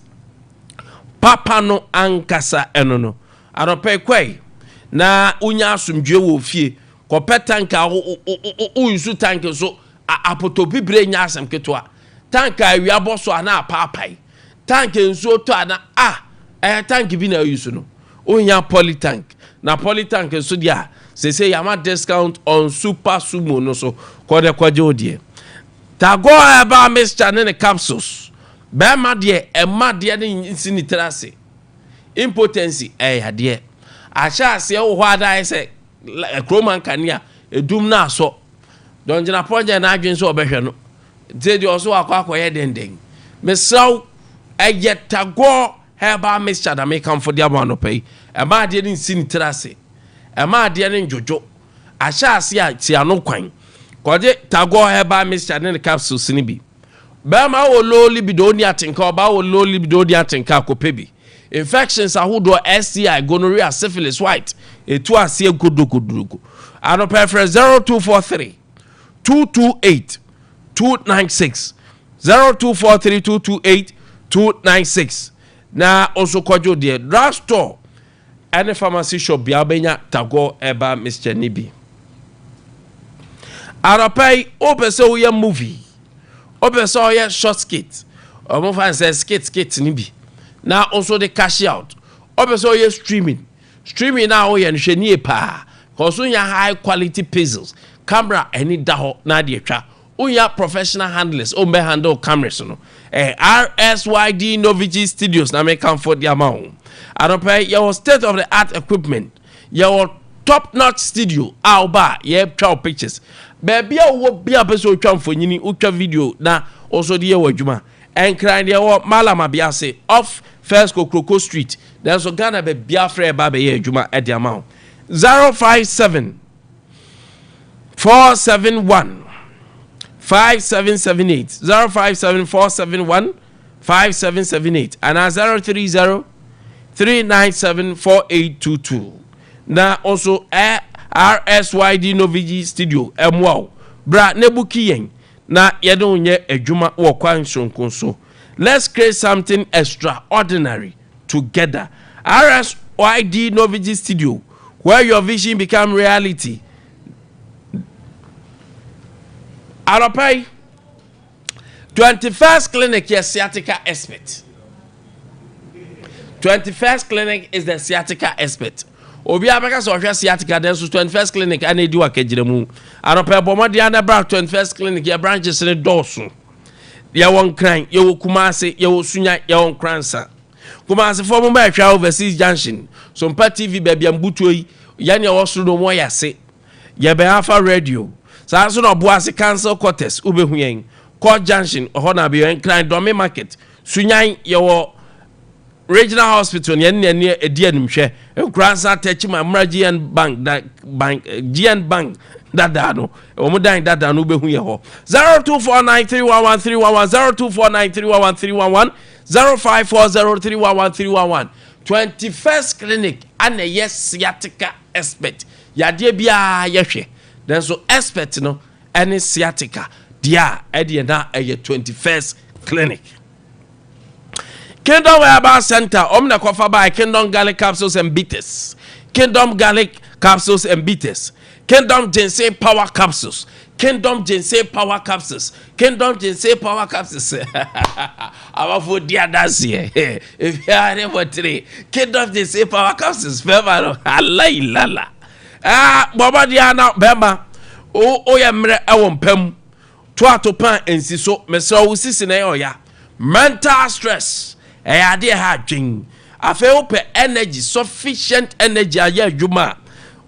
Papa no ankasa ɛno no. Anɔpɛ kɔe na wonya asomdwe wɔ fie, kɔpɛ tank a wo nsu tank so apotɔ bibire nya asɛm ketewa. Tank a awia bɔ so a na apaapae, tank nsuo tɔ a na a ɛyɛ tank bi na ayi so no, wonya Polytank. Na Polytank nso deɛ a sese yama discount on Super Sumo no so. Kɔdɛ kɔgye wo deɛ Tagore Herbal Mixture ne ne capsules. Bɛrima deɛ, ɛma deɛ ne nsi ne tiri ase. Impotency ɛyɛ adeɛ ahyɛ aseɛ wɔ hɔ ada ayɛ sɛ kuroma nkanea edum na asɔ dɔngyina nyɛ n'adwene sɛ ɔbɛhwɛ no nti deɛ ɔso akɔ akɔyɛ denden. Mesrɛw, ɛyɛ Tagore Herbal Mixture na mekamfo de ama anɔpa yi. Ɛma adeɛ no nsi ne tiri ase, ɛma adeɛ no ndwodwo ahyɛ ase a si ano kwan. Kɔgye Tagore Herbal Mixture ne ne capsules no bi. Bɛrima wɔ low libido oni atenka, ɔbaa wɔ low libido oni atenka, akɔpɛ bi. Infections ahodoɔ, STI, gonorrhea, syphilis, white etu aseɛ godogodogo. Anɔpa frɛ 0243 228 296, 0243 228 296, na nso kɔdwo deɛ drug store ɛne pharmacy shop bia wobɛnya Tagore Herbal Mixture ne bi. Anɔpa yi wopɛ sɛ woyɛ movie, wopɛ sɛ ɔyɛ short skit, ɔmo fa sɛ skit skit ne bi na nso de cash out, wopɛ sɛ ɔyɛ streaming, streaming na woyɛ no, hwɛ nie paa kɔso nya high quality pixels camera ani da hɔ na adeɛ twa. Wonya professional handlers o mbɛ handle cameras no. RSYD Novici Studios na mekamfo de ama wo. Anɔpɛ yɛwɔ state of the art equipment, yɛwɔ top notch studio a woba a yɛtwa wo pictures. Baabi a wowɔ bia pɛ sɛ wotwa mfonyini, wotwa video na wo de yɛ wɔ adwuma. Ɛnkran deɛ wɔ Malam Abiase, off First Kokroko Street. Nanso Ghana baabi afrɛ ɛba bɛyɛ adwuma ɛde ama wo. 057 471 5778, 057 471 5778, anaa 030 397 4822. Na nso ɛ RSYD Novigi Studio ɛmoa wo. Bra na buki yɛn na yɛde wo nyɛ adwuma wɔ kwan soronko so. Let's create something extraordinary together. RSYD Novigi Studio, where your vision become reality. Anɔpa yi, 21st Clinic yɛ sciatica expert. 21st Clinic is the sciatica expert. Obiara bɛka sɛ ɔhwɛ sciatica dɛn so 21st Clinic ana edi wakagyina mu. Anɔpa, ɛbɔ mmɔden ana bra 21st Clinic. Yɛ branches ne dɔɔso. Yɛwɔ Nkran, yɛwɔ Kumase, yɛwɔ Sunya, yɛwɔ Nkransa. Kumasefoɔ, mo bɛhwɛ Overseas Junction, Sompa TV, baabi a mbutuo yi yɛne ɛwɔ soro no mu ɔyɛ ase. Yɛbɛn Afa Radio saa nso na Ɔboase Council Quarters wobɛhu yɛn. Court Junction ɛhɔ na abɛyɛ. Nkran, Dɔme Market. Sunyan, yɛwɔ Regional Hospital ne yɛne ne ɛdi animhwɛ. Nkuransa, Tɛkyima, mmra GN Bank da, bank GN Bank dada no, wɔn dan dada no, wobɛhu yɛ hɔ. 0249311311, 0249311311, 0540311311. 21st Clinic ana ɛyɛ sciatica expert. Yadeɛ biara yɛhwɛ, nanso expert no ɛne sciatica deɛ a ɛdeɛ na ɛyɛ 21st Clinic. Kingdom Herbal Center, ɔmo na kɔfa by Kingdom Garlic Capsules and Bitters, Kingdom Garlic Capsules and Bitters, Kingdom Ginseng Power Capsules, Kingdom Ginseng Power Capsules, Kingdom Ginseng Power Capsules. Abafo di adanseɛ efiara ne bɔtire. Kingdom Ginseng Power Capsules bɛrima no alayi aa bɔbɔdeɛ ana bɛrima o oyɛ mmerɛ ɛwɔ mpam to ato pan nsi so. Mesrɛ wo, sisi na ɛyɛ ɔya, mental stress ɛyɛ adeɛ ha adwen. Afei wopɛ energy, sufficient energy ayɛ adwuma a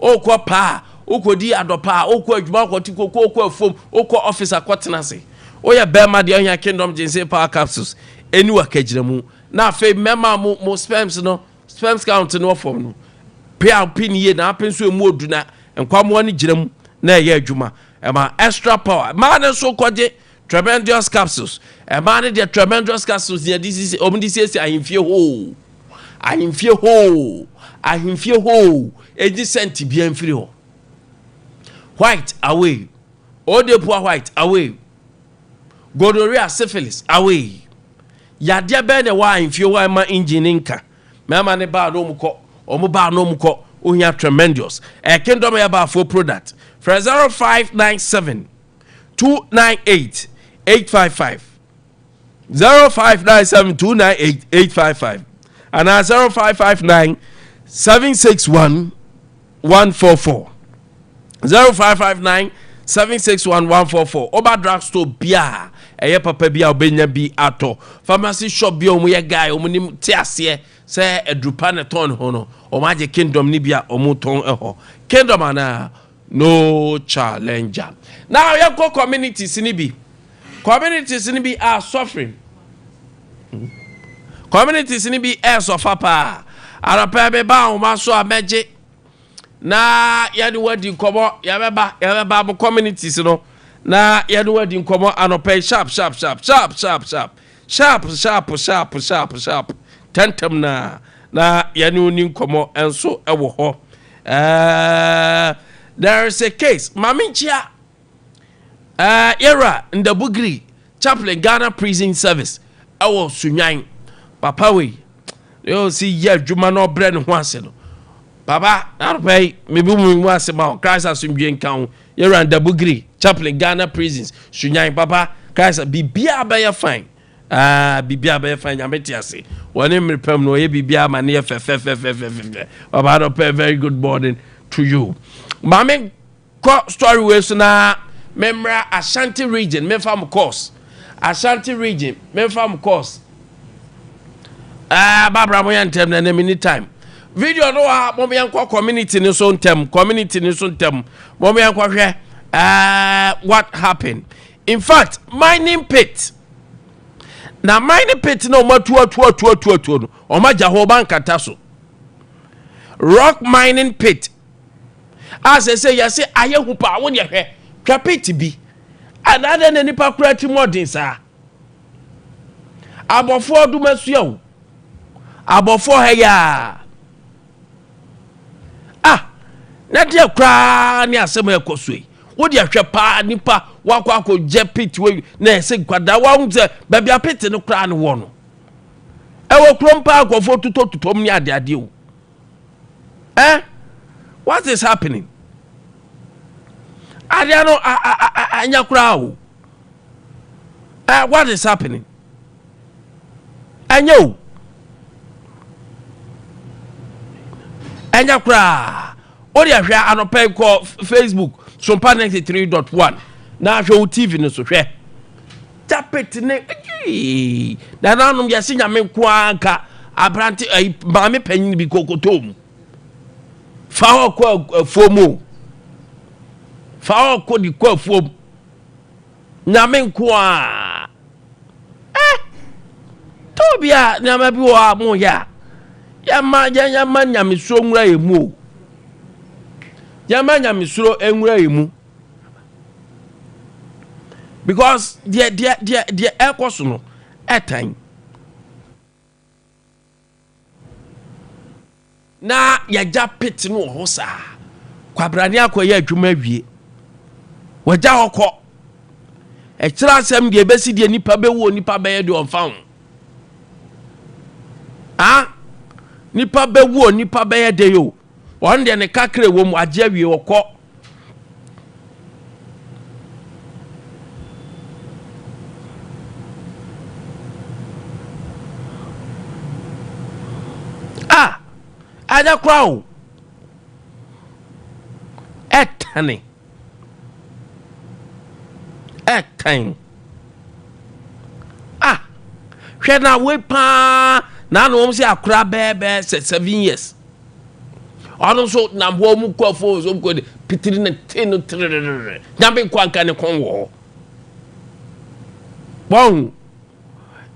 wokɔ paa, wokɔdi adɔpa a wokɔ adwuma, wokɔte koko, wokɔ afuom, wokɔ office akɔtena ase. Woyɛ bɛrima deɛ, ɔhia Kingdom Ginseng Power Capsules ɛni wakagyina mu. Na afei mmarima mo sperms no, sperms count no wɔ fam no, pia pi ne yie na apɛ nso emu odu na nkwamoa no gyina mu na ɛyɛ adwuma, ɛma extra power. Mmaa no nso kɔgye Tremendous Capsules. Ɛmaa no deɛ, Tremendous Capsules yɛ de sisi, wɔn de siesie ahemfie hoo, ahemfie hoo, ahemfie hoo. Edi sɛnti bia mfiri hɔ. White away, odepua white away, gonorrhea, syphilis away. Yadeɛ bɛɛ na ɛwɔ ahemfie hɔ a ɛma engine ne nka mmarima ne baa na wɔn kɔ, wɔn baa na wɔn kɔ. Ohia Tremendous ɛ Kingdom Herbal product. Frɛ 0597298855, 0597298855, anaa 0559761144, 0559761144. Ɔba drug store bia ɛyɛ papa bi a ɔbɛnya bi atɔ, pharmacy shop bi a wɔn yɛ guy, wɔn nim te aseɛ sɛ adupa ne tɔn ho no, wɔn agye Kingdom ne bi a wɔn tɔn ɛhɔ. Kingdom anaa no challenger. Now yɛkɔ communities ni bi. Communities ni bi are suffering, communities ni bi ɛɛsɔfa paa. Anɔpɛ bi ba ahoma so a mɛgye na yɛde wadi nkɔmɔ. Yɛbɛba mo communities no na yɛde wadi nkɔmɔ anɔpɛ yi, sharp sharp sharp sharp sharp sharp sharp sharp sharp sharp sharp, tɛntɛm na yɛne oni nkɔmɔ nso ɛwɔ hɔ. There is a case. Maame nkyia yɛwura Ndabugiri, chaplain, Ghana Prison Service ɛwɔ Sunyan. Papa wei yóò si yɛ adwuma na ɔbrɛ ne ho ase no. Papa, anɔpɛ yi mebi mu ase ma wo. Christ asomdwe nka ho. Yɛwura Ndabugiri, chaplain, Ghana Prisons, Sunyan. Papa, Christ biribiara bɛyɛ fine. Biribiara bɛyɛ fine. Nyame te ase, wɔne mmere pam no ɔyɛ biribiara ma ne yɛ fɛfɛfɛfɛfɛ. Papa, anɔpɛ, very good morning to you. Maame kɔ story wei so na memmra Ashanti Region. Memfa mo course Ashanti Region, memfa mo course. Babra, mo yɛ ntɛm na ɛnɛ mini time. Video no wa mo yɛn kɔ community ni so ntɛm, community ni so ntɛm. Mo yɛn kɔ hwɛ what happened. In fact, mining pit na mining pit na wɔn atu atu atu atu atu no, wɔn agya hɔ, wɔn ankata so. Rock mining pit a sɛ yɛsɛ ayɛ hu paa. Wɔn yɛ hwɛ twa pit bi anaadɛ na nipa kura ti mu ɔden saa. Abɔfoɔ dumasua o, abɔfoɔ ha yaa ah. Na deɛ koraa ne asɛm a ɛkɔ so yi. Wo deɛ hwɛ paa nipa wakɔ akɔgyɛ pit wei na ɛsɛ nkwadaa wahu sɛ baabi a pit no koraa no wɔ no. Ɛwɔ kurom paa nkurɔfoɔ totɔtotɔm ne adeadeɛ o. Eh? What is happening? Adeɛ no anya koraa o. Eh, what is happening? Ɛnyɛ o. Ɛnyɛ koraa. O deɛ hwɛ anɔpɛ kɔ Facebook Sompa 93.1 na hwɛ wo TV no so hwɛ. Tapet ne yii nananom yɛse nyame nko ara nka aberante ayi maame panyin bi kɔkɔtɔɔ mu fa hɔ kɔ afuom o fa hɔ kɔ de kɔ afuom nyame nko ara eh tɔɔ bi a nneɛma bi wɔ a moyɛ a yɛma yɛma nyamesuro nwura yɛ mu o yɛma nyamesuro nwura yɛ mu because deɛ deɛ deɛ deɛ ɛkɔ so no ɛtan na yɛgya pit no wɔ hɔ saa kwabrane akɔyɛ adwuma awie wɔgya hɔ kɔ ɛkyerɛ asɛm deɛ ɛbɛsi deɛ nipa bɛwuo nipa bɛyɛ deɛ ɔmfa ho ah nipa bɛwuo nipa bɛyɛ deɛ o wɔn deɛ ne kakra wɔ mu agye awie ɔkɔ Ah, ɛnyɛ koraa o. Ɛtane. Ɛtan. Ah, hwɛ na wei paa na ano wɔn sɛ akora bɛɛ bɛɛ sɛ 7 years. Ɔno nso nam hɔ mu kɔ afuo so kɔ de pitiri ne te no tererere nyame nkɔ anka ne kɔn wɔ hɔ wɔn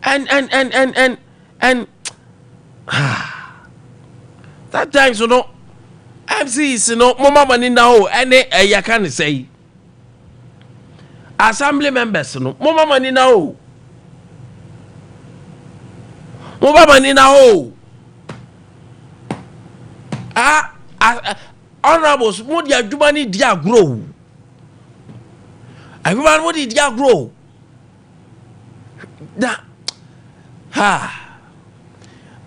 and and and and and and that times no MCs no mo ma mo ani na o ɛne ɛyɛ ka ne sɛ yi assembly members no mo ma mo ani na o mo ma mo ani na o ah ah honourables mo di adwuma ni di agorɔ o adwuma no mo di di agorɔ o na ha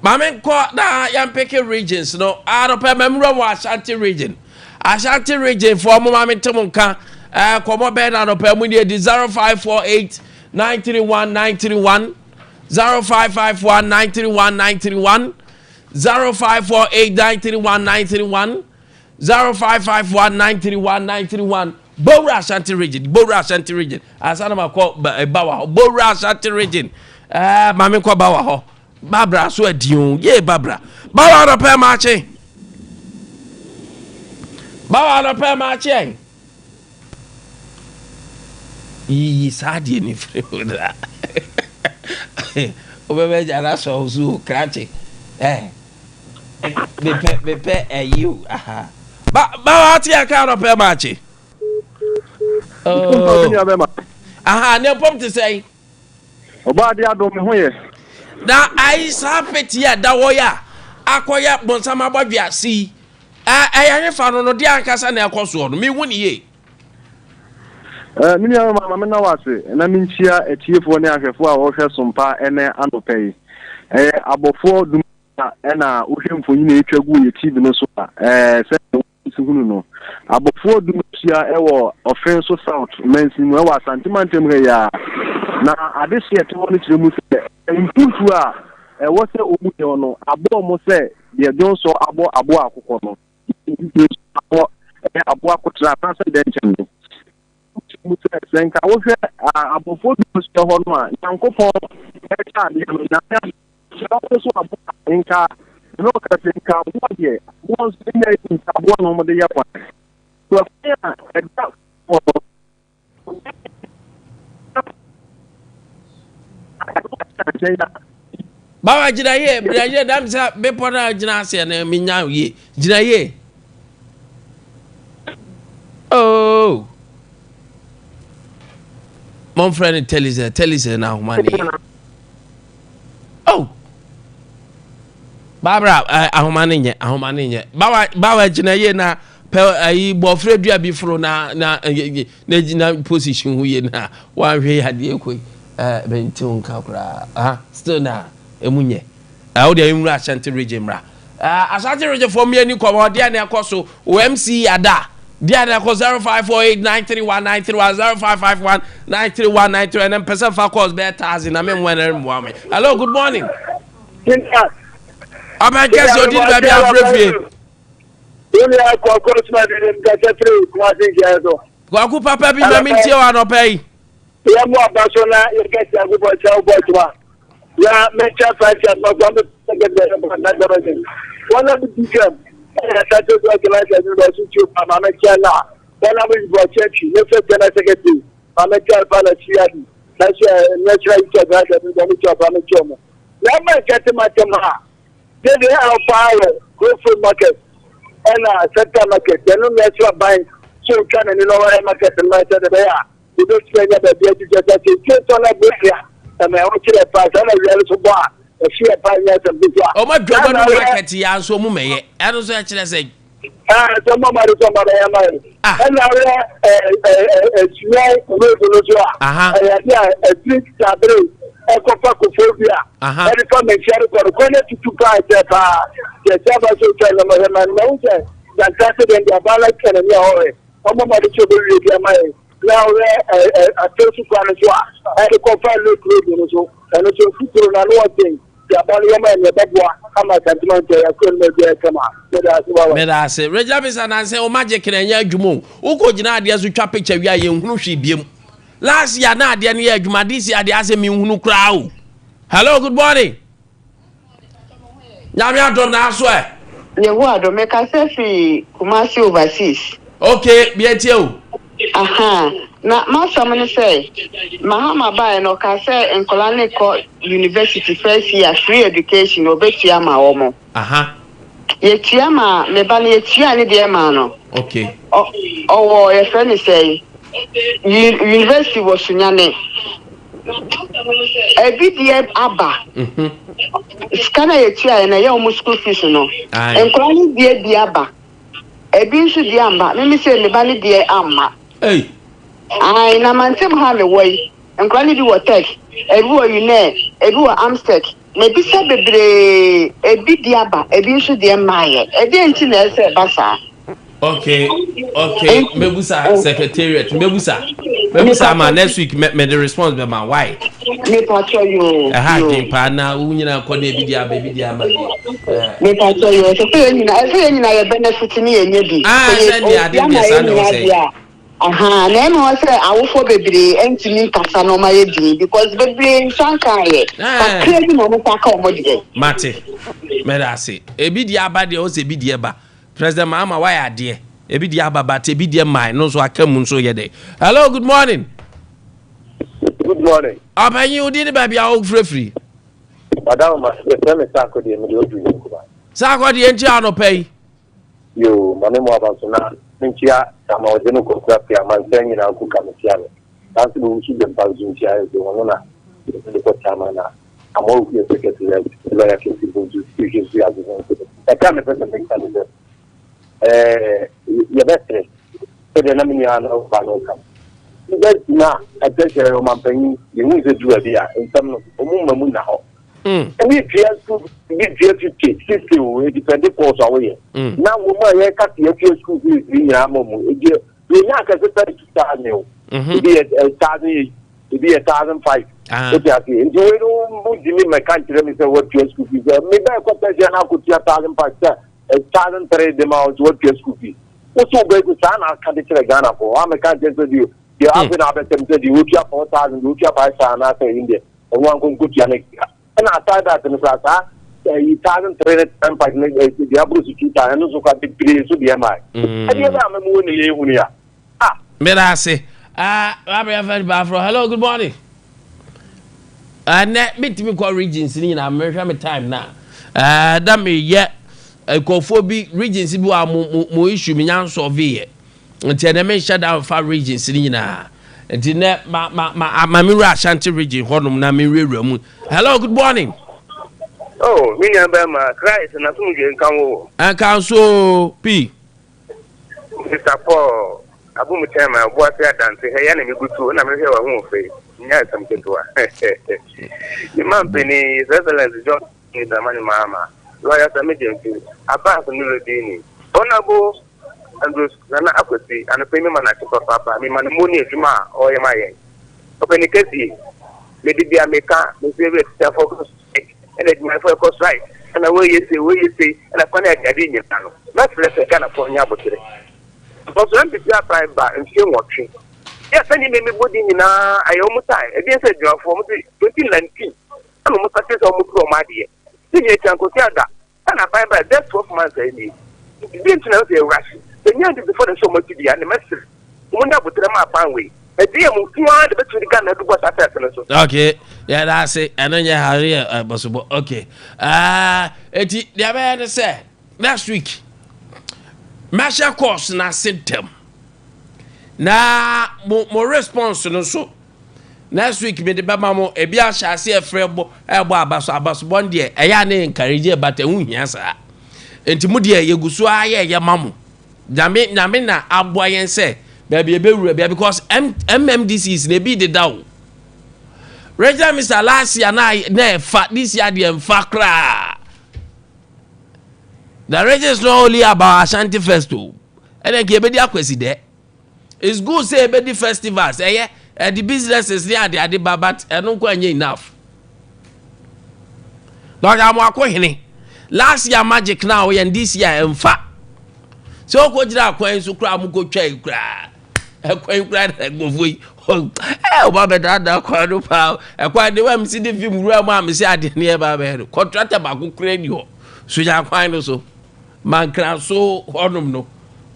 maame nkɔ na yɛmpeke regions no anɔpɛ mamewura wɔ Ashanti Region. Ashanti Region foɔ mo maame nte mo nka. Ɛɛ kɔmɔ bɛn na anɔpɛ mu nie di 0548 931 931 0551 931 931 0548 931 931 0551 931 931 Bowura Ashanti Region, Bowura Ashanti Region. Ansa na makɔ Bawa hɔ. Bowura Ashanti Region. Ɛɛ maame nkɔ Bawa hɔ. Babra so adi o. Yee Babra. Bawa anɔpɛ maakye. Bawa anɔpɛ maakye ɛn. Yiyi saa deɛ ne firi ho da. Wobɛbɛ gya na sɔ so o krakye. Ɛɛ mepɛ mepɛ ɛyi o. Aha. Ba bawa ate aka anɔpɛ maakye. Oh. Aha ne mpɔm te sɛn. Ɔbɔadeɛ adom me ho yɛ. Na ayi saa pit yi a ɛda hɔ yi a akɔyɛ bonsam abɔdwe ase yi, ɛyɛ hefa no no deɛ ankasa na ɛkɔ soɔ no, mehu ne yie. Eh, me nua ma menna wo ase na menkyia atiefoɔ ne ahwɛfoɔ a wɔhwɛ Sompa ɛnɛ anɔpa yi. Ɛyɛ abɔfoɔ dum ɛna wohwɛ mfonyin a ɛtwa gu yɛ TV no so a, ɛɛ sɛ Si hunu no, abɔfoɔ du no ahyia wɔ Ɔfen so South mansin mu wɔ Asante mantam ha yi ara. Na adehye a ɛte hɔ no kyerɛ mu sɛ mpuntuo a ɛwɔ sɛ wɔn yɛ no abɔ wɔn sɛ deɛ dwonsɔ abɔ aboa akokɔ no, deɛ mfifire nso abɔ ɛyɛ aboa kotra anaasɛ dɛnkyɛm no. Kyerɛ mu sɛ, sɛ nka wohwɛ abɔfoɔ du no hyia hɔ no a, Nyankopɔn ɛkyɛ adeɛ no, Nyame ahyɛ wɔn nso aboa nka na ɔka sɛ nka aboa deɛ aboa nso nyɛ nka aboa na wɔde yɛ kwan. So ɛkwan a ɛda hɔ no Bawa gyina yie, gyina yie, dam sɛ bepɔ no a gyina aseɛ no menya yie, gyina yie. Oh. Momfrɛ no Telisɛ, Telisɛ na ahoma no yɛ. Oh. Barbara, eh, ahoma no nyɛ, ahoma no nyɛ. Bawa, bawa gyina yie na. Pɛ ayi bɔfrɛ dua bi foro na na na gyina position ho yie na wanhwɛ yi adeɛ kɔ yi ɛɛ mente wo nka koraa ah still na emu nyɛ ɛɛ wo deɛ nwura Ashanti region mmra ɛɛ Ashanti region fɔ mmea ni kɔmɔ deɛ na ɛkɔ so o MC ada deɛ na ɛkɔ 0548931931 0551931931 ɛnɛ mpɛ sɛ fa calls bɛyɛ thousand na me mmoa na mmoa me. Hello, good morning. Ɔbɛn kɛse odi ni baabi afrɛ fie. Wonua Kwaku Asuma bi de nkasa firi Kumasi nkyɛn so. Kwaku papa bi ma mentie wɔ anɔpa yi. Yɛ mo aba so na yɛka si agobɔ kyɛ wobɔ adwuma. Na mekyɛ Francis Asuma so ame sɛgɛdɛ na dɛbɛsɛ. Wɔn a bi dwam ɛna sate so organizer bi bɔ so tuo pa ma mekyɛ na wɔn a bi bɔ kyɛ twi ne fɛ general secretary ma mekyɛ alfa na siadi na sɛ national youth organizer bi bɔ mekyɛ pa mekyɛ mo. Na ɛma nkyɛ tematema a Dede a ɔpaa wɔ Growfield Market ɛna Central Market ɛno na ɛso aban sɛ ɔtwa n'ani na ɔware market no ma sɛ de bɛyɛ a yɛbɛtumi anya baabi agyigya sɛ sɛ nsuo tɔ no abɔ fie a ɛma ɛho kyerɛ paa saa na wia no so bɔ a ɛhye yɛ paa nyɛ asɛm ketewa. Ɔmo adwuma no market yɛ anso ɔmo mɛyɛ ɛno nso ɛkyerɛ sɛ. Ah, sɛ mo ma de sɛ ɔmo abɛyɛ ama yɛ. Ɛna awɛ ɛsua road no so a, ɛyɛ ade a ɛfiri sabere ɛkɔfa kofoɔ bi a, ɛde fa mɛnhyia de kɔ no kwan no atutu paa kyɛ paa. Kyɛ sɛ aba so twa no mɔhwɛ ma no mahu sɛ sankrase deɛ deɛ abaa no atwa n'ani a ɔhwɛ ɔmo ma de sɛ ɔbɛwie bi ama yɛ. Na awɛ atɛ so kwan no so a, ɛde kɔfa lake road no so, ɛno so futuro no ano ɔden. Meda ase. Regina Bisa nansa wo magic na ɛnyɛ adwuma o. Wokɔ gyina adeɛ so twa picture wie a yɛnhunu hwee biam. Last year na adeɛ no yɛ adwuma, this year deɛ asɛ menhunu koraa o. Hello, good morning. Nyame adom na aso ɛ. Yehowa adom, mekasa firi Kumasi overseas. Okay, bia tie o. Ahaa, na m'asɛm ne sɛ, Mahama baeɛ no ɔkaa sɛ nkwadaa no rekɔ university first year free education ɔbɛtua ama wɔn. Aha. Yɛtua maa me ba no, yɛtuaa ne deɛ maa no. Okay. Ɔ, ɔwɔ yɛfrɛ no sɛn, university wɔ Sunyani. Ebi deɛ aba. Mhm. Sika no a yɛtuaeɛ no ɛyɛ wɔn school fees no. Aye. Nkwadaa no deɛ bi aba. Ebi nso deɛ amma. Me me sei me ba no deɛ amma. Ei. Ae, na mantam ha a mewɔ yi, nkwadaa no bi wɔ Tech, ebi wɔ UNER, ebi wɔ Amstec. Mabisa bebree, ebi deɛ aba, ebi nso deɛ mmaeɛ. Ɛdeɛn nti na ɛsɛ sɛ ɛba saa? Okay, okay. Nti, Mebusa secretariat. Mebusa. Mebusa ama next week me me the response be ma why? Mepatɔ yoo. Ɛha adwen paa na wo nyina kɔ na ebi di aba ebi di ama bi. Mepatɔ yoo. Ɛsɛ sɛ yɛn nyinaa ɛsɛ yɛn nyinaa yɛ benefit ne yɛn nyɛ bi. Ah, sɛ ne ade deɛ saa na ɔsɛ. Aha, na ɛna ɔsɛ awofoɔ bebree ntumi nkasa na ɔma yɛ din because bebree nsa nka yɛ. Kakra bi na ɔmo nsa ka ɔmo deɛ. Mate, mɛda ase. Ebi di aba deɛ ɔsɛ ebi di ɛba. President Mahama wayɛ adeɛ. Ebi deɛ aba but ebi deɛ mmae no nso aka mu nso yɛ dɛ. Hello, good morning. Good morning. Ɔpanyin wo din ne baabi a wofirafiri. Madam ma yɛfrɛ me Saako deɛ mede oduru yɛ nkuma. Saako deɛ nkyia anɔpa yi. Yoo ma me mu aba so na menkyia Sama ɔgye no kɔkura pii amansan nyinaa nko ka mekyia no. Saa nso na owusu bɛmpa nso nkyia ɛsɛ ɔno na yɛde kɔ Tama na Ama Okuo secretary lawyer Kesi Bonsu Hwehwɛ ase nso. Ɛka mepɛ sɛ meka ne sɛ ɛɛ yɛbɛsrɛ sɛdeɛ na me nua no ba no ka no bɛgyina ɛkyerɛkyerɛ ɔmampanyin yɛhu sɛ duru bi a nsɛm no ɔmu mma mu nna hɔ ebi tua school bi tua 50 60 o edipɛnde course a woyɛ na wɔn mu a yɛka se yɛtua school fees ne nyinaa ma mu ebi yɛnya akɛse pɛ 2,000 o ebi yɛ 1,008 ebi yɛ 1,500 o ti ase nti wei no mo gyimi mɛka nkyerɛ mi sɛ wɔtua school fees mi bɛɛ kɔ pɛsɛ na akɔtua 1,500 sɛ 1,300 de ma wo nti wɔtua school fees woso bɛɛ saa na aka de kyerɛ Ghana fo wɔn amɛka nkyerɛ sɛ deɛ deɛ afei na abɛsɛm sɛ deɛ wotua 4,000 deɛ wotua 5,000 anaasɛ ɛyi deɛ ɔno anko nkotua ne ka ɛna aside that no koraa saa ɛyi 1,300 ne 10,500 ne deɛ aboro so 2,000 ɛno nso koraa bebree nso deɛ ɛmaa ɛdeɛ bɛyɛ amɛmu wɔ ne yɛ ehunu ya ah. Meda ase. Ah, Rabbi Afɛn Bafro. Hello, good morning. Ɛnɛ metumi kɔ regions ne nyinaa mehwɛ me time na ɛɛ da meyɛ nkurɔfoɔ bi regions bi wɔ a mo mo mo issue menya nsɔve yɛ nti ɛnɛ menhyɛ da mfa regions ne nyinaa nti nɛ ma ma ma ma me wura Ashanti region hɔnom na me wurawura mu. Hello, good morning. Oh, me nua bɛrima, Christ na somdwe nka wo. Nka nso pii. Mister Paul, Abomu chairman, Obuasi Adanse, hɛ ya na megu so na mehwɛ w'ahoɔfɛ yi, nyɛ asɛm ketewa. Me mampanin, His Excellency John Dramani Mahama, Lawyer Sammy Gyamfi, Abbas Nurudini, Honourable Andrews Nana Akwasi, anɔpa yi mema no akye papaapa, mema no mmo ne adwuma a ɔreyɛ ma yɛn. Ɔpanin kɛseɛ, mede bia meka, mese atiafoɔ kɔ strike, ɛna adwumayɛfoɔ ɛkɔ strike, ɛna wei yɛ sei, wei yɛ sei, ɛna kwan a ade nyinaa no, mɛsrɛ sɛ Ghanafoɔ nyɛ aboterɛ. Because NPP aban ba mfie nwɔtwe, yɛ sɛ nneɛma mebɔ din nyinaa ɛyɛ wɔn time, ebi sɛ adwumayɛfoɔ wɔn se 2019 ɛna wɔn sate sɛ wɔn turu wɔn adeɛ, ne nyɛ akyi ankosi ada. Ɛna aban bae bɛyɛ 12 months a nie. Nti deɛ nti na ɛsɛ sɛ yɛ rush. Sɛ nyɛ NDC foɔ na ɛhyɛ wɔn akyi deɛ a, ɛnna mɛsrɛ wɔn nyɛ aboterɛ ma aban wei. Ɛdeɛ yɛ mo nko ara na ɛbɛtumi de Ghana adu bɔ saa test no so. Okay, yɛda ase. Ɛno nyɛ ha, ɛno yɛ bɔsobɔ. Okay. Uh, eti deɛ bɛyɛ ne sɛ next week mɛhyɛ course no ase ntɛm na mo mo response no so Next week mede bɛma mo ebi ahyɛ ase ɛfrɛ bɔ ɛbɔ abaso abasobɔ no deɛ ɛyɛ a ne encourage but ɛho hia saa nti mo deɛ yɛgu so ara yɛ ɛyɛ ma mo nyame nyame na aboa yɛn sɛ baabi ɛbɛwura bia because M, MMDCs na ebi deda o regional minister last year na na ɛfa this year deɛ mfa koraa the region is not only about Ashanti first o ɛnna nka ebedi akwasi dɛ. It's good sɛ yɛbɛdi festivals, ɛyɛ, ɛde businesses ne ade ade ba but ɛno nko ɛnyɛ enough. Dr. Amoako Hene, last year magic na ɔyɛ no this year ɛmfa. Sɛ ɔkɔ gyina akwan so koraa mo kɔ twa yi koraa. Ɛkwan koraa na nkurɔfoɔ yi ɛ ɔba bɛdaadaa kwan no paa. Ɛkwan de wa mesi de fi mu wura mu a mesi adeɛ ne ɛba bɛyɛ no. Kɔntrata baako koraa ni hɔ. So nya kwan no so. Mankraso hɔnom no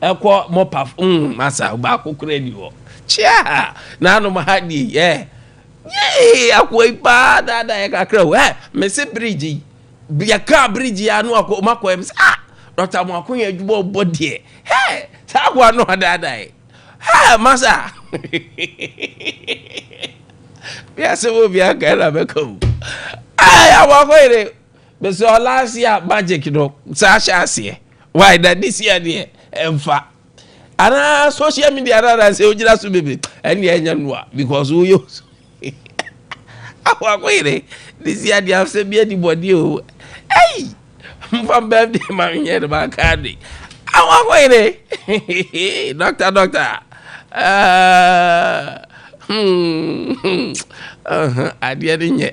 ɛkɔ mɔpa mm masa baako kora ni hɔ kyia na anom ha die yɛ yee akoa yi paa daadaa yɛ kakra o ɛ mese bridge yi yɛ kaa bridge yi ano akɔ ɔmo akɔ yɛ mese ah dɔkta mo ako yɛ adwuma ɔbɔ deɛ hɛ saa akoa no ɔdaadaa yɛ hɛ masa wiase mu obi aka ɛna bɛka o ɛɛ aboako yere. Mesɛ ɔ last year magic no saa hyɛ aseɛ why na this year deɛ ɛmfa anaa social media no anaa sɛ wogyina so bebree ɛne ɛnyɛ noa because woyɛ awako yere this year deɛ asɛ bi adi bɔde o ei mfa birthday ma menyɛ no maka de awako yere doctor doctor uh, Hmm, adeɛ no nyɛ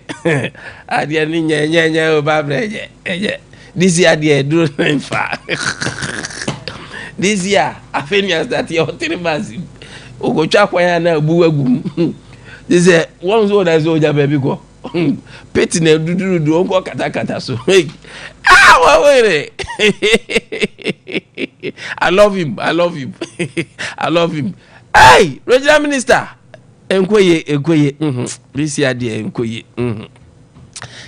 adeɛ no nyɛ nyɛ nyɛ o ba brɛ nyɛ ɛnyɛ this year deɛ duro no nfa this year afei ni asate ɔtere baasi okotwa kwan a na abu agu mu te sɛ wɔn nso wɔn sɛ ɔgya baabi kɔ pete na dudurudu ɔnkɔ katakata so ah wɔn wɛrɛ I love him I love him I love him. Hey, regional minister, nkɔ ye, nkɔ ye, mhm, this year deɛ nkɔ ye, mhm.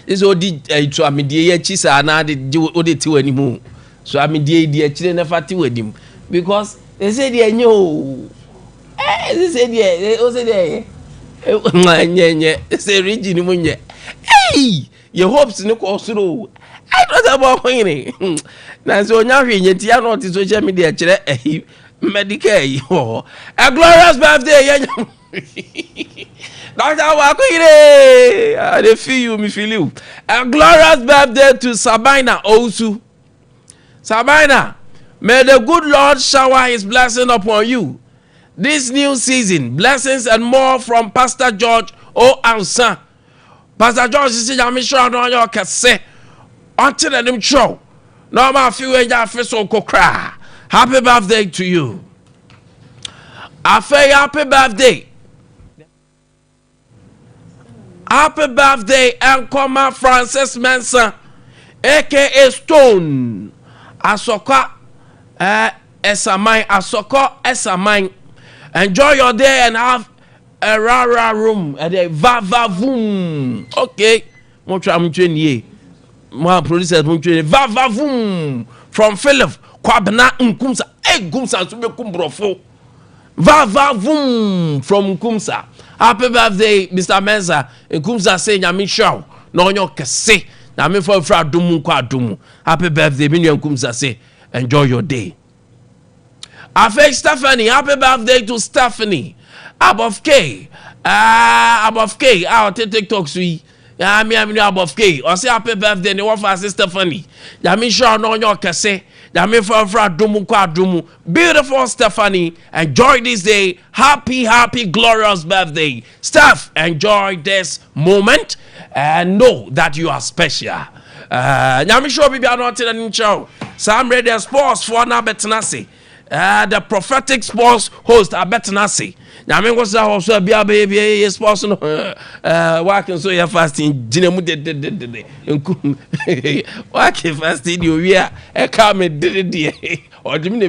Sɛ ɔdi eh, so amedie yi akyi saa na de gye wode te w'anim o. So amedie yi di akyire na fa te w'anim because ɛsɛ deɛ ɛnyɛ o. Eh, ɛsɛ deɛ, ɛsɛ deɛ ɛyɛ. Ɛnyɛ nyɛ, ɛsɛ region mu nyɛ. Hey! Yɛ hopes no kɔɔ soro o. Ai dɔkta bɔ ho yere. Na sɛ onya hwee nyɛ tia na ɔte social media kyerɛ ɛyi medical yi wɔ hɔ. A glorious birthday yɛ nya. Dɔkta bɔ ho yere. I dey feel you, me feel you. A glorious birthday to Sabina Owusu. Sabina, may the good Lord shower his blessing upon you. This new season, blessings and more from Pastor George O. Ansa. Pastor George sisi nyame hyira no ɔnyɛ ɔkɛse ɔnte n'anim kyerɛw na ɔma afe wei nya afe so nko koraa. Happy birthday to you. Afei happy birthday. Happy birthday ɛnkɔma Francis Mensah aka Stone Asɔkwa eh, Ɛsaman Asɔkɔ Ɛsaman. Enjoy your day and have Ɛrara room ɛdɛ va va voom okay mo twa mo ntwe nie mo a producers mo ntwe nie va va voom from Philip Kwabena Nkumsa eh Nkumsa nso bɛ kum borɔfo va va voom from Nkumsa happy birthday Mr Mensah Nkumsa se nyame nhyira wo na ɔnyɛ ɔkɛse nyame fa mfiri adom mu nkɔ adom mu happy birthday me nua Nkumsa se enjoy your day. Afei Stephanie, happy birthday to Stephanie Above K. Above K a ɔte TikTok so yi. Ah, me a me nua Above K. Ɔse happy birthday ne wɔfa ase Stephanie. Nyame nhyira wo na ɔnyɛ ɔkɛse. Nyame fa mfra adom mu nkɔ adom mu. Beautiful Stephanie, enjoy this day. Happy, happy, glorious birthday. Steph, enjoy this moment and know that you are special. Nyame hyɛ obi bia na ɔte n'anim kyerɛ wo. Saa mmerɛ deɛ sports foɔ no abɛtena ase. The prophetic sports host abɛtena ase. Nyame nko sɛ hɔ so a bia bɛyɛ bia yɛ sports no. Wake nso yɛ fasting gyina mu dededede. Nkum. Wake fasting deɛ owie a ɛka me dededeɛ. Ɔde me na